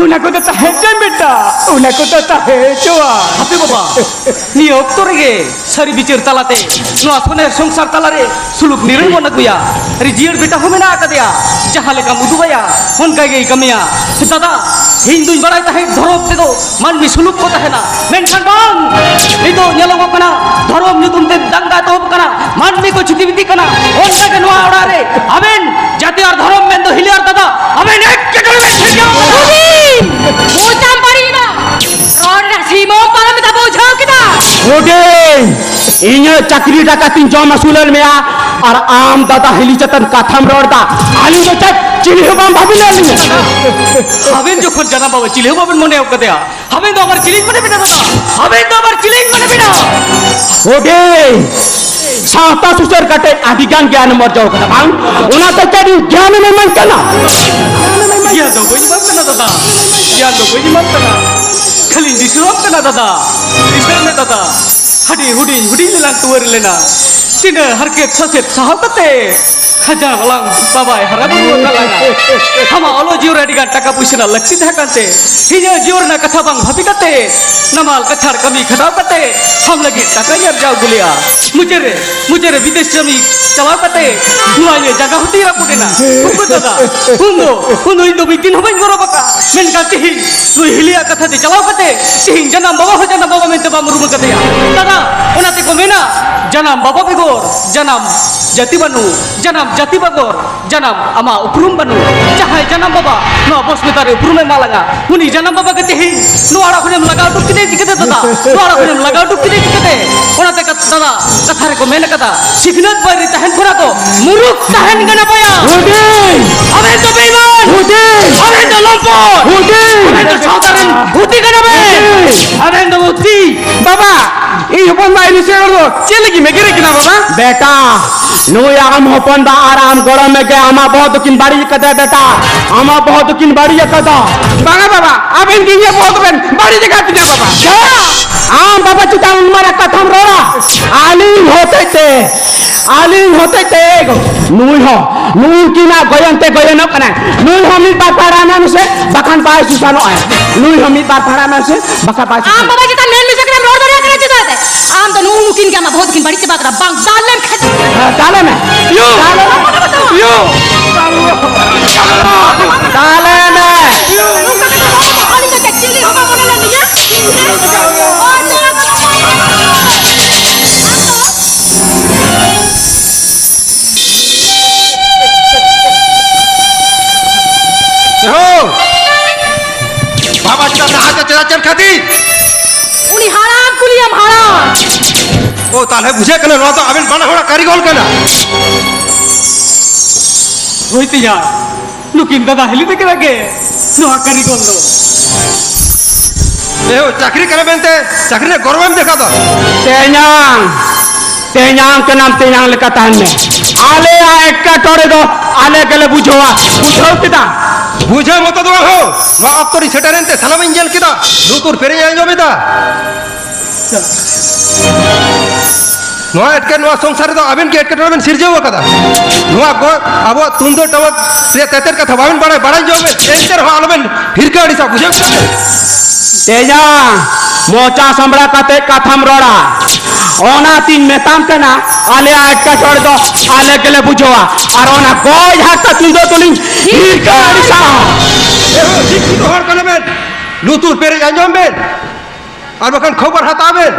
ᱚᱱᱟ ᱠᱚᱫᱚ ᱛᱟᱦᱮᱸ ᱦᱚᱪᱚᱭ ᱵᱮᱴᱟ, ᱚᱱᱟ ᱠᱚᱫᱚ ᱛᱟᱦᱮᱸ ᱦᱚᱪᱚᱣᱟ᱾ ᱦᱟᱯᱮ ᱵᱟᱵᱟ, ᱱᱤᱭᱟᱹ ᱚᱠᱛᱚ ᱨᱮᱜᱮ ᱥᱟᱹᱨᱤ ᱵᱤᱪᱟᱹᱨ ᱛᱟᱞᱟᱛᱮ ᱱᱚᱣᱟ ᱥᱚᱱᱮᱨ ᱥᱚᱝᱥᱟᱨ ᱛᱟᱞᱟᱨᱮ ᱥᱩᱞᱩᱠ ᱱᱤᱨᱟᱹᱭ ᱵᱚᱱ ᱟᱹᱜᱩᱭᱟ᱾ ᱟᱨ ᱡᱤᱭᱟᱹᱲ ᱵᱮᱴᱟ ᱦᱚᱸ ᱢᱮᱱᱟᱜ ᱟᱠᱟᱫᱮᱭᱟ, ᱡᱟᱦᱟᱸ ᱞᱮᱠᱟᱢ ᱩᱫᱩᱜ ᱟᱭᱟ ᱚᱱᱠᱟ ᱜᱮᱭ ᱠᱟᱹᱢᱤᱭᱟ᱾ ᱫᱟᱫᱟ, ᱤᱧ ᱫᱩᱧ ᱵᱟᱲᱟᱭ ᱛᱟᱦᱮᱸᱫ ᱫᱷᱚᱨᱚᱢ ᱛᱮᱫᱚ ᱢᱟᱹᱱᱢᱤ ᱥᱩᱞᱩᱠ ᱠᱚ ᱛᱟᱦᱮᱱᱟ, ᱢᱮᱱᱠᱷᱟᱱ ᱵᱟᱝ, ᱱᱤᱛᱚᱜ ᱧᱮᱞᱚᱜᱚᱜ ᱠᱟᱱᱟ ᱫᱷᱚᱨᱚᱢ ᱧᱩᱛᱩᱢ ᱛᱮ ᱫᱟᱝᱜᱟ ᱮᱛᱚᱦᱚᱵ ᱠᱟᱱᱟ, ᱢᱟᱹᱱᱢᱤ ᱠᱚ ᱪᱷᱤᱛᱤ ᱵᱤᱛᱤ ᱠᱟᱱᱟ᱾ ᱚᱱᱠᱟ ᱜᱮ ᱱᱚᱣᱟ ᱚᱲᱟᱜ ᱨᱮ ᱟᱵᱮᱱ ᱡᱟᱹᱛᱤ ᱟᱨ ᱫᱷᱚᱨᱚᱢ ᱢᱮᱱᱫᱚ ᱦᱤᱞᱤ ᱟᱨ ᱫᱟᱫᱟ, ᱟᱵᱮᱱ ᱮᱴᱠᱮᱴᱚᱬᱮ ᱨᱮ ᱥᱤᱨᱡᱟᱹᱣ ᱠᱟᱱᱟ᱾ ᱦᱩᱰᱤᱧ! ᱵᱩᱡᱽ ᱛᱟᱢ ᱵᱟᱹᱲᱤᱡ ᱮᱱᱟ᱾ ᱨᱚᱲ ᱨᱮᱱᱟᱜ ᱥᱤᱢᱟᱹ ᱯᱟᱨᱚᱢ ᱮᱫᱟ, ᱵᱩᱡᱷᱟᱹᱣ ᱠᱮᱫᱟ? ᱦᱩᱰᱤᱧ! ᱤᱧᱟᱹᱜ ᱪᱟᱹᱠᱨᱤ ᱴᱟᱠᱟ ᱛᱤᱧ ᱡᱚᱢ ᱟᱹᱥᱩᱞᱮᱫ ᱢᱮᱭᱟ, ᱟᱨ ᱟᱢ ᱫᱟᱫᱟ ᱦᱤᱞᱤ ᱪᱮᱛᱟᱱ ᱠᱟᱛᱷᱟᱢ ᱨᱚᱲ ᱮᱫᱟ᱾ ᱟᱹᱞᱤᱧ ᱫᱚ ᱪᱮᱫ ᱪᱤᱞᱤ ᱦᱚᱸ ᱵᱟᱢ ᱵᱷᱟᱵᱤ ᱞᱮᱫ ᱞᱤᱧᱟ᱾ ᱟᱵᱮᱱ ᱡᱚᱠᱷᱚᱱ ᱡᱟᱱᱟᱢ ᱵᱟᱵᱟ ᱪᱤᱞᱤ ᱦᱚᱸ ᱵᱟᱵᱮᱱ ᱢᱚᱱᱮ ᱟᱠᱟᱫᱮᱭᱟ, ᱟᱵᱮᱱ ᱫᱚ ᱟᱵᱟᱨ ᱪᱤᱞᱤᱧ ᱢᱚᱱᱮ ᱵᱮᱱᱟ ᱫᱟᱫᱟ? ᱟᱵᱮᱱ ᱫᱚ ᱟᱵᱟᱨ ᱪᱤᱞᱤᱧ ᱢᱚᱱᱮ ᱵᱮᱱᱟ? ᱦᱩᱰᱤᱧ! ᱥᱟᱶᱛᱟ ᱥᱩᱥᱟᱹᱨ ᱠᱟᱛᱮ ᱟᱹᱰᱤ ᱜᱟᱱ ᱜᱮᱭᱟᱱᱮᱢ ᱚᱨᱡᱚ ᱠᱟᱫᱟ ᱵᱟᱝ? ᱚᱱᱟ ᱛᱮ ᱪᱮᱫ ᱤᱧ ᱜᱮᱭᱟᱱᱮᱢ ᱮᱢᱟᱹᱧ ᱠᱟᱱᱟ? ᱜᱮᱭᱟᱱ ᱫᱚ ᱵᱟᱹᱧ ᱮᱢᱟᱢ ᱠᱟᱱᱟ ᱫᱟᱫᱟ, ᱜᱮᱭᱟᱱ ᱫᱚ ᱵᱟᱹᱧ ᱮᱢᱟᱢ ᱠᱟᱱᱟ᱾ ᱠᱷᱟᱹᱞᱤᱧ ᱫᱤᱥᱟᱹᱣᱟᱢ ᱠᱟᱱᱟ ᱫᱟᱫᱟ, ᱫᱤᱥᱟᱹᱭ ᱢᱮ ᱫᱟᱫᱟ, ᱟᱹᱰᱤ ᱦᱩᱰᱤᱧ ᱦᱩᱰᱤᱧ ᱨᱮᱞᱟᱝ ᱴᱩᱣᱟᱹᱨ ᱞᱮᱱᱟ᱾ ᱛᱤᱱᱟᱹᱜ ᱦᱟᱨᱠᱮᱛ ᱥᱟᱥᱮᱛ ᱥᱟᱦᱟᱣ ᱠᱟᱛᱮ ᱠᱷᱟᱡᱟ ᱵᱟᱞᱟᱝ ᱵᱟᱵᱟᱭ ᱦᱟᱨᱟ ᱵᱩᱨᱩ ᱟᱠᱟᱫ ᱞᱟᱝᱟ᱾ ᱟᱢᱟᱜ ᱚᱞᱚᱜ ᱡᱤᱭᱚᱱ ᱨᱮ ᱟᱹᱰᱤ ᱜᱟᱱ ᱴᱟᱠᱟ ᱯᱩᱭᱥᱟᱹ ᱨᱮᱱᱟᱜ ᱞᱟᱹᱠᱛᱤ ᱛᱟᱦᱮᱸ ᱠᱟᱱᱛᱮ, ᱤᱧᱟᱹᱜ ᱡᱤᱭᱚᱱ ᱨᱮᱱᱟᱜ ᱠᱟᱛᱷᱟ ᱵᱟᱝ ᱵᱷᱟᱵᱤ ᱠᱟᱛᱮ, ᱱᱟᱢᱟᱞ ᱠᱟᱪᱷᱟᱲ ᱠᱟᱹᱢᱤ ᱠᱷᱟᱴᱟᱣ ᱠᱟᱛᱮ ᱟᱢ ᱞᱟᱹᱜᱤᱫ ᱴᱟᱠᱟᱧ ᱟᱨᱡᱟᱣ ᱟᱹᱜᱩ ᱞᱮᱜᱼᱟ᱾ ᱢᱩᱪᱟᱹᱫ ᱨᱮ, ᱢᱩᱪᱟᱹᱫ ᱨᱮ ᱵᱤᱫᱮᱥ ᱠᱟᱹᱢᱤ ᱪᱟᱞᱟᱣ ᱠᱟᱛᱮ ᱱᱚᱣᱟ ᱤᱧᱟᱹᱜ ᱡᱟᱸᱜᱟ ᱦᱚᱸᱛᱤᱧ ᱨᱟᱹᱯᱩᱫ ᱮᱱᱟ᱾ ᱩᱠᱩ ᱫᱟᱫᱟ, ᱩᱱ ᱫᱚ, ᱩᱱ ᱫᱚ ᱤᱧ ᱫᱚ ᱢᱤᱫ ᱫᱤᱱ ᱦᱚᱸ ᱵᱟᱹᱧ ᱜᱚᱨᱚᱵ ᱟᱠᱟᱫ, ᱢᱮᱱᱠᱷᱟᱱ ᱛᱮᱦᱮᱧ ᱱᱩᱭ ᱦᱤᱞᱤᱭᱟᱜ ᱠᱟᱛᱷᱟ ᱛᱮ ᱪᱟᱞᱟᱣ ᱠᱟᱛᱮ ᱛᱮᱦᱮᱧ ᱡᱟᱱᱟᱢ ᱵᱟᱵᱟ ᱦᱚᱸ ᱡᱟᱱᱟᱢ ᱵᱟᱵᱟ ᱢᱮᱱᱛᱮ ᱵᱟᱢ ᱩᱨᱩᱢ ᱟᱠᱟᱫᱮᱭᱟ᱾ ᱫᱟᱫᱟ, ᱚᱱᱟ ᱛᱮᱠᱚ ᱢᱮᱱᱟ, ᱡᱟᱱᱟᱢ ᱵᱟᱵᱟ ᱵᱮᱜᱚᱨ ᱡᱟᱱᱟᱢ ᱡᱟᱹᱛᱤ ᱵᱟᱹᱱᱩᱜ, ᱡᱟᱱᱟᱢ ᱡᱟᱹᱛᱤ ᱵᱮᱜᱚᱨ ᱡᱟᱱᱟᱢ ᱟᱢᱟᱜ ᱩᱯᱨᱩᱢ ᱵᱟᱹᱱᱩᱜ᱾ ᱡᱟᱦᱟᱸᱭ ᱡᱟᱱᱟᱢ ᱵᱟᱵᱟ ᱱᱚᱣᱟ ᱵᱚᱥ ᱢᱮᱛᱟᱨ ᱨᱮ ᱩᱯᱨᱩᱢᱮ ᱮᱢᱟ ᱞᱟᱝᱟ, ᱩᱱᱤ ᱡᱟᱱᱟᱢ ᱵᱟᱵᱟ ᱜᱮ ᱛᱮᱦᱮᱧ ᱱᱚᱣᱟ ᱚᱲᱟᱜ ᱠᱷᱚᱱᱮᱢ ᱞᱟᱜᱟᱣ ᱩᱰᱩᱠ ᱠᱮᱫᱮᱭᱟ ᱪᱤᱠᱟᱹᱛᱮ ᱫᱟᱫᱟ? ᱱᱚᱣᱟ ᱚᱲᱟᱜ ᱠᱷᱚᱱᱮᱢ ᱞᱟᱜᱟᱣ ᱩᱰᱩᱠ ᱠᱮᱫᱮᱭᱟ ᱪᱤᱠᱟᱹᱛᱮ? ᱚᱱᱟᱛᱮ ᱠᱟᱛ-, ᱫᱟᱫᱟ, ᱠᱟᱛᱷᱟ ᱨᱮᱠᱚ ᱢᱮᱱ ᱟᱠᱟᱫᱟ, ᱥᱤᱠᱷᱱᱟᱹᱛ ᱵᱟᱭᱨᱤ ᱛᱟᱦᱮᱱ ᱠᱷᱚᱱᱟᱜ ᱫᱚ ᱢᱩᱨᱩᱠᱷ ᱛᱟᱦᱮᱱ ᱜᱮ ᱱᱟᱯᱟᱭᱟ᱾ ᱦᱩᱰᱤᱧ! ᱟᱵᱮᱱ ᱫᱚ ᱵᱮᱤᱢᱟᱱ! ᱦᱩᱰᱤᱧ! ᱟᱵᱮᱱ ᱫᱚ ᱞᱚᱢᱯᱚᱴ! ᱦᱩᱰᱤᱧ! ᱟᱵᱮᱱ ᱫᱚ ᱥᱟᱶᱛᱟ ᱨᱮᱱ ᱦᱩᱛᱤ ᱠᱟᱱᱟ ᱵᱮᱱ! ᱦᱩᱰᱤᱧ! ᱟᱵᱮᱱ ᱫᱚ ᱦᱩᱛᱤ! ᱵᱟᱵᱟ, ᱤᱧ ᱦᱚᱯᱚᱱ ᱵᱟ ᱤᱧ ᱥᱮ ᱫᱚ ᱪᱮᱫ ᱞᱟᱹᱜᱤᱫ ᱢᱮ ᱜᱮᱨᱮ ᱠᱟᱱᱟ ᱵᱟᱵᱟ? ᱵᱮᱴᱟ, ᱱᱩᱭ ᱟᱢ ᱦᱚᱯᱚᱱ ᱵᱟ ᱟᱨ ᱟᱢ ᱜᱚᱲᱚᱢ ᱢᱮ ᱜᱮ ᱟᱢᱟᱜ ᱵᱚᱦᱚᱜ ᱫᱚᱠᱤᱱ ᱵᱟᱹᱲᱤᱡ ᱟᱠᱟᱫᱟ ᱵᱮᱴᱟ, ᱟᱢᱟᱜ ᱵᱚᱦᱚᱜ ᱫᱚᱠᱤᱱ ᱵᱟᱹᱲᱤᱡ ᱟᱠᱟᱫᱟ᱾ ᱵᱟᱝᱟ ᱵᱟᱵᱟ, ᱟᱵᱮᱱ ᱜᱮ ᱤᱧᱟᱹᱜ ᱵᱚᱦᱚᱜ ᱫᱚᱵᱮᱱ ᱵᱟᱹᱲᱤᱡ ᱟᱠᱟᱫ ᱛᱤᱧᱟ ᱵᱟᱵᱟ᱾ ᱪᱟ! ᱟᱢ ᱵᱟᱵᱟ ᱪᱮᱛᱟᱱ ᱩᱱ ᱢᱟᱨᱟᱝ ᱠᱟᱛᱷᱟᱢ ᱨᱚᱲᱟ? ᱟᱹᱞᱤᱧ ᱦᱚᱛᱮᱡ ᱛᱮ, ᱟᱹᱞᱤᱧ ᱦᱚᱛᱮᱡ ᱛᱮ ᱱᱩᱭ ᱦᱚᱸ, ᱱᱩᱭ ᱩᱱᱠᱤᱱᱟᱜ ᱜᱚᱭᱚᱱ ᱛᱮ ᱜᱚᱭᱚᱱᱚᱜ ᱠᱟᱱᱟᱭ᱾ ᱱᱩᱭ ᱦᱚᱸ ᱢᱤᱫ ᱵᱟᱨ ᱯᱟᱲᱦᱟᱣ ᱢᱮ ᱢᱮᱥᱮ, ᱵᱟᱠᱷᱟᱱ ᱵᱟᱭ ᱥᱩᱥᱟᱱᱚᱜᱼᱟᱭ᱾ ᱱᱩᱭ ᱦᱚᱸ ᱢᱤᱫ ᱵᱟᱨ ᱯᱟᱲᱦᱟᱣ ᱢᱮ ᱢᱮᱥᱮ, ᱵᱟᱠᱷᱟᱱ ᱵᱟᱭ ᱟᱢ ᱥᱩᱥᱟᱱᱚᱜᱼᱟᱭ᱾ ᱵᱟᱵᱟ ᱪᱮᱛᱟᱱ ᱢᱮᱱ ᱢᱮᱥᱮ ᱠᱟᱛᱮᱢ ᱨᱚᱲ ᱫᱟᱲᱮᱭᱟᱜ ᱠᱟᱱᱟ ᱪᱮᱫᱟᱜ ᱛᱮ? ᱟᱢ ᱫᱚ ᱱᱩᱜᱼᱩ ᱱᱩᱠᱤᱱ ᱜᱮ ᱟᱢᱟᱜ ᱵᱚᱦᱚᱜ ᱫᱚᱠᱤᱱ ᱵᱟᱹᱲᱤᱡ ᱪᱟᱵᱟ ᱠᱟᱫᱟ᱾ ᱵᱟᱝ ᱫᱟᱞ ᱞᱮᱢ ᱠᱷᱟᱡ᱾ ᱦᱮᱸ, ᱫᱟᱞᱮ ᱢᱮ᱾ ᱭᱳ! ᱫᱟᱞᱮ ᱢᱮ᱾ ᱭᱳ! ᱫᱟᱞᱮ ᱢᱮ᱾ ᱱᱚᱝᱠᱟ ᱠᱟᱛᱮ ᱨᱚᱲ ᱫᱚ ᱟᱹᱞᱤᱧ ᱫᱚ ᱪᱮᱫ ᱪᱤᱞᱤ ᱦᱚᱸ ᱵᱟᱝ ᱢᱚᱱᱮ ᱞᱮᱱ ᱞᱤᱧᱟ᱾ ᱮᱦᱳ! ᱵᱟᱵᱟ ᱪᱮᱛᱟᱱ ᱱᱟᱦᱟᱪᱟᱨ ᱪᱮᱫᱟᱜ ᱪᱮᱫ ᱠᱷᱟᱹᱛᱤᱨ? ᱩᱱᱤ ᱦᱟᱲᱟᱢ ᱠᱩᱞᱤᱭᱮᱢ ᱦᱟᱲᱟᱢ᱾ ᱳ, ᱛᱟᱦᱞᱮ ᱵᱩᱡᱷᱟᱹᱜ ᱠᱟᱱᱟ, ᱱᱚᱣᱟ ᱫᱚ ᱟᱵᱮᱱ ᱵᱟᱱᱟ ᱦᱚᱲᱟᱜ ᱠᱟᱹᱨᱤᱜᱚᱞ ᱠᱟᱱᱟ᱾ ᱦᱳᱭ ᱛᱮᱭᱟ, ᱱᱩᱠᱤᱱ ᱫᱟᱫᱟ ᱦᱤᱞᱤ ᱛᱟᱹᱠᱤᱱᱟᱜ ᱜᱮ ᱱᱚᱣᱟ ᱠᱟᱹᱨᱤᱜᱚᱞ ᱫᱚ᱾ ᱮᱦᱳ, ᱪᱟᱹᱠᱨᱤ ᱠᱟᱱᱟ ᱢᱮᱱᱛᱮ ᱪᱟᱹᱠᱨᱤ ᱨᱮ ᱜᱚᱨᱵᱮᱢ ᱫᱮᱠᱷᱟᱣ ᱫᱟ᱾ ᱛᱮᱧᱟᱝ, ᱛᱮᱧᱟᱝ ᱠᱟᱱᱟᱢ, ᱛᱮᱧᱟᱝ ᱞᱮᱠᱟ ᱛᱟᱦᱮᱱ ᱢᱮ᱾ ᱟᱞᱮᱭᱟᱜ ᱮᱴᱠᱮᱴᱚᱬᱮ ᱫᱚ ᱟᱞᱮ ᱜᱮᱞᱮ ᱵᱩᱡᱷᱟᱹᱣᱟ, ᱵᱩᱡᱷᱟᱹᱣ ᱠᱮᱫᱟ? ᱵᱩᱡᱷᱟᱹᱣ ᱢᱚᱛᱚ ᱫᱚ ᱵᱟᱝ ᱦᱳ, ᱱᱚᱣᱟ ᱚᱠᱛᱚ ᱨᱤᱧ ᱥᱮᱴᱮᱨᱮᱱ ᱛᱮ ᱥᱟᱱᱟᱢᱤᱧ ᱧᱮᱞ ᱠᱮᱫᱟ, ᱞᱩᱛᱩᱨ ᱯᱮᱨᱮᱡ ᱟᱸᱡᱚᱢ ᱮᱫᱟ᱾ ᱱᱚᱣᱟ ᱮᱴᱠᱮ-, ᱱᱚᱣᱟ ᱥᱚᱝᱥᱟᱨ ᱨᱮᱫᱚ ᱟᱵᱮᱱ ᱜᱮ ᱮᱴᱠᱮᱴᱚᱬᱮ ᱵᱮᱱ ᱥᱤᱨᱡᱟᱹᱣ ᱟᱠᱟᱫᱟ᱾ ᱱᱚᱣᱟ ᱜᱚ-, ᱟᱵᱚᱣᱟᱜ ᱛᱩᱢᱫᱟᱹᱜ ᱴᱟᱢᱟᱠ ᱨᱮᱭᱟᱜ ᱛᱮᱛᱮᱫ ᱠᱟᱛᱷᱟ ᱵᱟᱵᱮᱱ ᱵᱟᱲᱟᱭ, ᱵᱟᱲᱟᱭ ᱦᱚᱪᱚ ᱵᱮᱱ, ᱮᱱᱛᱮ ᱨᱮᱦᱚᱸ ᱟᱞᱚᱵᱮᱱ ᱦᱤᱨᱠᱟᱹ ᱟᱹᱲᱤᱥᱟ, ᱵᱩᱡᱷᱟᱹᱣ ᱠᱮᱫᱟ ᱵᱮᱱ? ᱛᱮᱡᱟ, ᱢᱚᱪᱟ ᱥᱟᱢᱵᱲᱟ ᱠᱟᱛᱮ ᱠᱟᱛᱷᱟᱢ ᱨᱚᱲᱟ᱾ ᱚᱱᱟᱛᱤᱧ ᱢᱮᱛᱟᱢ ᱠᱟᱱᱟ, ᱟᱞᱮᱭᱟᱜ ᱮᱴᱠᱮᱴᱚᱬᱮ ᱫᱚ ᱟᱞᱮ ᱜᱮᱞᱮ ᱵᱩᱡᱷᱟᱹᱣᱟ᱾ ᱟᱨ ᱚᱱᱟ ᱜᱚᱡ ᱦᱟᱨᱛᱟ ᱛᱩᱢᱫᱟᱹᱜ ᱫᱚᱞᱤᱧ ᱦᱤᱨᱠᱟᱹ ᱟᱹᱲᱤᱥᱟ᱾ ᱮ ᱦᱳ, ᱥᱤᱠᱠᱷᱤᱛᱚ ᱦᱚᱲ ᱠᱟᱱᱟ ᱵᱮᱱ, ᱞᱩᱛᱩᱨ ᱯᱮᱨᱮᱡ ᱟᱸᱡᱚᱢ ᱵᱮᱱ᱾ ᱟᱨ ᱵᱟᱠᱷᱟᱱ ᱠᱷᱚᱵᱚᱨ ᱦᱟᱛᱟᱣ ᱵᱮᱱ᱾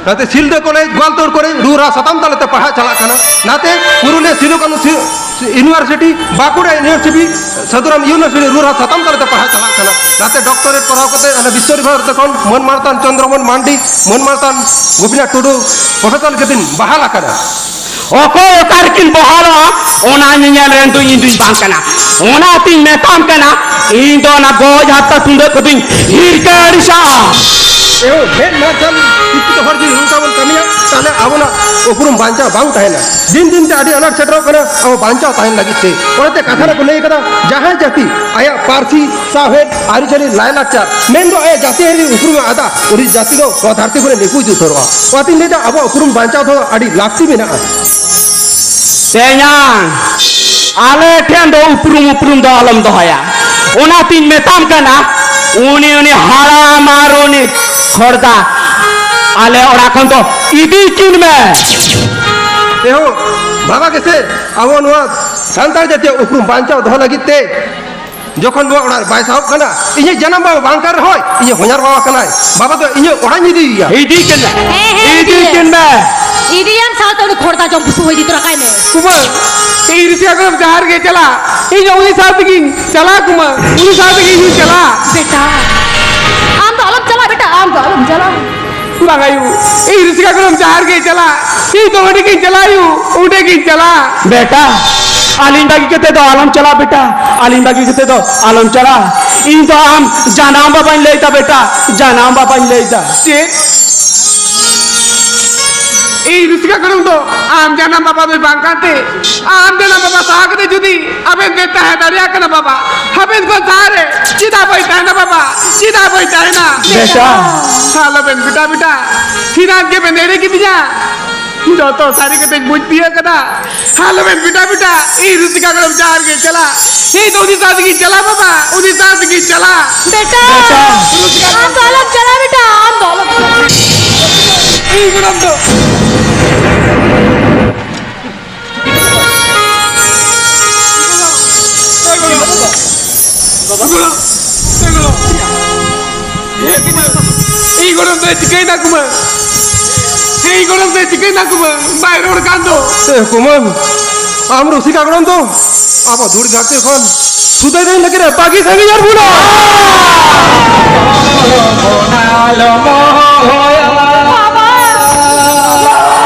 ᱱᱟᱛᱮ ᱥᱤᱞᱫᱟᱹ ᱠᱚᱞᱮᱡᱽ, ᱜᱳᱣᱟᱞᱛᱳᱲ ᱠᱚᱞᱮᱡᱽ ᱨᱩ ᱨᱟᱦᱟ ᱥᱟᱛᱟᱢ ᱛᱟᱞᱟᱛᱮ ᱯᱟᱲᱦᱟᱜ ᱪᱟᱞᱟᱜ ᱠᱟᱱᱟ᱾ ᱱᱟᱛᱮ ᱯᱩᱨᱩᱞᱤᱭᱟᱹ ᱥᱤᱫᱩ ᱠᱟᱹᱱᱦᱩ ᱥᱤ-, university, Bankura university, Sadhuram university ᱨᱩ ᱨᱟᱦᱟ ᱥᱟᱛᱟᱢ ᱛᱟᱞᱟᱛᱮ ᱯᱟᱲᱦᱟᱜ ᱪᱟᱞᱟᱜ ᱠᱟᱱᱟ᱾ ᱱᱟᱛᱮ ᱰᱚᱠᱴᱚᱨᱮᱴ ᱠᱚᱨᱟᱣ ᱠᱟᱛᱮ ᱚᱱᱟ ᱵᱤᱥᱥᱚ ᱵᱷᱟᱨᱚᱛᱤ ᱠᱷᱚᱱ ᱢᱟᱹᱱ ᱢᱟᱨᱛᱟᱱ ᱪᱚᱱᱫᱨᱚᱢᱳᱦᱚᱱ ᱢᱟᱱᱰᱤ, ᱢᱟᱹᱱ ᱢᱟᱨᱛᱟᱱ ᱜᱳᱯᱤᱱᱟᱛᱷ ᱴᱩᱰᱩ ᱯᱨᱚᱯᱷᱮᱥᱚᱨ ᱞᱮᱠᱟᱛᱤᱧ ᱵᱟᱦᱟᱞ ᱟᱠᱟᱱᱟ᱾ ᱚᱠᱚᱭ ᱚᱠᱟ ᱨᱮᱠᱤᱱ ᱵᱚᱦᱟᱞᱚᱜᱼᱟ, ᱚᱱᱟ ᱧᱮᱧᱮᱞ ᱨᱮᱱ ᱫᱚ ᱤᱧ ᱫᱩᱧ ᱵᱟᱝ ᱠᱟᱱᱟ᱾ ᱚᱱᱟᱛᱤᱧ ᱢᱮᱛᱟᱢ ᱠᱟᱱᱟ, ᱤᱧ ᱫᱚ ᱚᱱᱟ ᱜᱚᱡ ᱦᱟᱨᱛᱟ ᱛᱩᱢᱫᱟᱹᱜ ᱠᱚᱫᱚᱧ ᱦᱤᱨᱠᱟᱹ ᱟᱹᱲᱤᱥᱟᱜᱼᱟ᱾ ᱮᱦᱳ, ᱢᱮᱫ ᱢᱟᱨᱥᱟᱞ ᱥᱤᱠᱠᱷᱤᱛᱚ ᱦᱚᱲ ᱡᱩᱫᱤ ᱱᱚᱝᱠᱟ ᱵᱚᱱ ᱠᱟᱹᱢᱤᱭᱟ, ᱛᱟᱦᱞᱮ ᱟᱵᱚᱱᱟᱜ ᱩᱯᱨᱩᱢ ᱵᱟᱧᱪᱟᱣ ᱵᱟᱝ ᱛᱟᱦᱮᱱᱟ᱾ ᱫᱤᱱ ᱫᱤᱱ ᱛᱮ ᱟᱹᱰᱤ ᱟᱱᱟᱴ ᱥᱮᱴᱮᱨᱚᱜ ᱠᱟᱱᱟ ᱟᱵᱚ ᱵᱟᱧᱪᱟᱣ ᱛᱟᱦᱮᱱ ᱞᱟᱹᱜᱤᱫ ᱛᱮ᱾ ᱚᱱᱟᱛᱮ ᱠᱟᱛᱷᱟ ᱨᱮᱠᱚ ᱞᱟᱹᱭ ᱠᱟᱫᱟ, ᱡᱟᱦᱟᱸᱭ ᱡᱟᱹᱛᱤ ᱟᱭᱟᱜ ᱯᱟᱹᱨᱥᱤ, ᱥᱟᱶᱦᱮᱫ, ᱟᱹᱨᱤᱪᱟᱹᱞᱤ, ᱞᱟᱭᱼᱞᱟᱠᱪᱟᱨ, ᱢᱮᱱᱫᱚ ᱟᱭᱟᱜ ᱡᱟᱹᱛᱤᱭᱟᱹᱨᱤ ᱩᱯᱨᱩᱢ ᱮ ᱟᱫᱟ, ᱩᱱᱤ ᱡᱟᱹᱛᱤ ᱫᱚ ᱱᱚᱣᱟ ᱫᱷᱟᱹᱨᱛᱤ ᱠᱷᱚᱱᱮ ᱱᱤᱯᱩᱡ ᱩᱛᱟᱹᱨᱚᱜᱼᱟ᱾ ᱚᱱᱟᱛᱤᱧ ᱞᱟᱹᱭᱫᱟ, ᱟᱵᱚᱣᱟᱜ ᱩᱯᱨᱩᱢ ᱵᱟᱧᱪᱟᱣ ᱫᱚᱦᱚ ᱟᱹᱰᱤ ᱞᱟᱹᱠᱛᱤ ᱢᱮᱱᱟᱜᱼᱟ᱾ ᱛᱮᱧᱟᱝ, ᱟᱞᱮ ᱴᱷᱮᱱ ᱫᱚ ᱩᱯᱨᱩᱢ ᱩᱯᱨᱩᱢ ᱫᱚ ᱟᱞᱚᱢ ᱫᱚᱦᱚᱭᱟ᱾ ᱚᱱᱟᱛᱤᱧ ᱢᱮᱛᱟᱢ ᱠᱟᱱᱟ, ᱩᱱᱤ, ᱩᱱᱤ ᱦᱟᱲᱟᱢ ᱟᱨ ᱩᱱᱤ ᱠᱷᱚᱲᱫᱟ ᱟᱞᱮ ᱚᱲᱟᱜ ᱠᱷᱚᱱ ᱫᱚ ᱤᱫᱤ ᱠᱤᱱ ᱢᱮ᱾ ᱮᱦᱳ, ᱵᱟᱵᱟ ᱜᱮᱥᱮ ᱟᱵᱚ ᱱᱚᱣᱟ ᱥᱟᱱᱛᱟᱲ ᱡᱟᱹᱛᱤᱭᱟᱜ ᱩᱯᱨᱩᱢ ᱵᱟᱧᱪᱟᱣ ᱫᱚᱦᱚ ᱞᱟᱹᱜᱤᱫ ᱛᱮ ᱡᱚᱠᱷᱚᱱ ᱱᱚᱣᱟ ᱚᱲᱟᱜ ᱨᱮ ᱵᱟᱭ ᱥᱟᱦᱚᱵ ᱠᱟᱱᱟ, ᱤᱧᱟᱹᱜ ᱡᱟᱱᱟᱢ ᱵᱟᱵᱟ ᱵᱟᱝ ᱠᱟᱱ ᱨᱮᱦᱚᱸᱭ, ᱤᱧᱟᱹᱜ ᱦᱚᱧᱦᱟᱨ ᱵᱟᱵᱟ ᱠᱟᱱᱟᱭ᱾ ᱵᱟᱵᱟ ᱫᱚ ᱤᱧᱟᱹᱜ ᱚᱲᱟᱜ ᱤᱧ ᱤᱫᱤᱭᱮᱭᱟ᱾ ᱤᱫᱤ ᱠᱤᱱ ᱢᱮ᱾ ᱦᱮᱸ, ᱦᱮᱸ, ᱤᱫᱤ ᱤᱫᱤᱭᱮᱢ᱾ ᱠᱤᱱ ᱢᱮ᱾ ᱤᱫᱤᱭᱮᱢ, ᱥᱟᱶᱛᱮ ᱩᱱᱤ ᱠᱷᱚᱲᱫᱟ ᱡᱚᱢ ᱵᱩᱥᱩᱵ ᱦᱚᱸ ᱤᱫᱤ ᱛᱚᱨᱟ ᱠᱟᱭ ᱢᱮ᱾ ᱠᱩᱢᱟᱹᱝ, ᱤᱧ ᱨᱤᱥᱤᱭᱟ ᱠᱚᱨᱮᱢ ᱡᱟᱦᱟᱸ ᱨᱮᱜᱮ ᱪᱟᱞᱟᱜ, ᱤᱧ ᱫᱚ ᱩᱱᱤ ᱥᱟᱶ ᱛᱮᱜᱤᱧ ᱪᱟᱞᱟᱜ, ᱠᱩᱢᱟᱹᱝ᱾ ᱩᱱᱤ ᱥᱟᱶ ᱛᱮᱜᱮ ᱤᱧ ᱦᱚᱸᱧ ᱪᱟᱞᱟᱜ᱾ ᱵᱮᱴᱟ, ᱟᱢ ᱫᱚ ᱟᱞᱚᱢ ᱪᱟᱞᱟᱜ, ᱵᱮᱴᱟ, ᱟᱢ ᱫᱚ ᱟᱞᱚᱢ ᱪᱟᱞᱟᱜ᱾ ᱵᱟᱝ ᱟᱭᱳ, ᱤᱧ ᱨᱤᱥᱤᱠᱟ ᱠᱚᱨᱮᱢ ᱡᱟᱦᱟᱸ ᱨᱮᱜᱮ ᱪᱟᱞᱟᱜ, ᱤᱧ ᱫᱚ ᱚᱸᱰᱮ ᱜᱤᱧ ᱪᱟᱞᱟᱜ ᱟᱭᱳ, ᱚᱸᱰᱮ ᱜᱤᱧ ᱪᱟᱞᱟᱜ᱾ ᱵᱮᱴᱟ, ᱟᱹᱞᱤᱧ ᱵᱟᱹᱜᱤ ᱠᱟᱛᱮ ᱫᱚ ᱟᱞᱚᱢ ᱪᱟᱞᱟᱜ ᱵᱮᱴᱟ, ᱟᱹᱞᱤᱧ ᱵᱟᱹᱜᱤ ᱠᱟᱛᱮ ᱫᱚ ᱟᱞᱚᱢ ᱪᱟᱞᱟᱜ᱾ ᱤᱧ ᱫᱚ ᱟᱢ ᱡᱟᱱᱟᱢ ᱵᱟᱵᱟᱧ ᱞᱟᱹᱭ ᱫᱟ ᱵᱮᱴᱟ, ᱡᱟᱱᱟᱢ ᱵᱟᱵᱟᱧ ᱞᱟᱹᱭ ᱫᱟ᱾ ᱪᱮᱫ? ᱤᱧ ᱨᱤᱥᱤᱠᱟ ᱠᱚᱨᱮᱢ ᱫᱚ ᱟᱢ ᱡᱟᱱᱟᱢ ᱵᱟᱵᱟ ᱫᱚᱭ ᱵᱟᱝ ᱠᱟᱱᱛᱮ, ᱟᱢ ᱡᱟᱱᱟᱢ ᱵᱟᱵᱟ ᱥᱟᱦᱟ ᱠᱟᱛᱮ ᱡᱩᱫᱤ ᱟᱵᱮᱱ ᱵᱮᱱ ᱛᱟᱦᱮᱸ ᱫᱟᱲᱮᱭᱟᱜ ᱠᱟᱱᱟ ᱵᱟᱵᱟ, ᱟᱵᱮᱱ ᱠᱷᱚᱱ ᱥᱟᱦᱟ ᱨᱮ ᱪᱮᱫᱟᱜ ᱵᱟᱹᱧ ᱛᱟᱦᱮᱱᱟ ᱵᱟᱵᱟ? ᱪᱮᱫᱟᱜ ᱵᱟᱹᱧ ᱛᱟᱦᱮᱱᱟ? ᱵᱮᱴᱟ᱾ ᱟᱞᱚᱵᱮᱱ ᱵᱮᱴᱟ, ᱵᱮᱴᱟ, ᱛᱤᱱᱟᱹᱜ ᱜᱮᱵᱮᱱ ᱮᱲᱮ ᱠᱤᱫᱤᱧᱟ, ᱡᱚᱛᱚ ᱥᱟᱹᱨᱤ ᱠᱟᱛᱮᱧ ᱵᱩᱡᱽ ᱛᱤᱭᱟᱹᱜ ᱠᱟᱫᱟ᱾ ᱟᱞᱚᱵᱮᱱ ᱵᱮᱴᱟ, ᱵᱮᱴᱟ, ᱤᱧ ᱨᱩᱥᱤᱠᱟ ᱜᱚᱲᱚᱢ ᱡᱟᱦᱟᱸ ᱨᱮᱜᱮ ᱪᱟᱞᱟᱜ, ᱤᱧ ᱫᱚ ᱩᱱᱤ ᱥᱟᱶ ᱛᱮᱜᱤᱧ ᱪᱟᱞᱟᱜ ᱵᱟᱵᱟ, ᱩᱱᱤ ᱥᱟᱶ ᱛᱮᱜᱤᱧ ᱪᱟᱞᱟᱜ᱾ ᱵᱮᱴᱟ, ᱨᱩᱥᱤᱠᱟ ᱟᱢ ᱫᱚ ᱟᱞᱚᱢ ᱪᱟᱞᱟᱜ ᱵᱮᱴᱟ, ᱟᱢ ᱫᱚ ᱟᱞᱚᱢ ᱪᱟᱞᱟᱜ᱾ ᱤᱧ ᱜᱚᱲᱚᱢ ᱫᱚ ᱤᱧ ᱜᱚᱲᱚᱢ ᱫᱚᱭ ᱪᱤᱠᱟᱹᱭᱮᱱᱟ ᱠᱩᱢᱟᱹᱝ? ᱤᱧ ᱜᱚᱲᱚᱢ ᱫᱚᱭ ᱪᱤᱠᱟᱹᱭᱮᱱᱟ ᱠᱩᱢᱟᱹᱝ? ᱵᱟᱭ ᱨᱚᱲ ᱠᱟᱱ ᱫᱚ᱾ ᱮ ᱠᱩᱢᱟᱹᱝ, ᱟᱢ ᱨᱩᱥᱤᱠᱟ ᱜᱚᱲᱚᱢ ᱫᱚ ᱟᱵᱚ ᱫᱷᱩᱲᱤ ᱫᱷᱟᱹᱨᱛᱤ ᱠᱷᱚᱱ ᱥᱩᱫᱟᱹᱭ ᱫᱟᱹᱭ ᱞᱟᱹᱜᱤᱫ ᱮ ᱵᱟᱹᱜᱤ ᱥᱟᱺᱜᱤᱧ ᱟᱨ ᱵᱚᱱᱟ᱾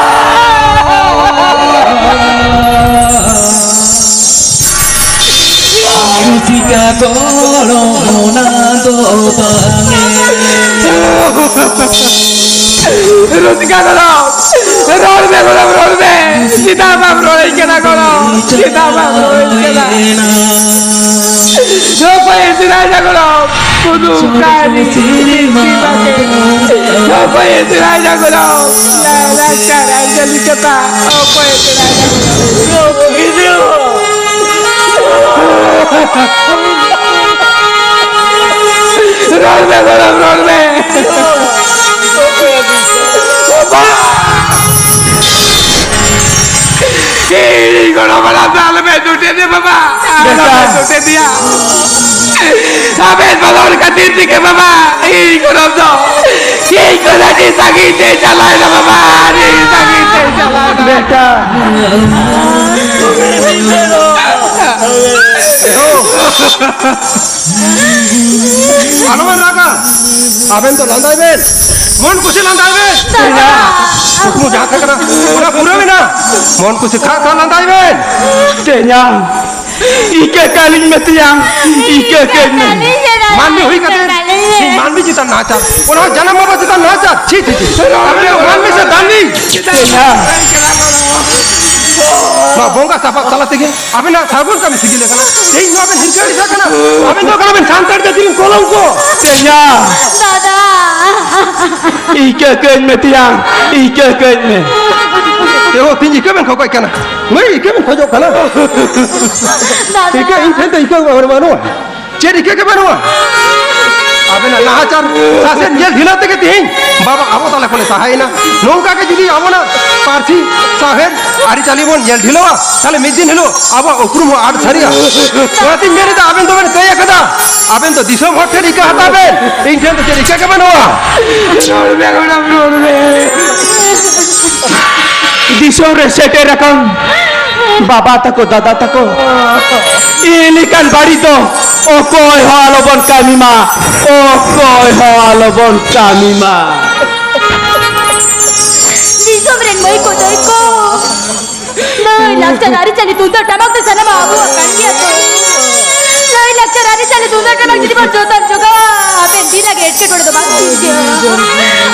ᱜᱚᱲᱚ ᱚᱱᱟ ᱫᱚ ᱵᱟᱝ ᱮ᱾ ᱨᱩᱥᱠᱟ ᱜᱚᱲᱚᱢ, ᱨᱚᱲ ᱢᱮ ᱜᱚᱲᱚᱢ, ᱨᱚᱲ ᱢᱮ᱾ ᱪᱮᱫᱟᱜ ᱵᱟᱢ ᱨᱚᱲᱟᱹᱧ ᱠᱟᱱᱟ ᱜᱚᱲᱚᱢ? ᱪᱮᱫᱟᱜ ᱵᱟᱢ ᱨᱚᱲᱟᱹᱧ ᱠᱟᱱᱟ? ᱚᱠᱚᱭᱮ ᱥᱮᱬᱟᱭᱮᱫᱟ ᱜᱚᱲᱚᱢ? ᱩᱫᱩᱜ ᱠᱟᱹᱨᱤ ᱥᱤᱨᱤ ᱵᱟᱜᱮ᱾ ᱚᱠᱚᱭᱮ ᱥᱮᱬᱟᱭᱮᱫᱟ ᱜᱚᱲᱚᱢ? ᱞᱟᱭ ᱞᱟᱠᱪᱟᱨ ᱟᱨ ᱡᱟᱹᱞᱤ ᱠᱟᱛᱷᱟ ᱚᱠᱚᱭᱮ ᱥᱮᱬᱟᱭᱮᱫᱟ ᱜᱚᱲᱚᱢ? ᱨᱚᱲ ᱢᱮ ᱜᱚᱲᱚᱢ, ᱨᱚᱲ ᱢᱮ᱾ ᱤᱧ ᱜᱚᱲᱚᱢ ᱦᱟᱲᱟᱢ ᱫᱚ ᱟᱞᱚᱯᱮ ᱫᱩᱴᱮᱫᱮ ᱵᱟᱵᱟ, ᱟᱞᱚᱯᱮ ᱫᱩᱴᱮᱫᱮᱭᱟ᱾ ᱟᱵᱮᱱ ᱵᱚᱞᱚᱱ ᱠᱷᱟᱹᱛᱤᱨ ᱛᱮᱜᱮ ᱵᱟᱵᱟ, ᱤᱧ ᱜᱚᱲᱚᱢ ᱫᱚ, ᱤᱧ ᱠᱷᱚᱱ ᱟᱹᱰᱤ ᱥᱟᱺᱜᱤᱧ ᱛᱮ ᱪᱟᱞᱟᱣ ᱮᱱᱟ ᱵᱟᱵᱟ, ᱟᱹᱰᱤ ᱥᱟᱺᱜᱤᱧ ᱛᱮ ᱪᱟᱞᱟᱣ ᱮᱱᱟ᱾ ᱵᱮᱴᱟ᱾ ᱟᱞᱚᱵᱮᱱ ᱨᱟᱜᱟ, ᱟᱵᱮᱱ ᱫᱚ ᱞᱟᱸᱫᱟᱭ ᱵᱮᱱ, ᱢᱚᱱ ᱠᱩᱥᱤ ᱞᱟᱸᱫᱟᱭ ᱵᱮᱱ᱾ ᱫᱟᱫᱟ᱾ ᱠᱩᱠᱢᱩ ᱡᱟᱦᱟᱸ ᱛᱟᱦᱮᱸ ᱠᱟᱱᱟ, ᱚᱱᱟ ᱯᱩᱨᱟᱹᱣ ᱮᱱᱟ᱾ ᱢᱚᱱ ᱠᱩᱥᱤ ᱠᱷᱟᱜ ᱠᱷᱟᱜ ᱞᱟᱸᱫᱟᱭ ᱵᱮᱱ᱾ ᱛᱮᱧᱟᱝ, ᱤᱠᱟᱹ ᱠᱟᱹᱞᱤᱧ ᱢᱮ ᱛᱮᱧᱟᱝ, ᱤᱠᱟᱹ ᱠᱟᱹᱞᱤᱧ ᱢᱮ᱾ ᱢᱟᱹᱱᱢᱤ ᱦᱩᱭ ᱠᱟᱛᱮ ᱤᱧ ᱢᱟᱹᱱᱢᱤ ᱪᱮᱛᱟᱱ ᱱᱟᱦᱟᱪᱟᱨ, ᱚᱱᱟ ᱦᱚᱸ ᱡᱟᱱᱟᱢ ᱵᱟᱵᱟ ᱪᱮᱛᱟᱱ ᱱᱟᱦᱟᱪᱟᱨ᱾ ᱪᱷᱤ, ᱪᱷᱤ, ᱪᱷᱤ᱾ ᱟᱵᱮᱱ ᱫᱚ ᱢᱟᱹᱱᱢᱤ ᱥᱮ ᱫᱟᱹᱱᱢᱤ? ᱛᱮᱧᱟᱝ᱾ ᱱᱚᱣᱟ ᱵᱚᱸᱜᱟ ᱥᱟᱯᱟᱵ ᱛᱟᱞᱟ ᱛᱮᱜᱮ ᱟᱵᱮᱱᱟᱜ ᱥᱟᱹᱜᱩᱱ ᱠᱟᱹᱢᱤ ᱥᱤᱜᱤᱞ ᱟᱠᱟᱱᱟ᱾ ᱛᱮᱦᱮᱧ ᱱᱚᱣᱟ ᱵᱮᱱ ᱦᱤᱨᱠᱟᱹ ᱟᱹᱲᱤᱥ ᱟᱠᱟᱱᱟ᱾ ᱟᱵᱮᱱ ᱫᱚ ᱠᱟᱱᱟ ᱵᱮᱱ ᱥᱟᱱᱛᱟᱲ ᱡᱟᱹᱛᱤ ᱨᱮᱱ ᱠᱚᱞᱚᱝᱠᱚ᱾ ᱛᱮᱧᱟᱝ᱾ ᱫᱟᱫᱟ᱾ ᱤᱠᱟᱹ ᱠᱟᱹᱧ ᱢᱮ ᱛᱮᱭᱟᱝ, ᱤᱠᱟᱹ ᱠᱟᱹᱧ ᱢᱮ᱾ ᱮ ᱦᱳ, ᱛᱤᱧ ᱤᱠᱟᱹ ᱵᱮᱱ ᱠᱷᱚᱠᱚᱡ ᱠᱟᱱᱟ? ᱢᱟᱹᱭ, ᱤᱠᱟᱹ ᱵᱮᱱ ᱠᱷᱚᱡᱚᱜ ᱠᱟᱱᱟ? ᱫᱟᱫᱟ᱾ ᱤᱠᱟᱹ ᱤᱧ ᱴᱷᱮᱱ ᱫᱚ ᱤᱠᱟᱹ ᱵᱟᱹᱱᱩᱜᱼᱟ᱾ ᱪᱮᱫ ᱤᱠᱟᱹ ᱜᱮ ᱵᱟᱹᱱᱩᱜᱼᱟ? ᱟᱵᱮᱱᱟᱜ ᱱᱟᱦᱟᱪᱟᱨ ᱥᱟᱥᱮᱛ ᱧᱮᱞ ᱰᱷᱤᱞᱟᱹᱣ ᱛᱮᱜᱮ ᱛᱮᱦᱮᱧ ᱵᱟᱵᱟ ᱟᱵᱚ ᱛᱟᱞᱟ ᱠᱷᱚᱱᱮ ᱥᱟᱦᱟᱭᱮᱱᱟ᱾ ᱱᱚᱝᱠᱟ ᱜᱮ ᱡᱩᱫᱤ ᱟᱵᱚᱱᱟᱜ ᱯᱟᱹᱨᱥᱤ, ᱥᱟᱶᱦᱮᱫ, ᱟᱹᱨᱤᱪᱟᱹᱞᱤ ᱵᱚᱱ ᱧᱮᱞ ᱰᱷᱤᱞᱟᱹᱣᱟ, ᱛᱟᱦᱞᱮ ᱢᱤᱫ ᱫᱤᱱ ᱦᱤᱞᱳᱜ ᱟᱵᱚᱣᱟᱜ ᱩᱯᱨᱩᱢ ᱦᱚᱸ ᱟᱫ ᱥᱟᱹᱨᱤᱜᱼᱟ᱾ ᱚᱱᱟᱛᱤᱧ ᱢᱮᱱ ᱮᱫᱟ, ᱟᱵᱮᱱ ᱫᱚᱵᱮᱱ ᱠᱟᱹᱭ ᱟᱠᱟᱫᱟ, ᱟᱵᱮᱱ ᱫᱚ ᱫᱤᱥᱚᱢ ᱦᱚᱲ ᱴᱷᱮᱱ ᱤᱠᱟᱹ ᱦᱟᱛᱟᱣ ᱵᱮᱱ, ᱤᱧ ᱴᱷᱮᱱ ᱫᱚ ᱪᱮᱫ ᱤᱠᱟᱹ ᱜᱮ ᱵᱟᱹᱱᱩᱜᱼᱟ᱾ ᱨᱚᱲ ᱢᱮ, ᱨᱚᱲ ᱢᱮ᱾ ᱫᱤᱥᱚᱢ ᱨᱮ ᱥᱮᱴᱮᱨ ᱟᱠᱟᱱ ᱵᱟᱵᱟ ᱛᱟᱠᱚ, ᱫᱟᱫᱟ ᱛᱟᱠᱚ, ᱤᱧ ᱞᱮᱠᱟᱱ ᱵᱟᱹᱲᱤᱡ ᱫᱚ ᱚᱠᱚᱭ ᱦᱚᱸ ᱟᱞᱚᱵᱚᱱ ᱠᱟᱹᱢᱤ ᱢᱟ, ᱚᱠᱚᱭ ᱦᱚᱸ ᱟᱞᱚᱵᱚᱱ ᱠᱟᱹᱢᱤ ᱢᱟ᱾ ᱫᱤᱥᱚᱢ ᱨᱮᱱ ᱢᱟᱹᱭ ᱠᱚ ᱫᱟᱹᱭ ᱠᱚ, ᱞᱟᱹᱭ ᱞᱟᱠᱪᱟᱨ ᱟᱹᱨᱤᱪᱟᱹᱞᱤ ᱛᱩᱢᱫᱟᱜ ᱴᱟᱢᱟᱠ ᱫᱚ ᱥᱟᱱᱟᱢᱟᱜ ᱟᱵᱚᱣᱟᱜ ᱠᱟᱱ ᱜᱮᱭᱟ ᱛᱚ᱾ ᱞᱟᱹᱭ ᱞᱟᱠᱪᱟᱨ ᱥᱩᱫᱷᱟᱹ ᱠᱟᱱᱟ ᱡᱩᱫᱤ ᱵᱚᱱ ᱡᱚᱛᱚᱱ ᱡᱚᱜᱟᱣᱟ, ᱦᱟᱯᱮᱱ ᱫᱤᱱ ᱨᱮᱜᱮ ᱮᱴᱠᱮᱴᱚᱬᱮ ᱫᱚ ᱵᱟᱝ ᱥᱤᱨᱡᱟᱹᱜᱼᱟ᱾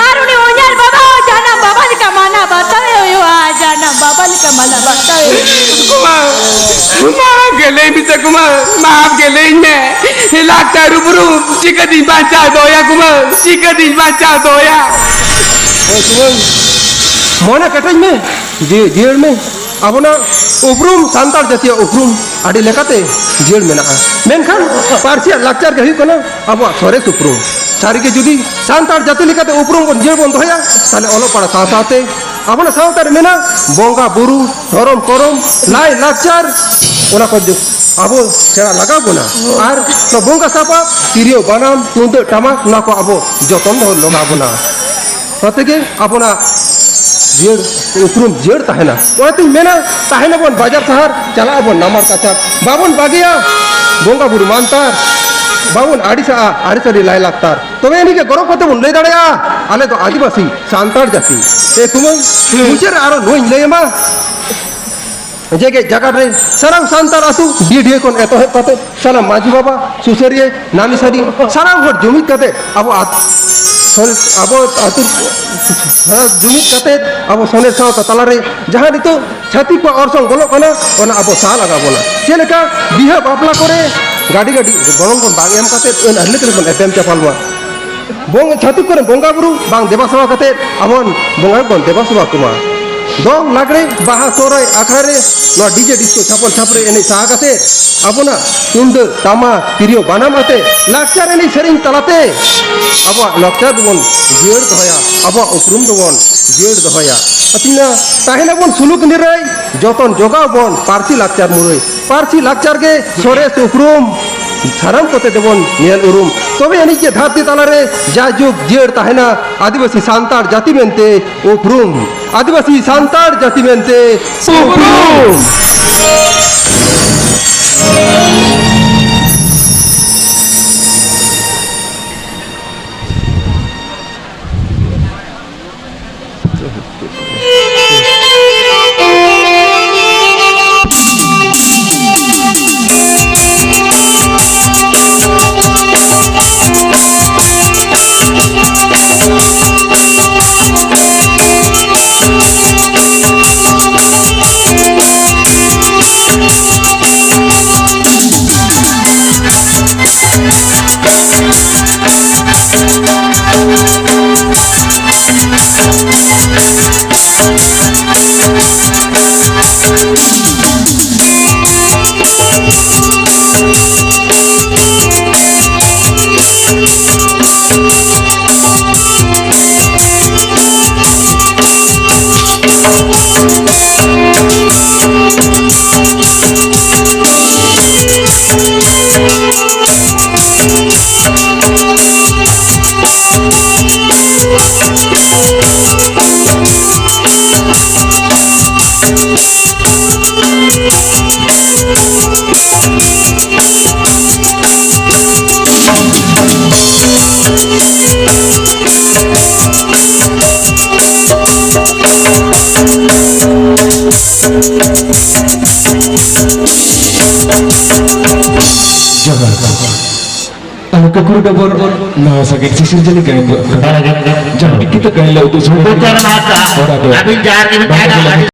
ᱟᱨ ᱩᱱᱤ ᱚᱧᱟᱨ ᱵᱟᱵᱟ ᱦᱚᱸ ᱡᱟᱦᱟᱱᱟᱜ ᱵᱟᱵᱟ ᱞᱮᱠᱟ ᱢᱟᱱᱟ ᱵᱟᱛᱟᱣᱮ ᱦᱩᱭᱩᱜᱼᱟ, ᱡᱟᱦᱟᱱᱟᱜ ᱵᱟᱵᱟ ᱞᱮᱠᱟ ᱢᱟᱱᱟ ᱵᱟᱛᱟᱣᱮ ᱦᱩᱭᱩᱜᱼᱟ᱾ ᱠᱩᱢᱟᱹᱝ, ᱢᱟᱯ ᱜᱮ ᱞᱟᱹᱭ ᱢᱮᱥᱮ ᱠᱩᱢᱟᱹᱝ, ᱢᱟᱯ ᱜᱮ ᱞᱟᱹᱭ ᱢᱮ᱾ ᱞᱟᱠᱪᱟᱨ ᱩᱯᱨᱩᱢ ᱪᱤᱠᱟᱹᱛᱤᱧ ᱵᱟᱧᱪᱟᱣ ᱫᱚᱦᱚᱭᱟ ᱠᱩᱢᱟᱹᱝ, ᱪᱤᱠᱟᱹᱛᱤᱧ ᱵᱟᱧᱪᱟᱣ ᱫᱚᱦᱚᱭᱟ? ᱦᱳᱭ ᱠᱩᱢᱟᱹᱝ, ᱢᱚᱱᱮ ᱠᱮᱴᱮᱡ ᱢᱮ, ᱡᱤᱣᱤ ᱡᱤᱭᱟᱹᱲ ᱢᱮ᱾ ᱟᱵᱚᱱᱟᱜ ᱩᱯᱨᱩᱢ, ᱥᱟᱱᱛᱟᱲ ᱡᱟᱹᱛᱤᱭᱟᱜ ᱩᱯᱨᱩᱢ ᱟᱹᱰᱤ ᱞᱮᱠᱟᱛᱮ ᱡᱤᱭᱟᱹᱲ ᱢᱮᱱᱟᱜᱼᱟ, ᱢᱮᱱᱠᱷᱟᱱ ᱯᱟᱹᱨᱥᱤ ᱟᱨ ᱞᱟᱠᱪᱟᱨ ᱜᱮ ᱦᱩᱭᱩᱜ ᱠᱟᱱᱟ ᱟᱵᱚᱣᱟᱜ ᱥᱚᱨᱮᱥ ᱩᱯᱨᱩᱢ᱾ ᱥᱟᱹᱨᱤᱜᱮ ᱡᱩᱫᱤ ᱥᱟᱱᱛᱟᱲ ᱡᱟᱹᱛᱤ ᱞᱮᱠᱟᱛᱮ ᱩᱯᱨᱩᱢ ᱵᱚᱱ ᱡᱤᱭᱟᱹᱲ ᱵᱚᱱ ᱫᱚᱦᱚᱭᱟ, ᱛᱟᱦᱞᱮ ᱚᱞᱚᱜ ᱯᱟᱲᱦᱟᱜ ᱥᱟᱶ ᱥᱟᱶᱛᱮ ᱟᱵᱚᱱᱟᱜ ᱥᱟᱶᱛᱟ ᱨᱮ ᱢᱮᱱᱟᱜ ᱵᱚᱸᱜᱟ ᱵᱩᱨᱩ, ᱫᱷᱚᱨᱚᱢ ᱠᱚᱨᱚᱢ, ᱞᱟᱭ ᱞᱟᱠᱪᱟᱨ, ᱚᱱᱟ ᱠᱚ ᱡᱚ-, ᱟᱵᱚ ᱥᱮᱬᱟ ᱞᱟᱜᱟᱣ ᱵᱚᱱᱟ᱾ ᱟᱨ ᱱᱚᱣᱟ ᱵᱚᱸᱜᱟ ᱥᱟᱯᱟᱵ, ᱛᱤᱨᱭᱳ ᱵᱟᱱᱟᱢ, ᱛᱩᱢᱫᱟᱹᱜ ᱴᱟᱢᱟᱠ, ᱱᱚᱣᱟ ᱠᱚ ᱟᱵᱚ ᱡᱚᱛᱚᱱ ᱫᱚᱦᱚ ᱞᱟᱜᱟᱣ ᱵᱚᱱᱟ᱾ ᱚᱱᱟ ᱛᱮᱜᱮ ᱟᱵᱚᱱᱟᱜ ᱡᱤᱭᱟᱹᱲ ᱩᱯᱨᱩᱢ ᱡᱤᱭᱟᱹᱲ ᱛᱟᱦᱮᱱᱟ᱾ ᱚᱱᱟᱛᱤᱧ ᱢᱮᱱᱟ, ᱛᱟᱦᱮᱱᱟᱵᱚᱱ ᱵᱟᱡᱟᱨ ᱥᱟᱦᱟᱨ, ᱪᱟᱞᱟᱜ ᱟᱵᱚᱱ ᱱᱟᱢᱟᱞ ᱠᱟᱪᱷᱟᱲ, ᱵᱟᱵᱚᱱ ᱵᱟᱹᱜᱤᱭᱟ ᱵᱚᱸᱜᱟ ᱵᱩᱨᱩ ᱢᱟᱱᱛᱟᱨ, ᱵᱟᱵᱚᱱ ᱟᱹᱲᱤᱥᱟᱜᱼᱟ ᱟᱹᱨᱤᱪᱟᱹᱞᱤ ᱞᱟᱭᱼᱞᱟᱠᱪᱟᱨ᱾ ᱛᱚᱵᱮ ᱟᱹᱱᱤᱡ ᱜᱮ ᱜᱚᱨᱚᱵ ᱠᱟᱛᱮ ᱵᱚᱱ ᱞᱟᱹᱭ ᱫᱟᱲᱮᱭᱟᱜᱼᱟ, ᱟᱞᱮ ᱫᱚ ᱟᱹᱫᱤᱵᱟᱹᱥᱤ ᱥᱟᱱᱛᱟᱲ ᱡᱟᱹᱛᱤ᱾ ᱮ ᱠᱩᱢᱟᱹᱝ, ᱦᱩᱸ᱾ ᱢᱩᱪᱟᱹᱫ ᱨᱮ ᱟᱨᱚ ᱱᱚᱣᱟᱧ ᱞᱟᱹᱭ ᱟᱢᱟ, ᱡᱮᱜᱮᱛ ᱡᱟᱠᱟᱛ ᱨᱮ ᱥᱟᱱᱟᱢ ᱥᱟᱱᱛᱟᱲ ᱟᱹᱛᱩ, ᱰᱤᱰᱤᱭᱟᱹ ᱠᱷᱚᱱ ᱮᱛᱚᱦᱚᱵ ᱠᱟᱛᱮ ᱥᱟᱱᱟᱢ ᱢᱟᱹᱡᱷᱤ ᱵᱟᱵᱟ, ᱥᱩᱥᱟᱹᱨᱤᱭᱟᱹ, ᱱᱟᱢᱤ ᱥᱟᱹᱨᱤ, ᱥᱟᱱᱟᱢ ᱦᱚᱲ ᱡᱩᱢᱤᱫ ᱠᱟᱛᱮ ᱟᱵᱚ ᱟᱛ-, ᱥᱚᱞ-, ᱟᱵᱚ ᱟᱹᱛᱩ, ᱦᱮᱸ, ᱡᱩᱢᱤᱫ ᱠᱟᱛᱮ ᱟᱵᱚ ᱥᱚᱱᱮᱨ ᱥᱟᱶᱛᱟ ᱛᱟᱞᱟᱨᱮ ᱡᱟᱦᱟᱸ ᱱᱤᱛᱚᱜ ᱪᱷᱟᱹᱛᱤᱠ ᱠᱚᱣᱟᱜ ᱚᱨᱥᱚᱝ ᱵᱚᱞᱚᱜ ᱠᱟᱱᱟ, ᱚᱱᱟ ᱟᱵᱚ ᱥᱟᱦᱟ ᱞᱟᱜᱟᱣ ᱵᱚᱱᱟ᱾ ᱪᱮᱫ ᱞᱮᱠᱟ ᱵᱤᱦᱟᱹ ᱵᱟᱯᱞᱟ ᱠᱚᱨᱮ ᱜᱟᱹᱰᱤ ᱜᱟᱹᱰᱤ ᱜᱚᱱᱚᱝ ᱵᱚᱱ ᱵᱟᱝ ᱮᱢ ᱠᱟᱛᱮ ᱟᱹᱱ ᱟᱹᱨᱤ ᱞᱮᱠᱟ ᱵᱚᱱ ᱮᱯᱮᱢ ᱪᱟᱯᱟᱞ ᱢᱟ᱾ ᱵᱚᱝ-, ᱪᱷᱟᱹᱛᱤᱠ ᱠᱚᱨᱮᱱ ᱵᱚᱸᱜᱟ ᱵᱩᱨᱩ ᱵᱟᱝ ᱫᱮᱵᱟ ᱥᱮᱵᱟ ᱠᱟᱛᱮ ᱟᱵᱚ ᱵᱚᱸᱜᱟ ᱵᱚᱱ ᱫᱮᱵᱟ ᱥᱮᱵᱟ ᱠᱚᱢᱟ᱾ ᱫᱚᱝ, ᱞᱟᱜᱽᱲᱮ, ᱵᱟᱦᱟ, ᱥᱚᱦᱨᱟᱭ ᱟᱠᱷᱲᱟ ᱨᱮ ᱱᱚᱣᱟ ᱰᱤᱡᱮ ᱰᱤᱥᱠᱳ ᱪᱷᱟᱯᱚᱞ ᱪᱷᱟᱯᱨᱤ ᱮᱱᱮᱡ ᱥᱟᱦᱟ ᱠᱟᱛᱮ ᱟᱵᱚᱱᱟᱜ ᱛᱩᱢᱫᱟᱹᱜ, ᱴᱟᱢᱟᱠ, ᱛᱤᱨᱭᱳ, ᱵᱟᱱᱟᱢ ᱟᱛᱮ ᱞᱟᱠᱪᱟᱨ ᱮᱱᱮᱡ ᱥᱮᱨᱮᱧ ᱛᱟᱞᱟᱛᱮ ᱟᱵᱚᱣᱟᱜ ᱞᱟᱠᱪᱟᱨ ᱫᱚᱵᱚᱱ ᱡᱤᱭᱟᱹᱲ ᱫᱚᱦᱚᱭᱟ, ᱟᱵᱚᱣᱟᱜ ᱩᱯᱨᱩᱢ ᱫᱚᱵᱚᱱ ᱡᱤᱭᱟᱹᱲ ᱫᱚᱦᱚᱭᱟ᱾ ᱟᱹᱛᱤᱧᱟ ᱛᱟᱦᱮᱱᱟᱵᱚᱱ ᱥᱩᱞᱩᱠ ᱱᱤᱨᱟᱹᱭ, ᱡᱚᱛᱚᱱ ᱡᱚᱜᱟᱣ ᱵᱚᱱ ᱯᱟᱹᱨᱥᱤ ᱞᱟᱠᱪᱟᱨ ᱢᱩᱨᱟᱹᱭ᱾ ᱯᱟᱹᱨᱥᱤ ᱞᱟᱠᱪᱟᱨ ᱜᱮ ᱥᱚᱨᱮᱥ ᱩᱯᱨᱩᱢ, ᱥᱟᱱᱟᱢ ᱠᱚᱛᱮ ᱛᱮᱵᱚᱱ ᱧᱮᱞ ᱩᱨᱩᱢ᱾ ᱛᱚᱵᱮ ᱟᱹᱱᱤᱡ ᱜᱮ ᱫᱷᱟᱹᱨᱛᱤ ᱛᱟᱞᱟᱨᱮ ᱡᱟᱭᱡᱩᱜᱽ ᱡᱤᱭᱟᱹᱲ ᱛᱟᱦᱮᱱᱟ ᱟᱹᱫᱤᱵᱟᱹᱥᱤ ᱥᱟᱱᱛᱟᱲ ᱡᱟᱹᱛᱤ ᱢᱮᱱᱛᱮ ᱩᱯᱨᱩᱢ᱾ ᱟᱹᱫᱤᱵᱟᱹᱥᱤ ᱥᱟᱱᱛᱟᱲ ᱡᱟᱹᱛᱤ ᱢᱮᱱᱛᱮ ᱩᱯᱨᱩᱢ᱾ ᱡᱚᱦᱟᱨ᱾ ᱟᱨ ᱠᱟᱹᱠᱩᱨ ᱰᱚᱵᱚᱨ ᱱᱟᱣᱟ ᱥᱟᱜᱮᱱ ᱥᱤᱥᱤᱨ ᱡᱟᱹᱱᱤ ᱜᱟᱭᱟᱱ ᱫᱚ ᱡᱟᱦᱟᱸ ᱞᱤᱠᱷᱤᱛ ᱜᱟᱭᱟᱱ ᱞᱮ ᱩᱫᱩᱜ ᱥᱚᱫᱚᱨ ᱩᱯᱚᱪᱟᱨ ᱢᱟᱦᱟᱛᱟ, ᱚᱱᱟ ᱫᱚ ᱟᱹᱵᱤᱱ ᱡᱟᱦᱟᱸ ᱨᱮᱜᱮ ᱵᱤᱱ ᱛᱟᱦᱮᱱᱟ, ᱵᱟᱝ ᱟᱹᱵᱤᱱ